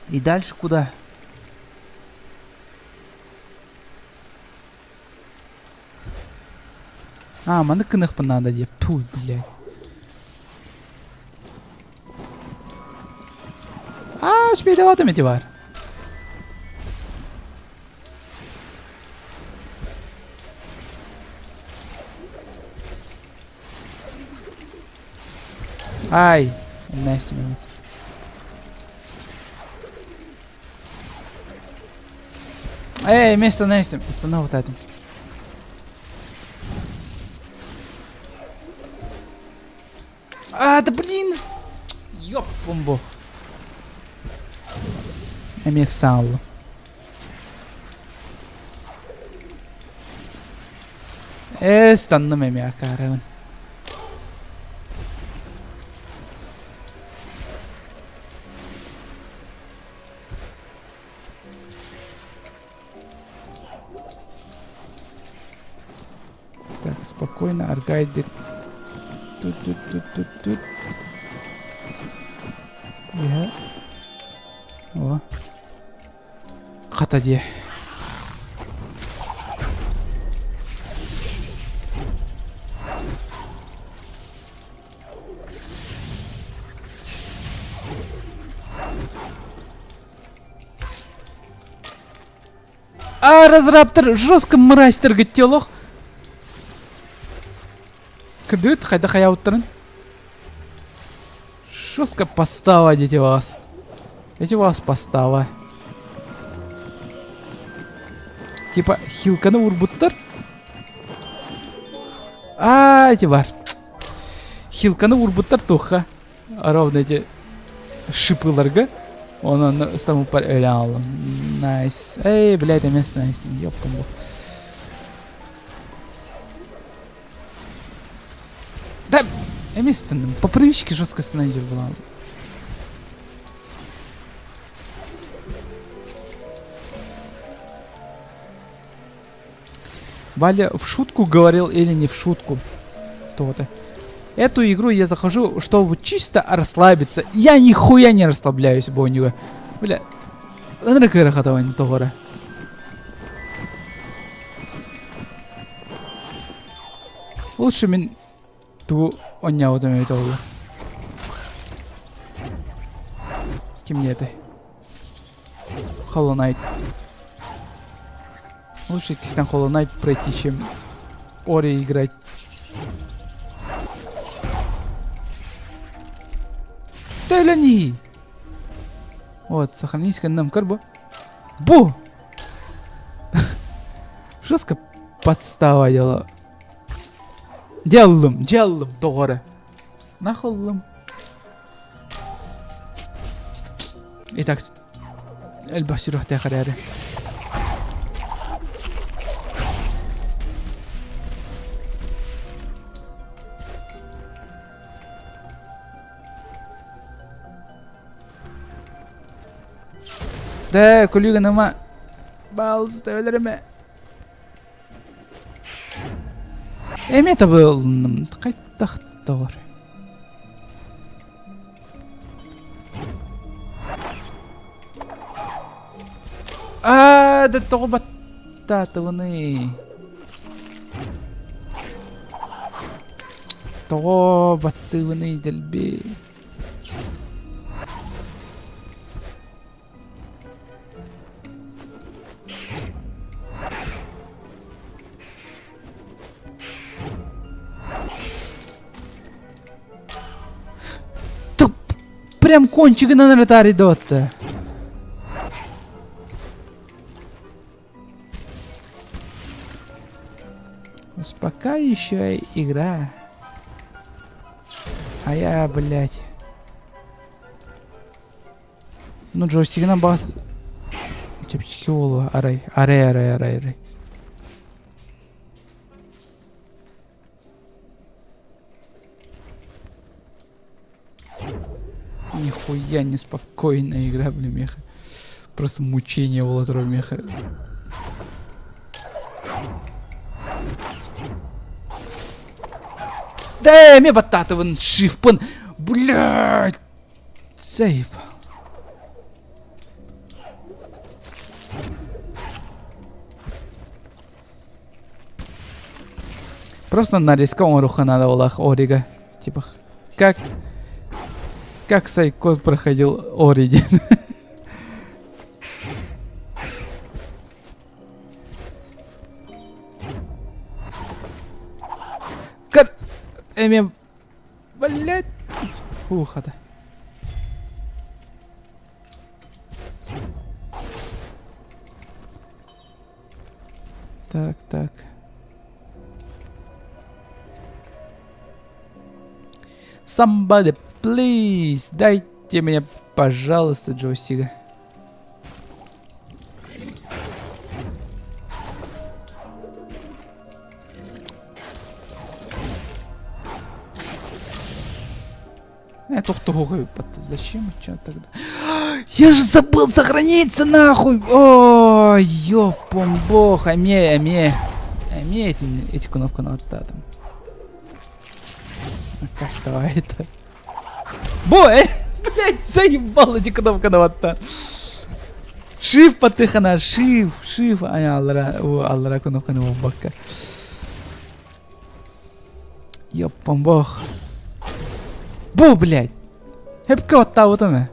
И дальше куда? А, маннык гыныахпын наада диэп. Туй, блядь. А, успейдаватым эти бар. Ай, Настя меня. Эй, место Настя, останови вот А, да блин! Ёп, бомбу. Эмиэ саалла. Ээ, станным эмиэ акаарыбын. Так, спокойно, аргайдик. Тут, тут, тут, тут, тут. Я. О. Хата дии. А, разраптор жестко мразь таргеттелох. Кырдырыт хайда хаябыттарын. Жестко постава дети вас. Эти вас постава. Типа хилканы урбуттар. А, эти бар. Хилканы урбуттар туха. Ровно эти шипыларга. Онон ыстамыппар өлөн аллым. Найс. Эй, блядь, эмес найс. Ёптум бу. Да, эмес по привычке жестко снайпер была. Валя в шутку говорил или не в шутку? То-то. Эту игру я захожу, чтобы чисто расслабиться. Я нихуя не расслабляюсь, Бонюга. Бля, ынырык ыарахатабын тоҕоро. Лучше мин тугу онньообутум эбит буолла. Ким этэй? Hollow Knight. Лучше иккистэн Hollow Knight пройти, чем Ори играть. Төлөний! Вот, сохранись нам карбо. Бу! Жестко подстава дела. Деллым, деллым, доҕоро. Нахыллым. Итак, элбэх сүрэхтээх эрээри. Дэ, күлүү гыныма. Баалыста өлөрүмэ. Эмиэ табылынным. Хайдах доҕор. Аа, да тоҕо баттаатыбыный? Тоҕо баттыыбыный дэлби? Прям кончигынан эрэ таарыйдыбатта. Успокаивающая игра. А я, блядь. Ну, джойстигынан баас чэпчэки буолуо арай, арай, арай, арай, арай. Нихуя неспокойная игра, блин, меха. Просто мучение было меха. Да, ме баттатывын шифпын. Блядь. Заебал. Просто нарезка оҥоруохха наада буолаах Орига. Типа, как, как Сайкот проходил Ори диэн. Кар... Эми... Блять! Фух, это. Так, так. Somebody, please, дайте мне, пожалуйста, джойстика. Э, Зачем? Чё тогда? Я же забыл сохраниться нахуй! О, ёпом бог, аме, аме. Аме эти, эти кнопку на там. Что это? Бо, блять, заебал эти кнопка на вот Шиф потыхана, шиф, шиф. Ай, аллара, о, аллара кнопка на бакка. Ёпом бог. Бу, блядь! Хэпкэ оттаабытым ээ.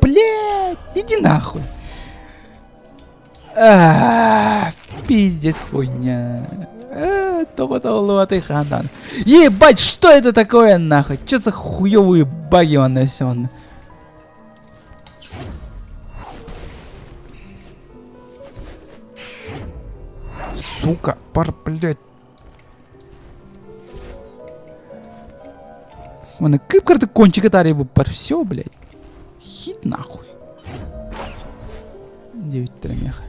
Блядь, иди нахуй. А, пиздец хуйня. А, Тоҕо табыллыбатый хаандан. Ебать, что это такое нахуй? Что за хуёвые баги он все он? Сука, пар, блядь. Вон, кып кончик это пар, все, блядь. Хит нахуй. 9 тремеха.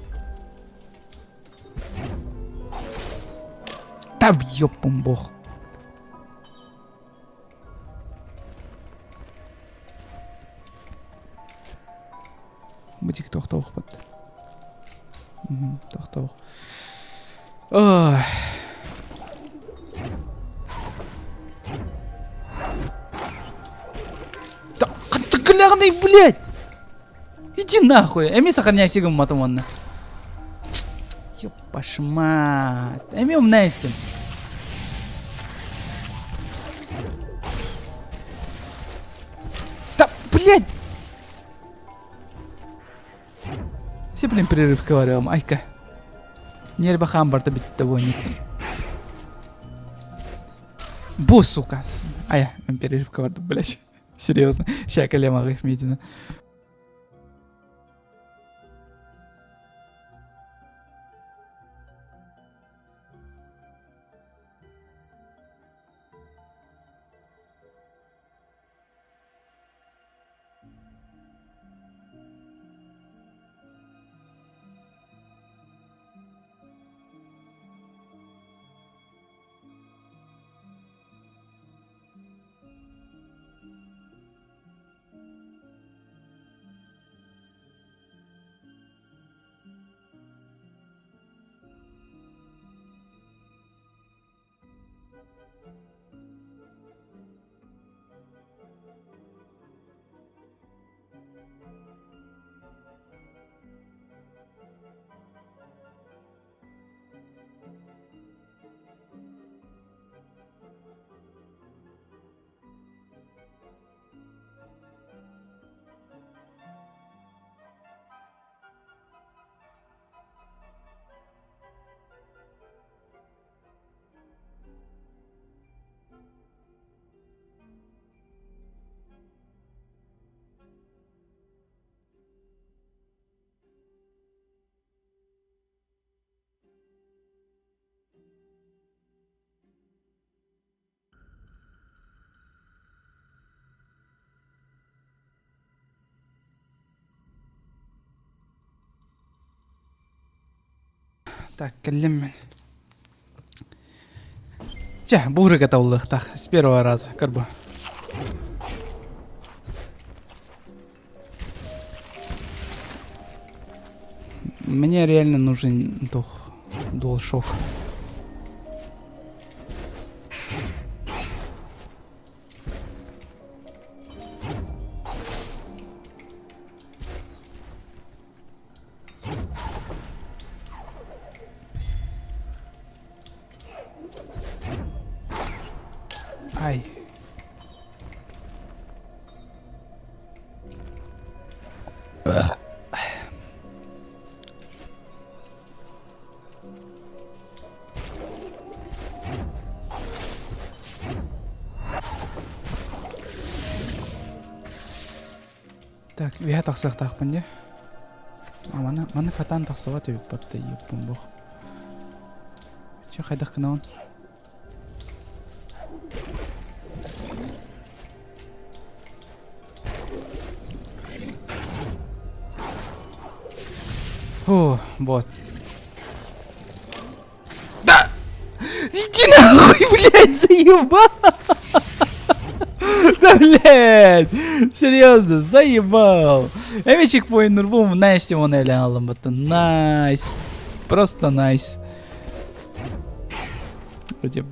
Да въебом бог. Бутик тохтоох бат. Тохтоох. Ой. Да, глянь, блядь! Иди нахуй! Эми сохраняйся матом онна. Ёпашмат. Эми умная истин. Да, блядь! Все, блин, перерыв говорю, айка. Нерва хамбарта бит того не. Бу, сука. Ая, перерыв говорю, блядь. Серьезно. Ща колема Ахмедина. Так, кэллим мин. Чэ, бу ырыга табыллыахтаах. С первого раза, как бы. Мне реально нужен дух, DualShock. Ай. Так, үөһэ тахсыахтаахпын дии. А маны, маны хатаан тахсыбат эбит батта еппун бох. Чэ хайдах гынаҕын? Фу, вот. Да! Иди нахуй, блядь, заебал! Да, блядь! Серьезно, заебал! Эми чекпоиннур бу найс тем оны элен алым баттын. Найс. Просто найс. Вроде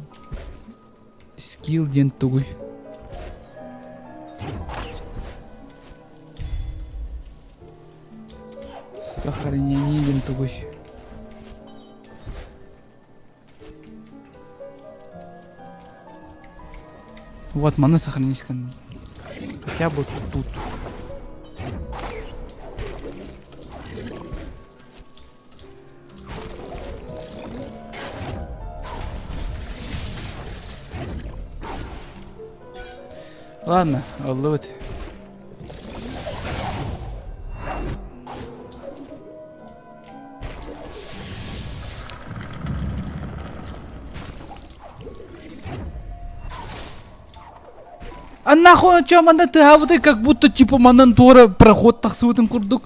скилл диэн тугуй. Сохранение диэн тугуй. Вот, маны сохранить хотя бы тут. Ладно, ыллыбыт. А нахуй чё манна тыһаабытай как будто типа манан туора проход тахсыбытын курдук.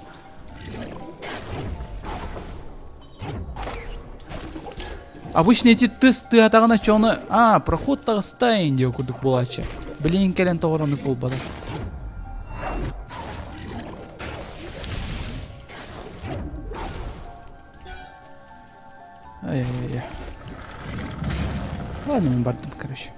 Обычно эти тыс тыатаҕына чону а проход таҕыстайын диэ курдук буолааччы. Билигин кэлэн тоҕоронук буолбата. Ай-яй-яй. Ладно, мен бардым, короче.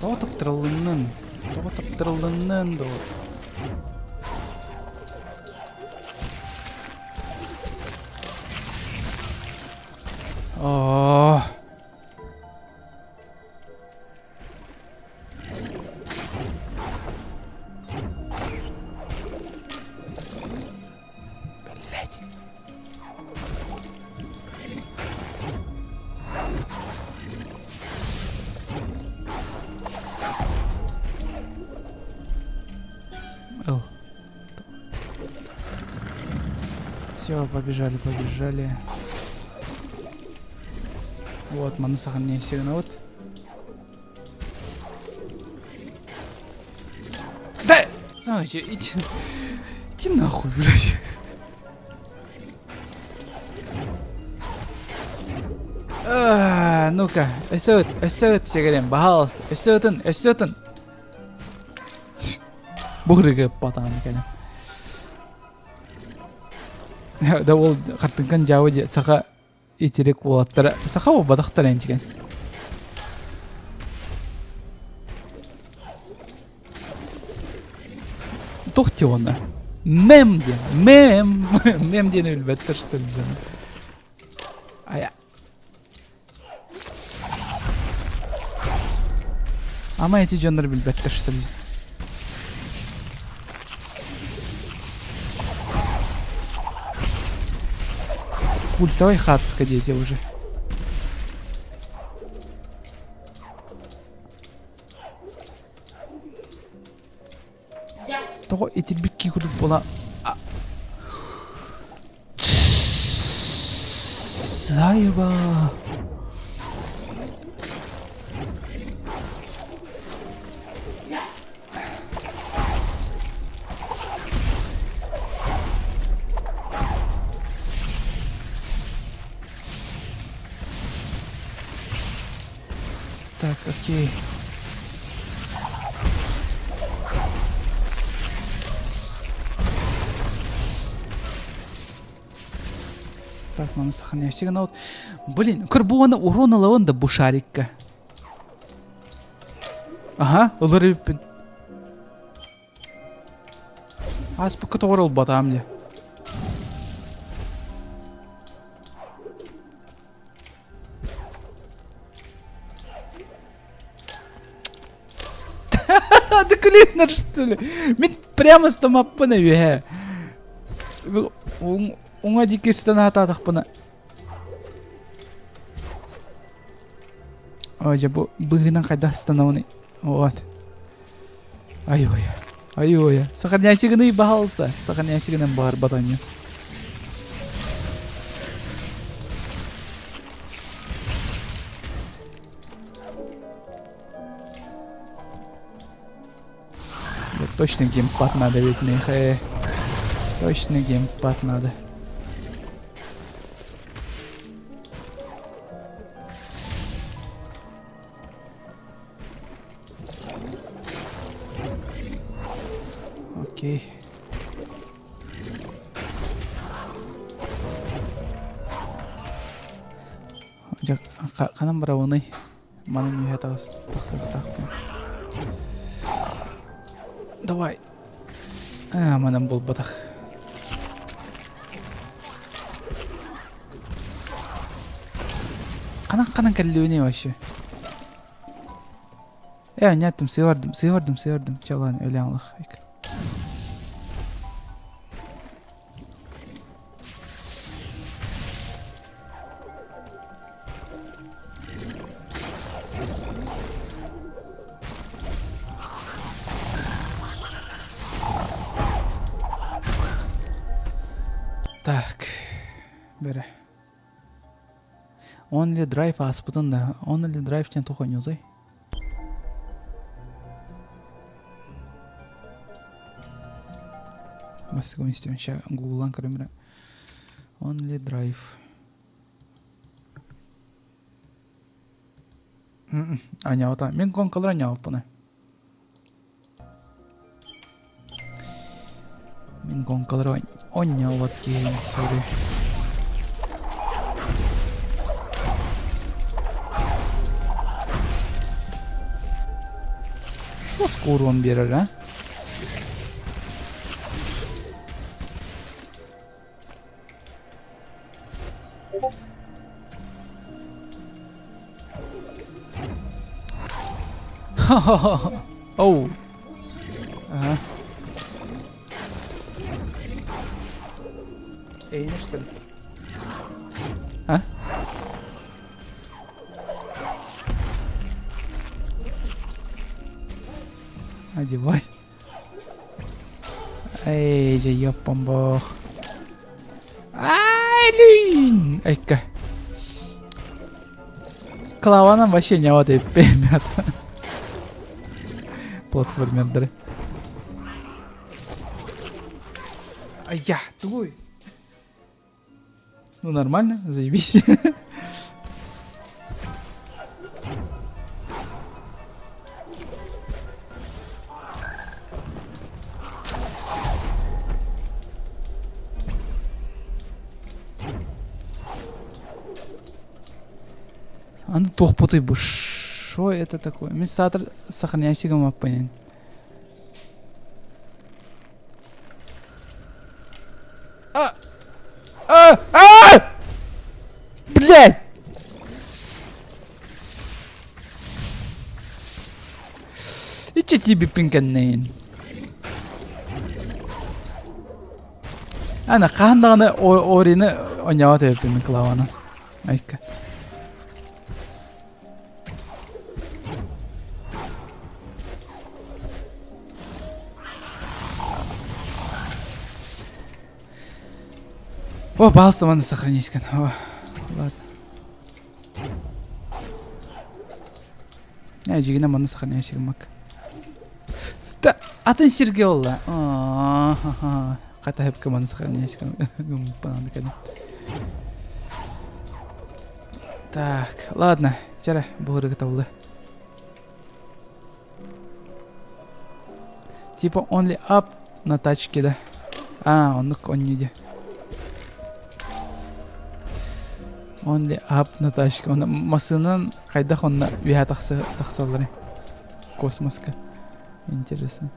Тоҕо таптырылыннын? Тоҕо таптырылыннын дуо? Оо. Блять. Эл. Все, побежали, побежали. Вот, маны сохранение сигнал. Да! А, иди, иди, иди нахуй, блядь. А, ну-ка, өссө ыт, өссө ыт сэгэрем, баһаалыста, өссө ытын, өссө ытын. Бу ырыгы патаан кэлэн. Да ол хартыҥкан дьаабы дии саха итирик уолаттара саха буолбатахтар энчиген. Туох дии уонна? Мем диэн. Мем. Мем диэни билбэттэр что ли дьон. Ая. Ама эти дьоннор билбэттэр что ли? Культовой хатска дети уже. Тоҕо итирбит курдук буола Заеба. Так, окей. Так, маны сохраняйся гына вот. Блин, кырбуаны урон ылабын да бу шарикка. Ага, ылар эбиппин. Ааспыкка тоҕор ылбатаам дьэ. Ты клинер, что ли? Мин прямо стамаппына үөһэ. Уҥа диэки сытан аһатаатахпына. Ой, дьэ бу быһыынан хайдах сытанабыный? Вот. Ай-ой. Ай-ой. Сохраняйся гыный, пожалуйста. Сохраняйся гынан баар батанню. Вот точно геймпад надо ведь меха. Точно геймпад надо. Окей. Дьэ, ханан барабыный? Манан үөһэ тахсыбатахпын. Давай. А, манан булбатах. Ханан ханан кэллибиний вообще? Э, анньааттым, сыһыардым, сыһыардым, сыһыардым. Чалаан өлөөн алах. Так, бere. Only Drive ааспытын да, Only Drive диэн туох оонньуутуй? Бастакы истэбин ща гуглан көрөм эрэ. Only Drive. Аняота. Мин гонкалар аняоппуна. Мин гонкалар онньообот киһи сори. Скоро биэрэр, а? Oh. Ага. Эйне, что ли? А? Одевай. Эй, дьэ, ёппомбох. Ай, Айка. Клаванан вообще не вот ребята. Платформердары. Ай-я, тугуй. Ну нормально, заебись. Аны туохпутуй бу? Что это такое? Мин саатар сохраняйся гыммаппын. А! А! А! Блядь! Ичи тиибиппин кэннэйин. Ана хаһан даҕаны Орины онньоҕо тэбиппин мин Клаваны. Айка. О, пожалуйста, маны сохранись О, ладно. Э, дьигинэ манна сохраняйся гыммак. Да, атын сиргэ олла. Хата хэпкэ маны сохраняйся гыммаппан Так, ладно, чара, буһырыгы табылы. Типа only up на тачке да. А, оннук онньу дии. Only up на тачке. Онно массыынан хайдах онно үөһэ тахсалларый? Космоска. Интересно.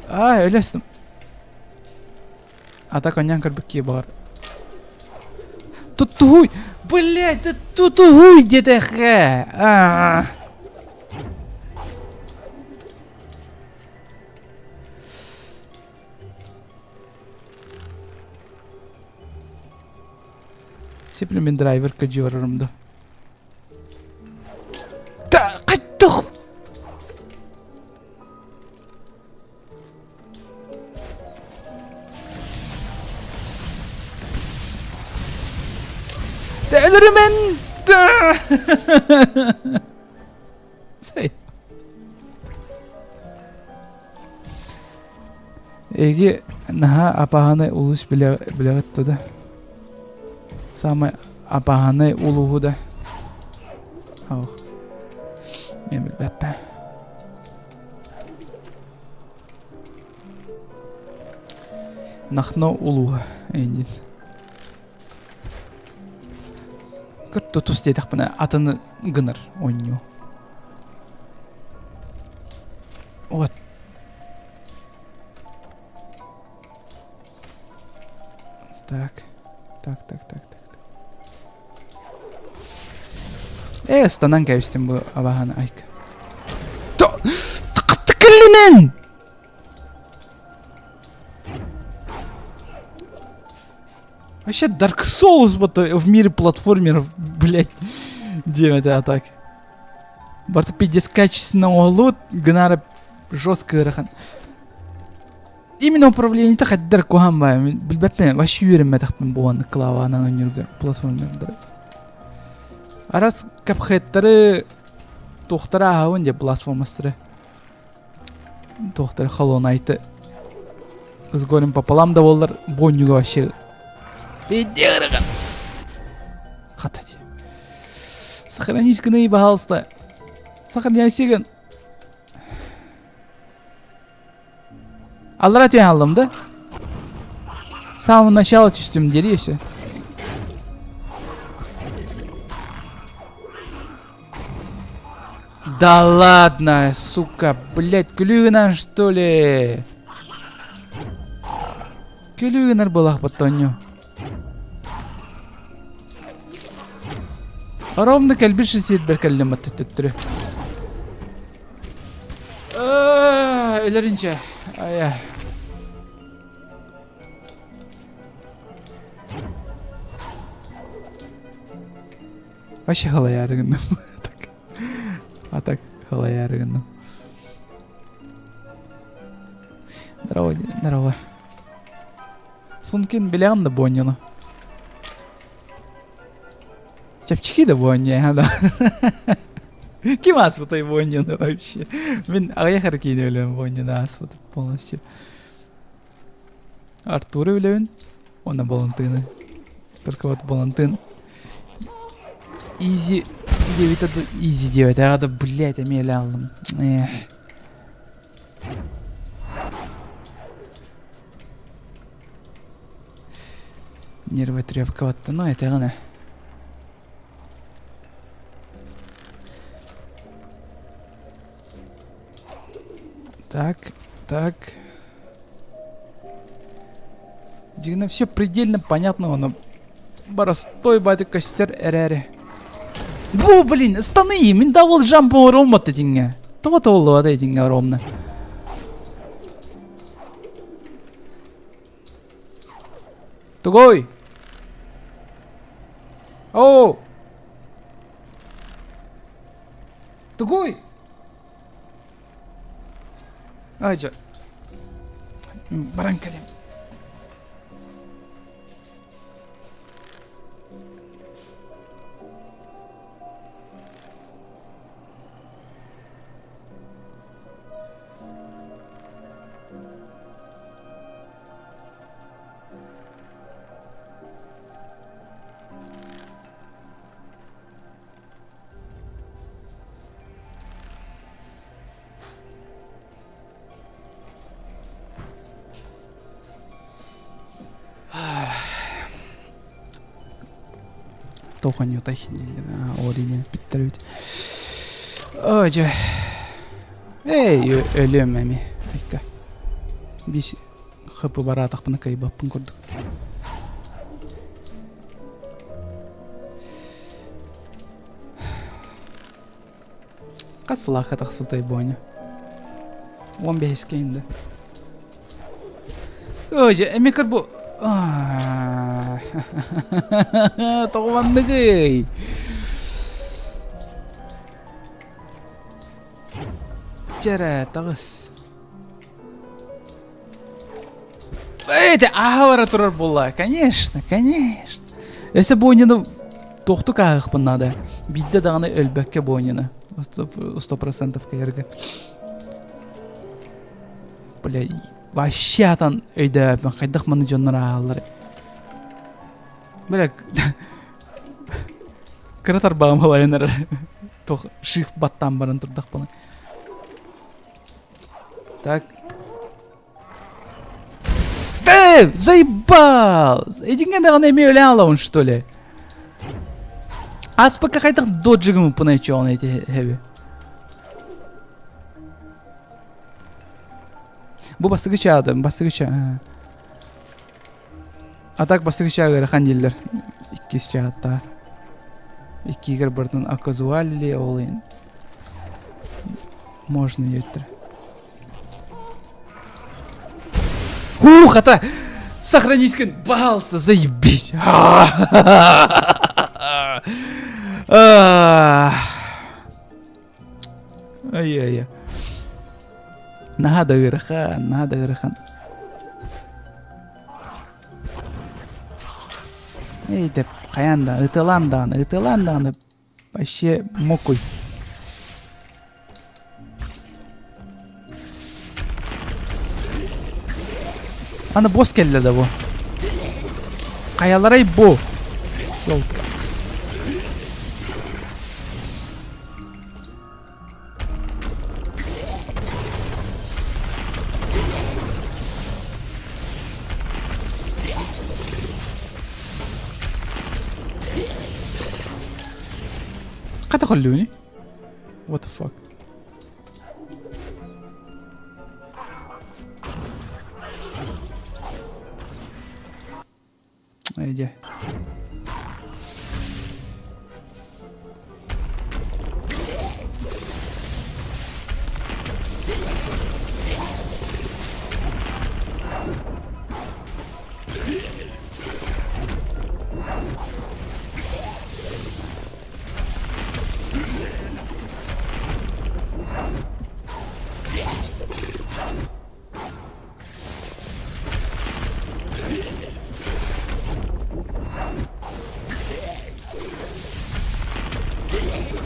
А, өлөстүм. А так онньон көрбүт киһи баар. Туттуһуй! Блядь, да тутуһуй диэтэххэ! Аа. Сиплю драйвер кадьорорум да. Да, хайдах? Өлөрүмэн! Эги наһаа апаһанай улус билэҕит да. Самай апаһанай улууһу да. Ох. Мен билбэппин. Нахно улууһа эйнин. Көр тутус диэтэхпинэ атын гынар оонньуу. Вот. Так. Так, так, так, так. Ээ, ыстанан кэбистим бу абаһаны айка. Тыкыллинен! Вообще Dark Souls вот в мире платформеров, блядь, диэм этэ а так. Барта пиздец качественно оҥоһуллубут, гынары жестко ыарахан. Именно управлениета хайдар куһаан баайа билбэппин вообще үөрэммэтэхпин буолан клаванан оонньуурга платформердары. Арас капхеттары туохтара ааһабын дьэ платформастары туохтары холонайты с горем пополам да буоллар бу оонньууга вообще хата дии. Сохранись гынай пожалуйста. Сохраняйся гын. Аллара түһэн аллым да? С самого начала түстүм диэри все. Да ладно, сука, блядь, күлүү что ли? Күлүү гынар буолахпыт тонню. Ровно кэлбит сирбэр кэллим төттөрү. Өлөрүнчэ. Ая. Вообще халаяры гынным. Так. А так халаяры гынным. Здорово, здорово. Сункин билэҕин да буонньуну? Чэпчэки да буонньу да. Ким ааспытай буонньуну вообще? Мин аҕыйах эрэ киинэ билэбин буонньуну ааспыт полностью. Артуру билэбин уонна Балантыны. Только вот Балантын Изи диэбитэ Изи диэбэтэҕэ да блядь эмиэ элэ ааллым. Эх. Нервотрепка баттана этэҕинэ. Так, так. Дьиҥинэ все предельно понятно, но боростой баайдык көстөр эрээри. Бу, блин, станы, мин double jump оҥоруом этиҥҥэ. Тоҕо тобуллубата этиҥҥэ ровно. Тугуй? Оо! Тугуй? Ай, дьэ. Баран кэлим. Тоохонньутай дииллэр. Ори диэн эппиттэр эбит. Оо, дьэ. Эй, өлүөм эми. Айка. Бис хп бараатахпына кыайбаппын курдук. Хас сылаахха тахсыбытай Боня? 15-ке инде. Ой, дьэ, эми көр бу... Тоҕо манныгый? Дьэрэ, таҕыс. Эти ааһа турар буолла. Конечно, конечно. Өссө Боннины туохтук ааһыахпын наада. Биирдэ даҕаны өлбөккө Боннины. 100% кэйэргэ. Бля, вообще атан өйдөөбөппүн. Хайдах маны дьоннор ааһаллар. Бля, кыра тарбаҕым халайан эрэр. Туох шифт баттаан баран турдахпына. Так. Ты заебал! Этиҥҥэ даҕаны эмиэ өлөөн алабын, что ли? Аспакка хайдах доджигым пынайчоҕун эти хэби. Бу бастакы чаады, бастакы чаа. А так бастакы чаа ыарахан дииллэр. Иккис чааттаар. Иккигэр бартын оказуали ол иһин можно диэбиттэр. Ух, это сохранись пожалуйста, заебись. Ай-яй-яй. Наһаа да ыарахан, наһаа да ыарахан. Эй, деп, хайаан да, ытылаан даҕаны, ытылаан даҕаны вообще мокуй. Аны босс кэллэ да бу. Хайаларай бу? Ёлка. Хата холлуни? What the fuck? Эдьэ.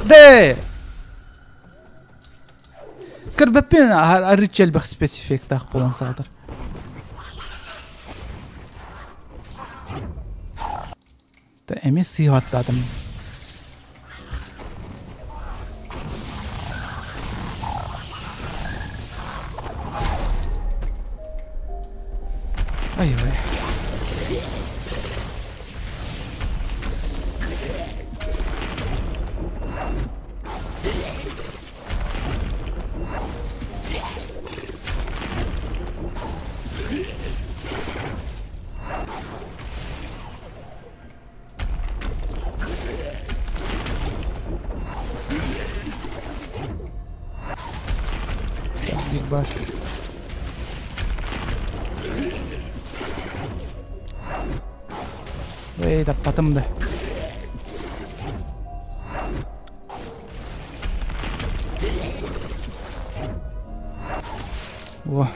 Дээ! Көрбөппүн арыычча элбэх спецэффектаах буолан саатар. Эмиэ сыыһаттаатым. Ай-ой. Биир баар. Эй, таппатым да. О.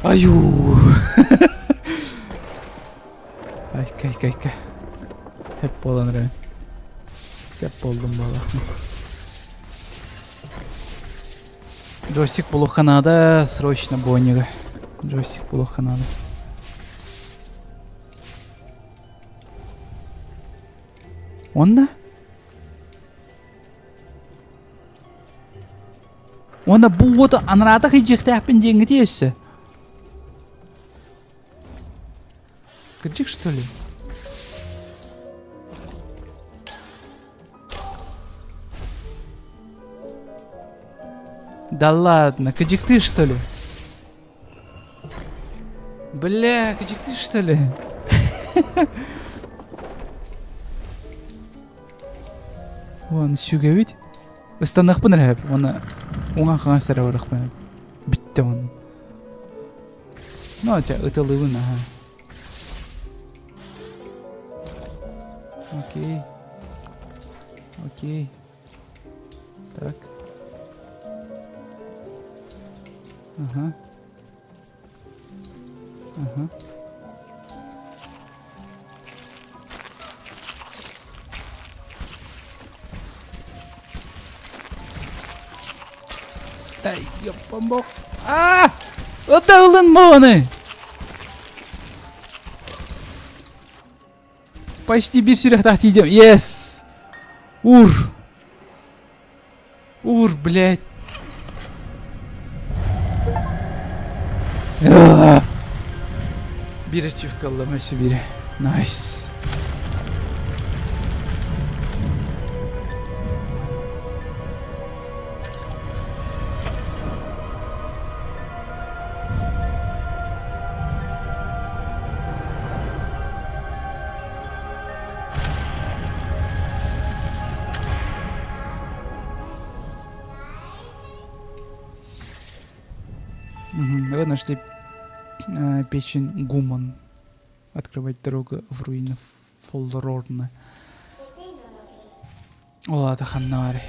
Аю. Айка, айка, айка. Hep буолан эрэ. Сөп буоллум буоллахпын. Джойстик булуохха наада, срочно бойнига. Джойстик булуохха наада. Уонна? Уонна бу уоту анараата кыйдьыахтаахпын диэҥҥитий өссө? Кырдьык, что ли? Да ладно, кыдьыктыы что ли? Бля, кыдьыктыы что ли? Уон сүгэбит. Ыстаныахпын эрэ сөп уонна уҥа хаҥас эрэ барыахпын бүттэ уон. Ну, чэ, ытылыбын, аха. Окей. Окей. Так. Ага. Ага. Да ёппомбох. А! Ыта ылын моны! Почти bir сүрэхтээх тиийдим. Yes! Ур! Ур, блядь! Биир ачивка ыллым өссө биирэ. Nice. Вы нашли печень Гуман. Открывать дорогу в руины Фолрорна. Ол аата ханна баарый?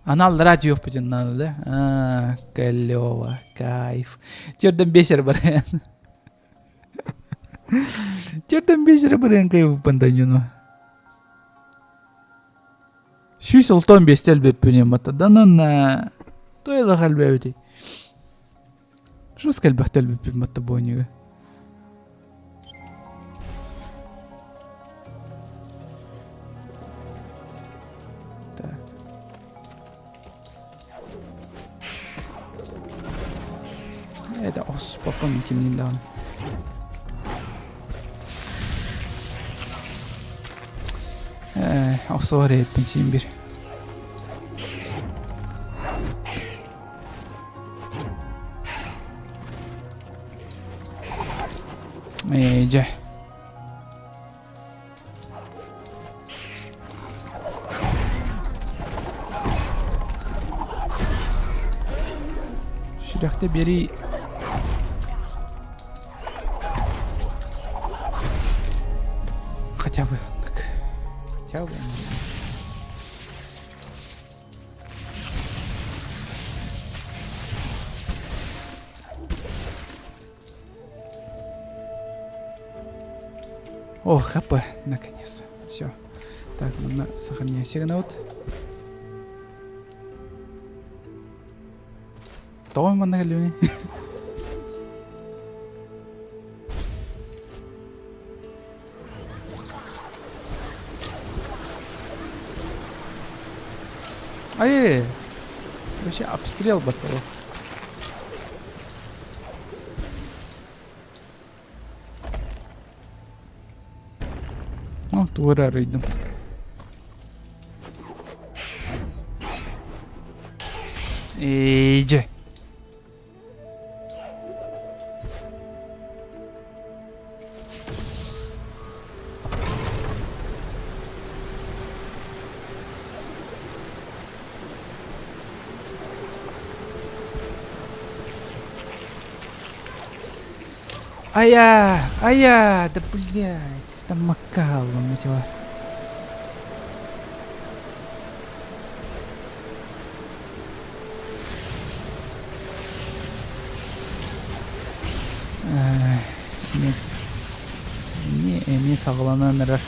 Анал радио надо, да? А, клево, кайф. Терден бесер барыан. Терден бесер барыан кайф пантанюну. Сүүс олтон биэстэ өлбөппүн батта. Да ну на. Туйла халбэбити. Жестко элбэхтэ өлбүппүн батта буоньуга. Так. Это ос папам кимнин даҕаны. Охсуор эппин син бир. Дьэ. Сүрэхтэ биэрии хотя бы так. Хотя бы. О, ХП, наконец. Все. Так, манна сохраняй сигнал. Тоҕо манна кэллибиний? Ай, вообще обстрел баттала. О, тугу эрэ арыйдым. Ээдьэ. Ая, ая, да блядь, там макал, мать его. Эмиэ эмиэ саҕаланан эрэр.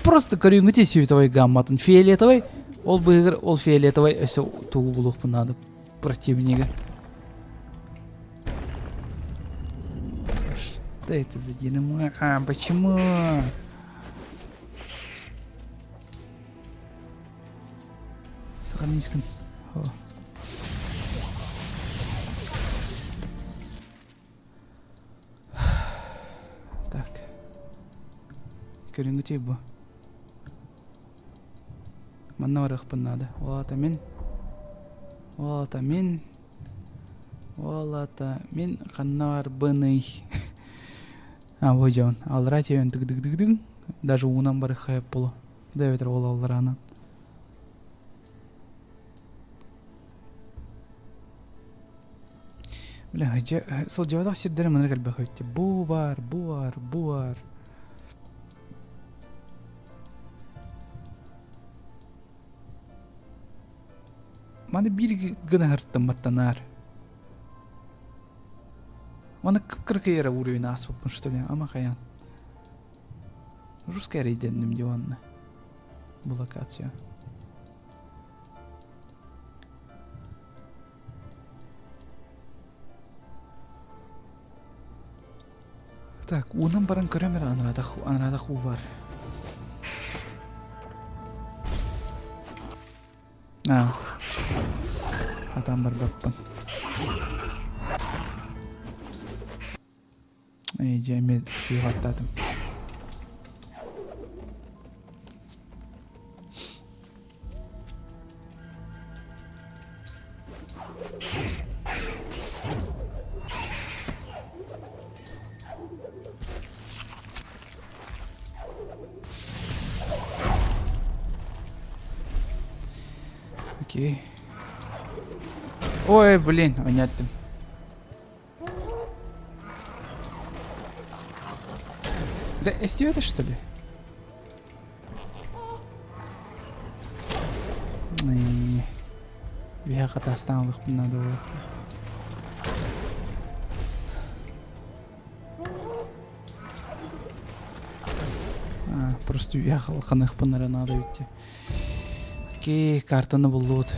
Просто көрүҥҥүтүй световой гамматын фиолетовый, ол быыһыгар ол фиолетовый өссө тугу булуохпун наада противнига. Что это за дерьмо? А, почему? Сохранись-ка. Так. Көрүҥҥүтүй бу. Манна барыахпын наада. Ол аата мин. Ол аата мин ол аата мин ханна барбыный? А, бу дьон. Аллараа тиийэн тык-дык-дык-дык. Даже уунан барыхха боло. Да эбэтэр ол аллараанан. Бля, сылдьыбатах сирдэрэ маннык элбэх эбит. Бу бар, бу бар, бу бар. Маны биир гына аһартамматтанаар. Маны кып-кыракый эрэ уровень ааспыппын что ли, ама хайаан. Русская эрэйдэнним диванна. Бу локация. Так, уунан баран көрөм эрэ анараатах анараатах уу бар. Аа. Хатаан барбаппын. Эй, дьэ, эмиэ сыыһаттаатым. Окей. Ой, блин, ойноттум. Да эстибэтэ что ли? Үһэ хатаастаан ылыахпын наада буолуохта. А, просто үһэ халханыахпын эрэ наада эбит дии. Окей, картаны буллубут.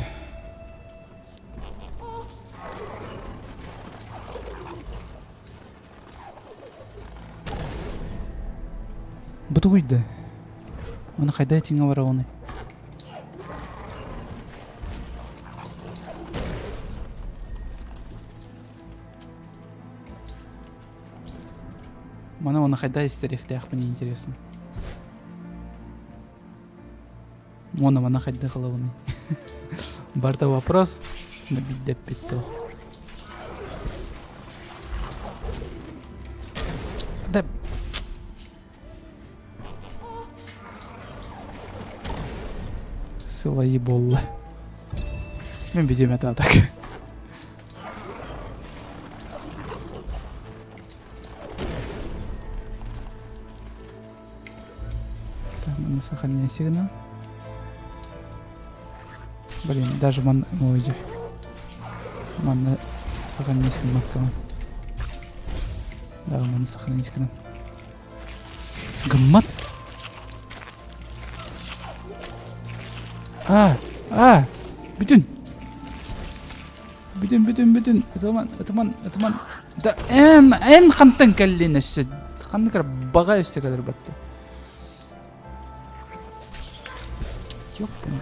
Бу тугуйда? Оны хайда этиҥэ барабыный? Маны оны хайда истэриэхтээхпин интересно. Уонна манна хайдах ылабыный? Барда вопрос, но биирдэппит суох. Да Сылайы буолла. Мен бүтүөм этэ так. Так, маны сохраняй сигнал. Блин, даже ман... Ой, манна сохранить гыммаккабын. Да, маны сохранить гынан. Гыммат? А, а, бүтүн. Бүтүн, бүтүн, бүтүн. Ытыман, ытыман, ытыман. Да, эн, эн хантан кэллин өссө. Ханнык эрэ баҕа өссө кэлэр батта. Ёппун.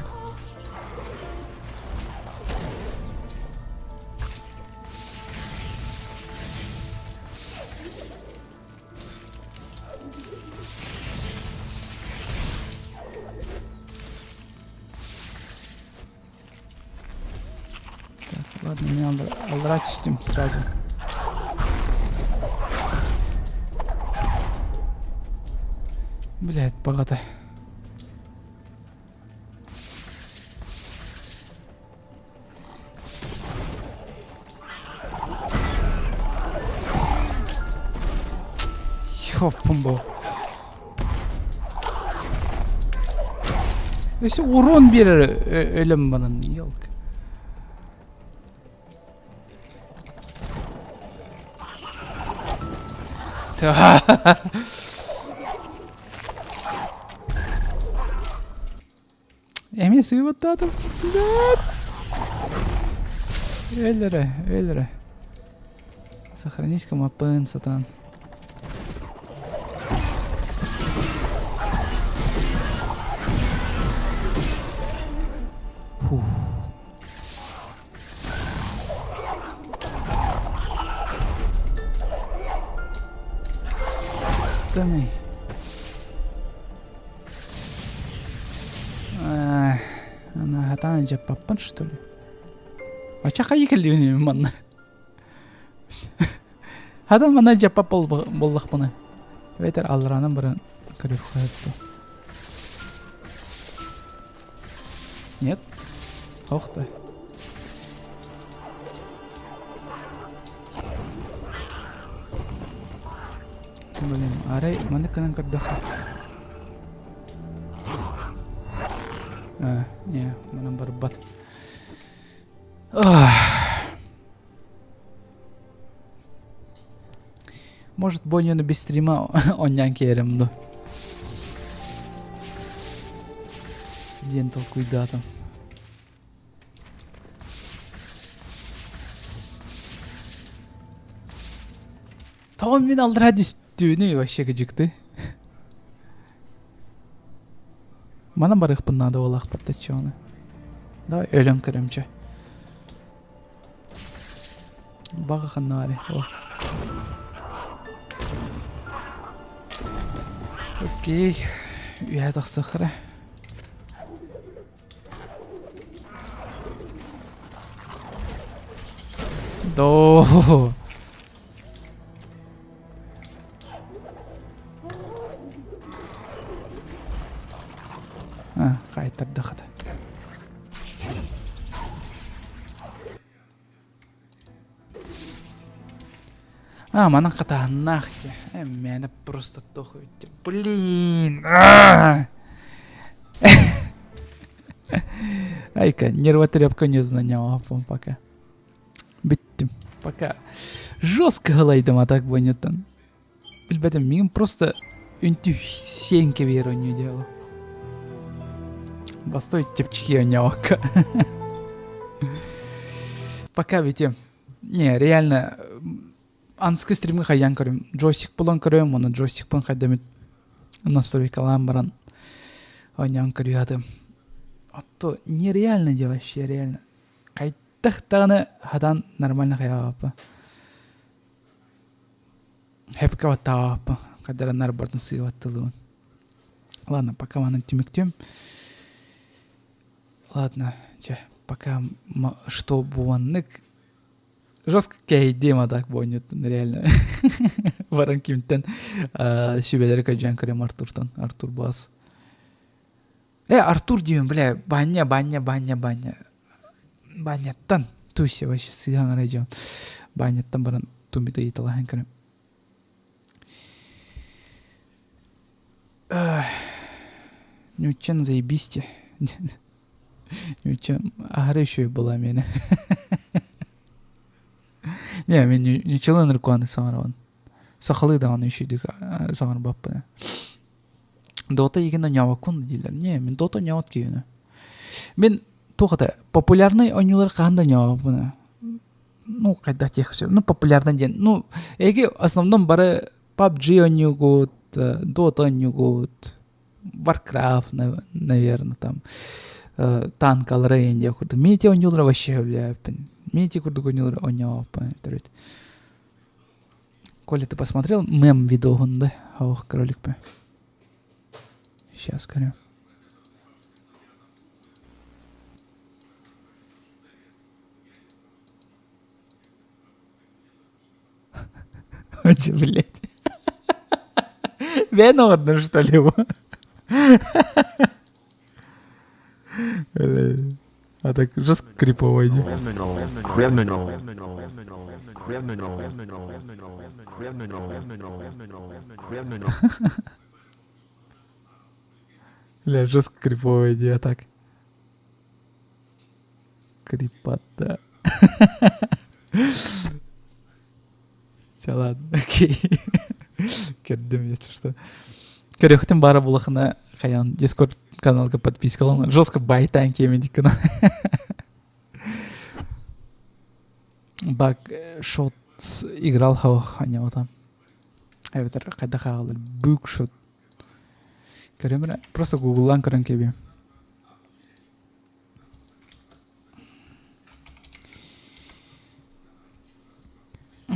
Так, ладно, мне надо аллара түстүм сразу. Блядь, богато. Ёппумбо. Өссө урон биэрэр өлөм банан, елка. Эмиэ сыыбаттаатым. Өлөрө, өлөрө. Сохранись-ка маппын, сатаан. Фух. Станы. Ана хатаан дьаппаппын что ли? Ача хайы кэллибин манна. Хата манна дьаппап буоллахпына. Эбэтэр аллараанан баран көрүөххэ Нет? Ох ты. Блин, арай маннык гынан көрдөххө. А, не, манан барбат. Может, Боннины без стрима онньаан киэрим ду. Диэн толкуйдаатым. Тоҕо мин алдыра түстүүнүй вообще кыдьыкты. Манан барыахпын наада буолаахпыт да чуону. Давай өлөн көрөмчө. Баҕа ханна О. Окей. Үөһэ тахсыаххара. Доо. А, хаайтардахата. А, манан хатааһыннаах э, мээнэ просто тох Блин! Айка, нервотрепка не знаю, пока. Бүттүм. Пока. Жестко ылайдым, а так понятно. Билбэтим, миигин просто үнтү сиэн кэбиһэр оонньуу дьыала. Бастой чэпчэки оонньообокко. Пока ведь не, реально анскы стримы хайаан көрүм. Джойстик булан көрөм, уонна джойстикпын хайдамит настройкалаан баран оонньоон көрүө Ото нереально де вообще реально. Хайдах даҕаны хатан нормально хайаабаппа. Хэпкэ баттаабаппа. Хайдараннар бардын сыыбаттылыбын. Ладно, пока манан түмүктүм. Ладно, чэ, пока что буоннык жестко кэһэйдиэм а так буонньуттан реально. Баран кимтэн сүбэлэри көдьөөн көрөм Артуртан. Артур Бас. Э, Артур диэн, бля, баня, баня, баня, баня. Баняттан, туйся вообще сыһаҥ эрэ дьон. Баняттан баран тумита ыйыталаһан көрөм. Нюччан заебисте. Нюччан аһары еще была миэнэ. Не, мен нюччалыы ынырыккуаны саҥарабын. Сахалыы даҕаны үчүйдүк саҥарбаппын. Дота игин оонньообоккун дииллэр. Не, мин Дота оонньообот киһини. Мин туох это популярный оонньуулар хаһан да оонньообоппун. Ну, хайдах диэх ну популярный диэн. Ну, эги основном бары PUBG оонньуугут, Dota оонньуугут, Warcraft, наверное, там танкалары эйин диэх курдук. Мин ити оонньуулары вообще сөбүлээбэппин. Мин ити курдук оонньуулары оонньообоппун төрүт. Коля, ты посмотрел мем видоһун да? Ох, кролик бы. Сейчас көрөм. Че, блядь? Бэйэн оҕордун, что ли, его? А так жестко крипово иди. Бля, жестко криповая идея так. Крипота. Все, ладно, окей. Кердим, если что. Көрөхтүм бара булахына хаян Дискорд каналга подпискалан жестко байтаан киэмедик гына. Баг шот играл хавах аньяотам. Эбэтэр хайдах ааҕылар бүк шот. Көрөм просто гугллаан көрөн кэбиэм.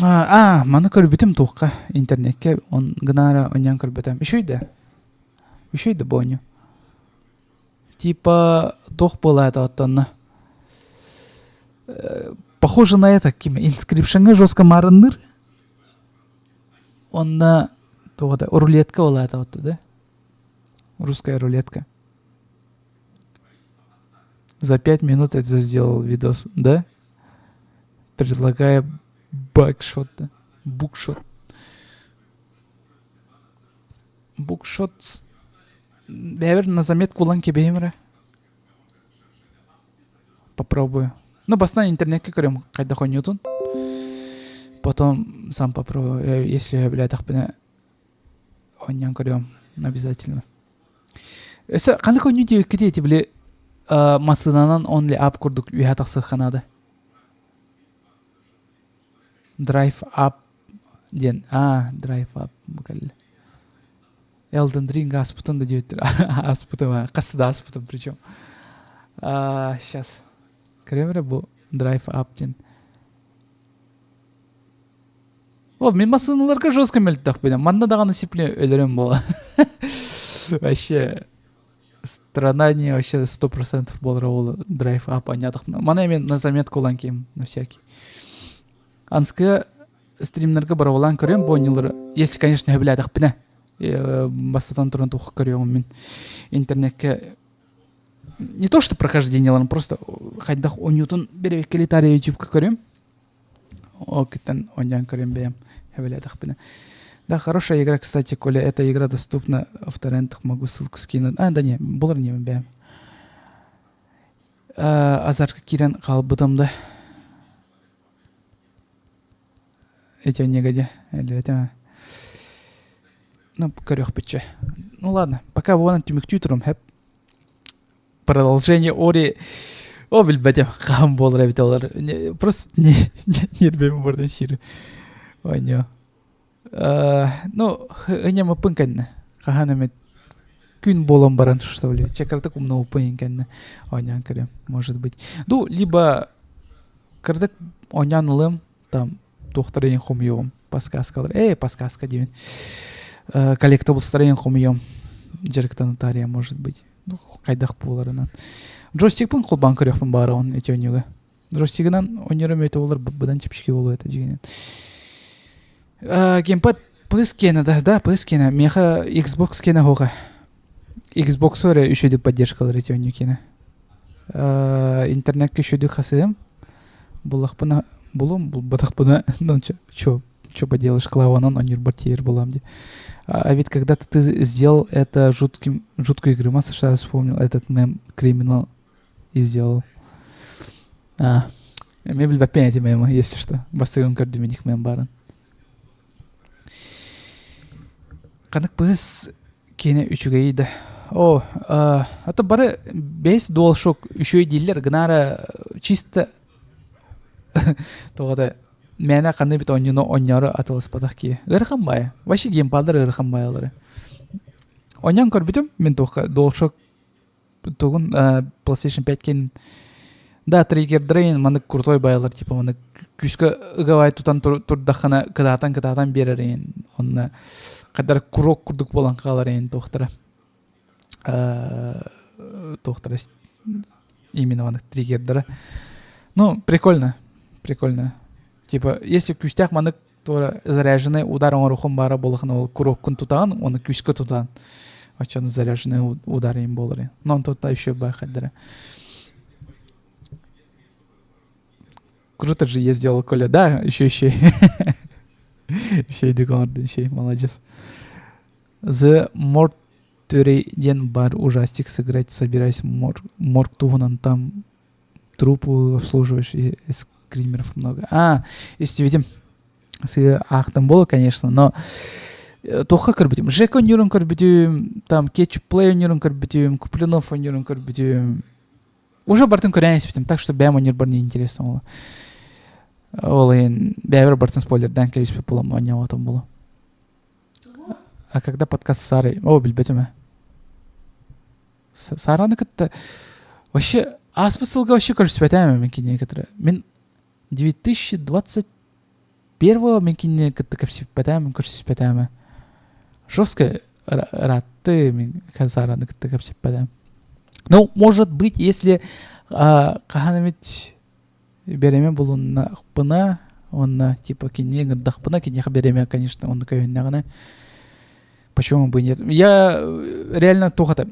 Аа, маны көрбүтүм туохха интернеккэ он гынаара онньоон көрбөтөм. Үчүгэй да. Үчүгэй да буонньу. Типа туох буолаата оттонно. Похоже на это, ким Inscription-ҥа жестко маарынныыр. Онно туох да рулетка ол аата отто да? Русская рулетка. За 5 минут это сделал видос, да? Предлагая бакшот, да? Букшот. Букшот. Бэйэбэр на заметку ылан кэбиһим эрэ. Попробую. Ну, бастаан интернеккэ көрөм хайдах оонньуутун. Потом сам попробую. Если билээтэхпинэ оонньоон көрүөм обязательно. Өссө ханнык оонньуу диэбиккитий ити били массыынанан only up курдук үөһэ тахсыахха наада. Drive up диэн. Аа, drive up бу кэллэ. Elden Ring ааспытын да диэбиттэр. Ааспытым, хаста да ааспытым причем. Сейчас. Көрөм эрэ бу Drive Up диэн. О, мин массыыналарга жестко мөлтөхпүнэ. Манна даҕаны сипле өлөрөм буола. Вообще страна не вообще 100% буолара ол Drive Up анньаатахпына. Маны мен на заметку ылан киим на всякий. Анскы стримнергэ бороволаан көрүөм бу оонньуулары. Если, конечно, сөбүлээтэхпинэ. Бастатан туран туох көрүөҕүм мин. Интернеккэ не то что прохождениеларын, просто хайдах оонньуутун бэрэбиэркэлии таарыйа ютубка көрүөм. Ол кыттан оонньоон көрүөм бэйэм сөбүлээтэхпинэ. Да, хорошая игра, кстати, Коля, эта игра доступна в торрентах, могу ссылку скинуть. А, да не, булар не бэйэм. Азартка киирэн хаалбытым да. Эти негодя, или это... Ну, көрүөхпүтчэ. Ну ладно, пока буолан түмүктүү турум, хэп. Продолжение Ори О, билбэтим, хаһан буолар эбит олар. Просто не нервим бардан сири. Ойнё. Ну, ыням ыппын кэннэ. Хаһан эмит күн буолан баран, что ли. Чакырдык умна уппын кэннэ оонньоон көрүөм, может быть. Ну, либо кырдык оонньоон ылыам, там туохтар иһин хомуйуом, подсказкалар. Эй, подсказка диэбин. Коллектабыстар иһин хомуйуом. Дьарыктана таарыйа, может быть. Ну, хайдах буоларынан. Джойстикпын холбоон көрүөхпүн баҕараҕын ити оонньууга. Джойстигынан оонньуурум өтө буолар, быдан чэпчэки буолуо этэ дьиҥинэн. Геймпад PS киэнэ да, да, PS киэнэ. Миэхэ Xbox киэнэ суоҕа. Xbox эрэ үчүгэй поддержкалар ити оонньуу киэнэ. Интернеккэ үчүгэйдик хасыһым. Буллахпына булуом, булбатахпына, ну чё, чё поделаешь, клаванан оонньуурбар тиийэр буолаам дии. А ведь когда-то ты сделал это жутким, жуткую гримасу, сразу вспомнил этот мем «Криминал» и сделал. А, эмиэ билбэппин эти мемы, если что. Бастыгын көрдүм иник мем баарын. Ханнык быыс киэнэ үчүгэйий да. О, а то бары бэс DualShock үчүгэй дииллэр, гынаара чисто тоҕо да мээнэ ханна эбит оонньууну оонньоору атыласпатах киһи. Ыарахан баайа. Вообще геймпаддар ыарахан баайалары. Оонньоон көрбүтүм, мин туохха DualShock тугун PlayStation 5 кин да триггердэрин маннык крутой байлар типа маннык күүскэ ыгабай тутан турдаххына кытаатан кытаатан биэрэрин онно хайдар курок курдук буолан хааларын туохтара туохтара именно маннык триггердара ну прикольно прикольно типа если күүстээх маннык туора заряженный удар оҥоруохун баара буоллахына ол куроккун тутаҕын уонна күүскэ тутаҕын оччону заряженный удар им буолар но онтон еще баахайдара круто же я сделал Коля да еще еще еще иди еще молодец The Mortuary диэн бар ужастик сыграть собираюсь морг, морг туһунан там трупы обслуживаешь и скримеров много. А, истибитим. Сыа аахтым буолуо, конечно, но туохха көрбүтүм? Жек оонньуурун көрбүтүм, там Кетчуп Плей оонньуурун көрбүтүм, Куплинов оонньуурун көрбүтүм. Уже бартын көрөн испитим, так что бэйэм оонньуурбар неинтересно буолла. Ол иһин бэйэбэр бартын спойлердаан кэбиспит буолам оонньооботум буолуо. А когда подкаст с Сарой? О, билбэтим ээ. Сараны кытта вообще ааспыт сылга вообще көрсүбэтээм мин кинини кытары. Мин 2021 мин кинини кытта кэпсиппэтээм, көрсүспэтээм. Жестко ыраатты мин Сараны кытта кэпсиппэтээм. Ну, может быть, если хаһан эмит Бириэмэ булуннахпына уонна типа кини ыҥырдахпына киниэхэ бириэмэ конечно онно көһүннэҕинэ почему бы нет. Я реально туох это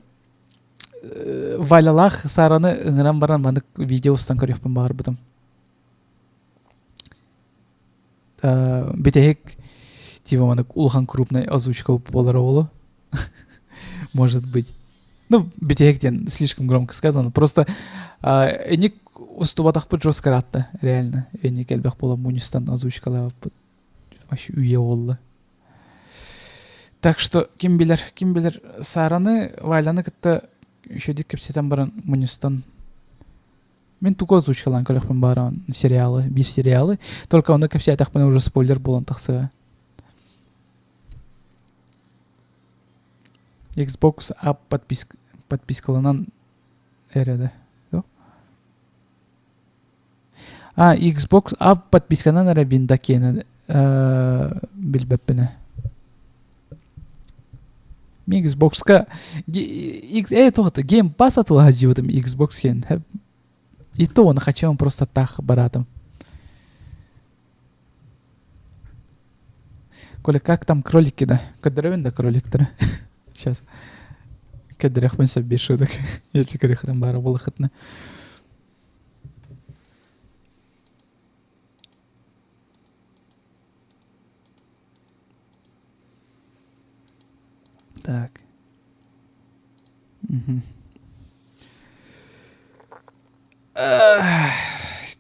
Валялаах Сараны ыҥыран баран маннык видео устан көрүөхпүн баҕарбытым. Бүтэһик типа маннык улахан крупный озвучка буолара буолуо. Может быть. Ну, бүтэһик диэн слишком громко сказано. Просто эник устубатахпыт жестко ыраатта, реально. Эник элбэх буолан мунньустан озвучкалаабыппыт. Вообще үйэ буолла. Так что ким билэр, ким билэр Сараны, Валяны кытта үчүгүйдик кэпсэтэн баран мунньустан Мин тугу озвучкалаан көрөхпүн бааран сериалы, биир сериалы. Только ону кэпсээтэхпинэ уже спойлер буолан тахсыа. Xbox App подписк подпискаланан эрэ да. А, Xbox App подписканан эрэ бинда киэнэ билбэппинэ. Мин Xbox-ка X э тоҕо Game Pass атылаһа дьиибитим Xbox диэн. И то оны хачым просто так баратым. Коля, как там кролики, да? Көрдөрөбүн да кроликтары. Сейчас. Көрдөрөхпүн сөп бешудок. Если көрөхтөн баара булахытна. Так. Угу.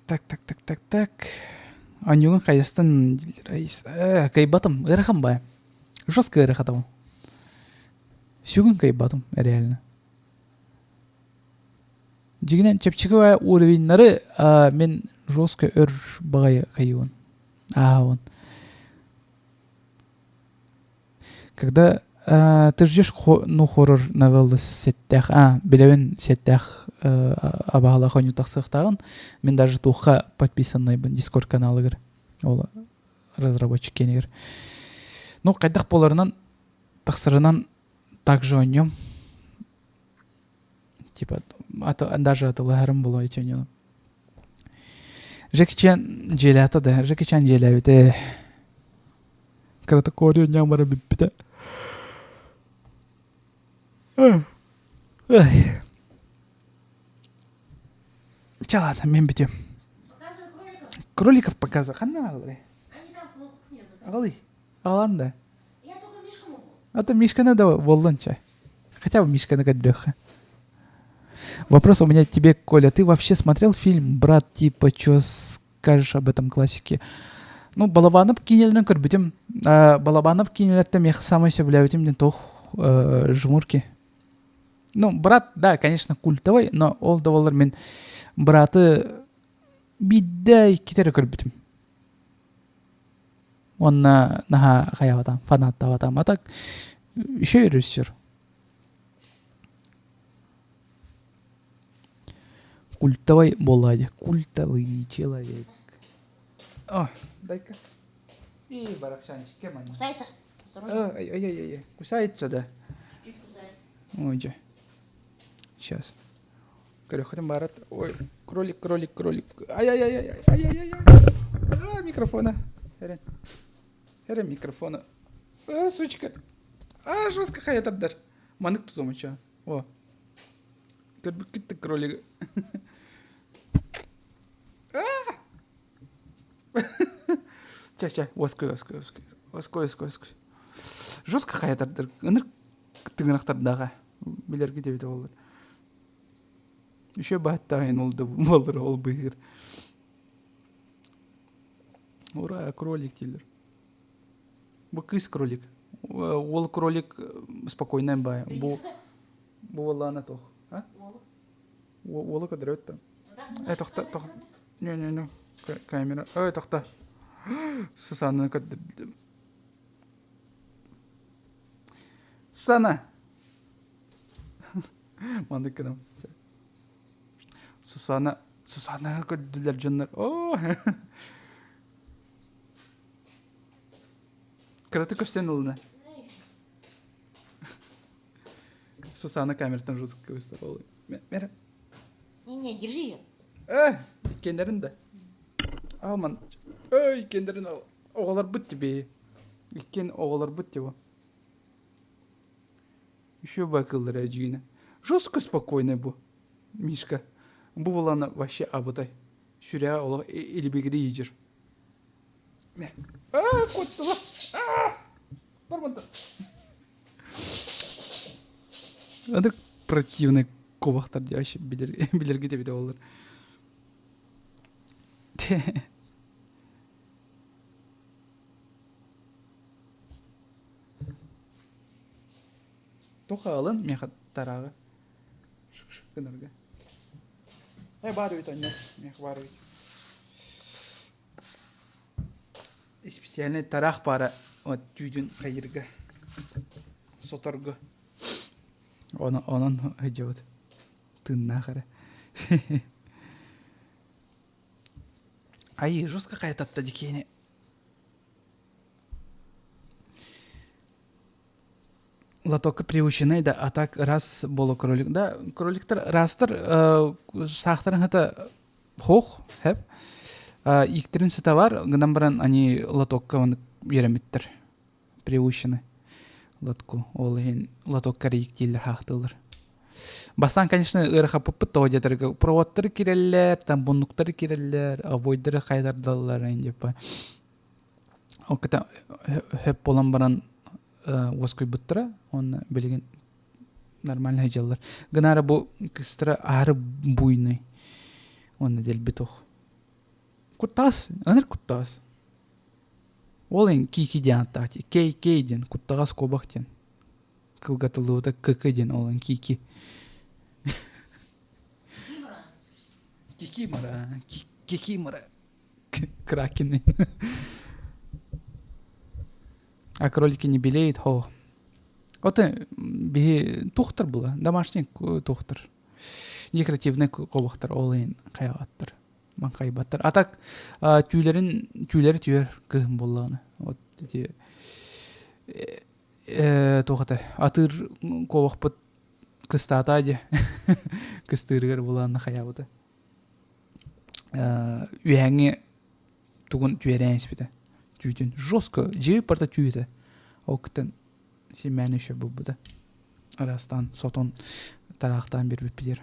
Так, так, так, так, так. Анюгун хайастан кайбатым, ыарахан бай. Жестко ыарахатым. Сүгүн кайбатым, реально. Дьиҥинэн чэпчэки уровеннары мин жестко өр баҕайы хайыыбын, ааһабын. Когда ты ждешь ну хоррор новелла сэттээх а билэбин сэттээх абаһалаах оонньуу тахсыахтааҕын мин даже туохха подписаннайбын дискорд каналыгар ол разработчик киэнигэр ну хайдах буоларынан тахсарынан также оонньуом Типа, даже атылаһарым буолуо ити ону. Жеки Чан дьиэлээтэ да, Жеки Чан дьиэлээбитэ. Кырата Кори онньоон бара бүппүтэ. Ай. Чэ ладно, мен бүтүм. Кроликов показывай. Ханна аҕалый? Аҕалый. Аҕалан да. Я только Мишку могу. А то Мишканы да буоллун чэ. Хотя бы Мишканы көрдүөххэ. Вопрос у меня тебе, Коля. Ты вообще смотрел фильм «Брат», типа, что скажешь об этом классике? Ну, Балабанов киинэлэрин көрбүтүм. Балабанов киинэлэртэн миэхэ самай сөбүлээбитим диэн туох жмурки. Ну, брат, да, конечно, культовый, но ол да буоллар мин браты биирдэ иккитэ эрэ көрбүтүм. Уонна наһаа хайаабатам, фанаттаабатам. А так еще и режиссер. Культовый буолла Культовый человек. О, дай-ка. И барахсанчик, кем они? Кусается. Осторожно. Ай-яй-яй, кусается, да? Чуть-чуть кусается. Ой, Сейчас. Көрөхөтүн баарат. Ой, кролик, кролик, кролик. Ай-яй-яй, ай-яй-яй. А, микрофона. Эрен. Эрен микрофона. А, сучка. А, жестко хаятардар. Манык тутумача. О. Көрбүккүт кролиги. Чэ, чэ, уоскуй, уоскуй, уоскуй. Уоскуй, уоскуй, уоскуй. Жестко хаятардар. Ыныр тыҥырахтардаах билэргит эбитэ буоллар. Еще бааттаайын ол да буоллар ол быыһыыр. Ура, кролик дииллэр. Бу кыыс кролик. Уол кролик спокойно баай. Бу бу буоллаана туох? А? Уолу көрдөрөбүт да. Э, тохто, тохто. Не, не, не. Камера. Ой, тохто. Сусанны көрдөрдүм. Сусана! Маннык гынам. Сусана, Сусана көрдүлэр дьоннор. Оо! Кыратык көстөн ылына. Сусана камераттан жестко выставала. Мера. Не-не, держи ее. Э, кенерин да. Алман, ой, кендерин оҕолорбут тебе. Иккиэн оҕолорбут тебе. Еще бакыллара дьиҥинэ. Жестко спокойный бу, Мишка. Бу булана вообще абытай. Сүрэ олох илибигири иидьир. Аа, куттула. Аа! Барманта. Ады противный кубахтар вообще билерги тебите олар. Туха ылын миэхэ тарааҕы шык-шык гынарга. Э баар эбит онньо миэхэ баар эбит. Специальный тараах баара вот түүтүн хайырга соторго. Онон онон сылдьабыт. Тыыннаах эрэ. Ай, жестко хайататта дикиэни. Лотокка приученный да, а так раз боло кролик. Да, кроликтар растар саахтарын хата хоох хэп. Ииктерин сыта бар, гынан баран они лотокка оны үөрэммиттэр. Приучены лотку. Ол иһин лотокка ииктииллэр хаахтыыллар. Бастаан, конечно, ыарахаппыппыт тоҕо диэтэргэ проводтары кирэллэр, там муннуктары кирэллэр, обойдары хайдардаллар типа Ол кытта хөп буолан баран уоскуйбуттара уонна билигин нормально сылдьаллар. Гынаары бу кыстара аһары буйный уонна дэлби туох. Куттаҕас, ыныр куттаҕас. Ол эн кики диэн ааттаах кей кей диэн куттаҕас куобах диэн кылгатыллыбыта кк диэн ол эн кики. Кикимора, кикимора. Кракены. А кролики не белеют, хо. Вот биһи тухтар була, домашний тухтар. Декоративный кобахтар ол иһин хайаҕаттар, маҥхайбаттар. А так түүлэрин түүлэри түөр кыһын буоллаҕына. Вот эти туох этэ атыыр куобахпыт кыстаатаа дии кыстыырыгар булаанна хайаабыта үөһээҥҥи тугун түөрээн испитэ түүтүн жестко дьиэ барыта түү этэ ол кыттан симээн еще булбута араастаан сотон тараахтаан биэрбиппитигэр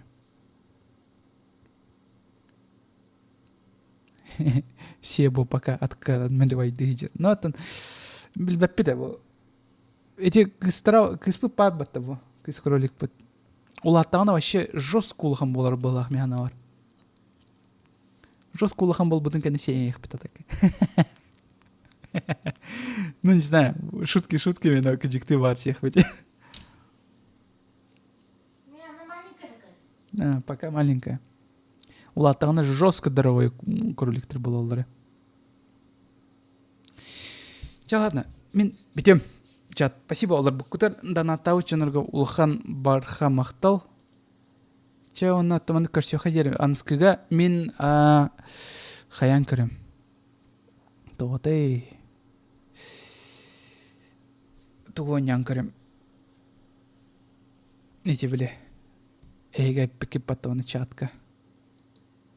Сиэ пока откармливайдыы но оттон билбэппит бу ити кыстара кыспыт баар батта бу кыс кроликпыт Улааттаҕына вообще жестко улахан буолар быһыылаах мин санаабар. Жестко улахан буолбутун кэннэ сиэйиэхпит так. Ну, не знаю, шутки шутками, но кыдьыкты баар сиэхпит. Не, она маленькая такая. А, пока маленькая. Улааттаҕына жестко здоровый кроликтар буолаллара. Чэ, ладно, мин бүтүм. Чат, спасибо олорбуккутар донаттаабыт дьонорго улахан барха махтал. Чэ, онно оттоманы көрсүөххэ диэри аныскыга мин хайаан көрөм. Тоҕотой тугу оонньоон көрөм. Ити били эһиги эппиккит баттабаны чатка.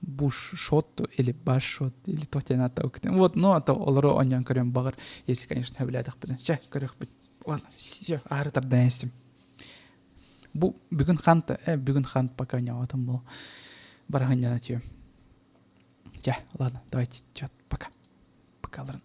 Буш-шот или баш-шот или то диэн ааттаабыккытын. Вот, ну, а то олору оонньоон көрүөн баҕар, если, конечно, сөбүлээтэхпинэ. Чэ, көрүөхпүт. Ладно, все, аһары тардан истим. Бу бүгүн хант, бүгүн хант пока оонньообатым бу. Бараһынньана түөм. Чэ, ладно, давайте, чат, пока. Пока, ларын.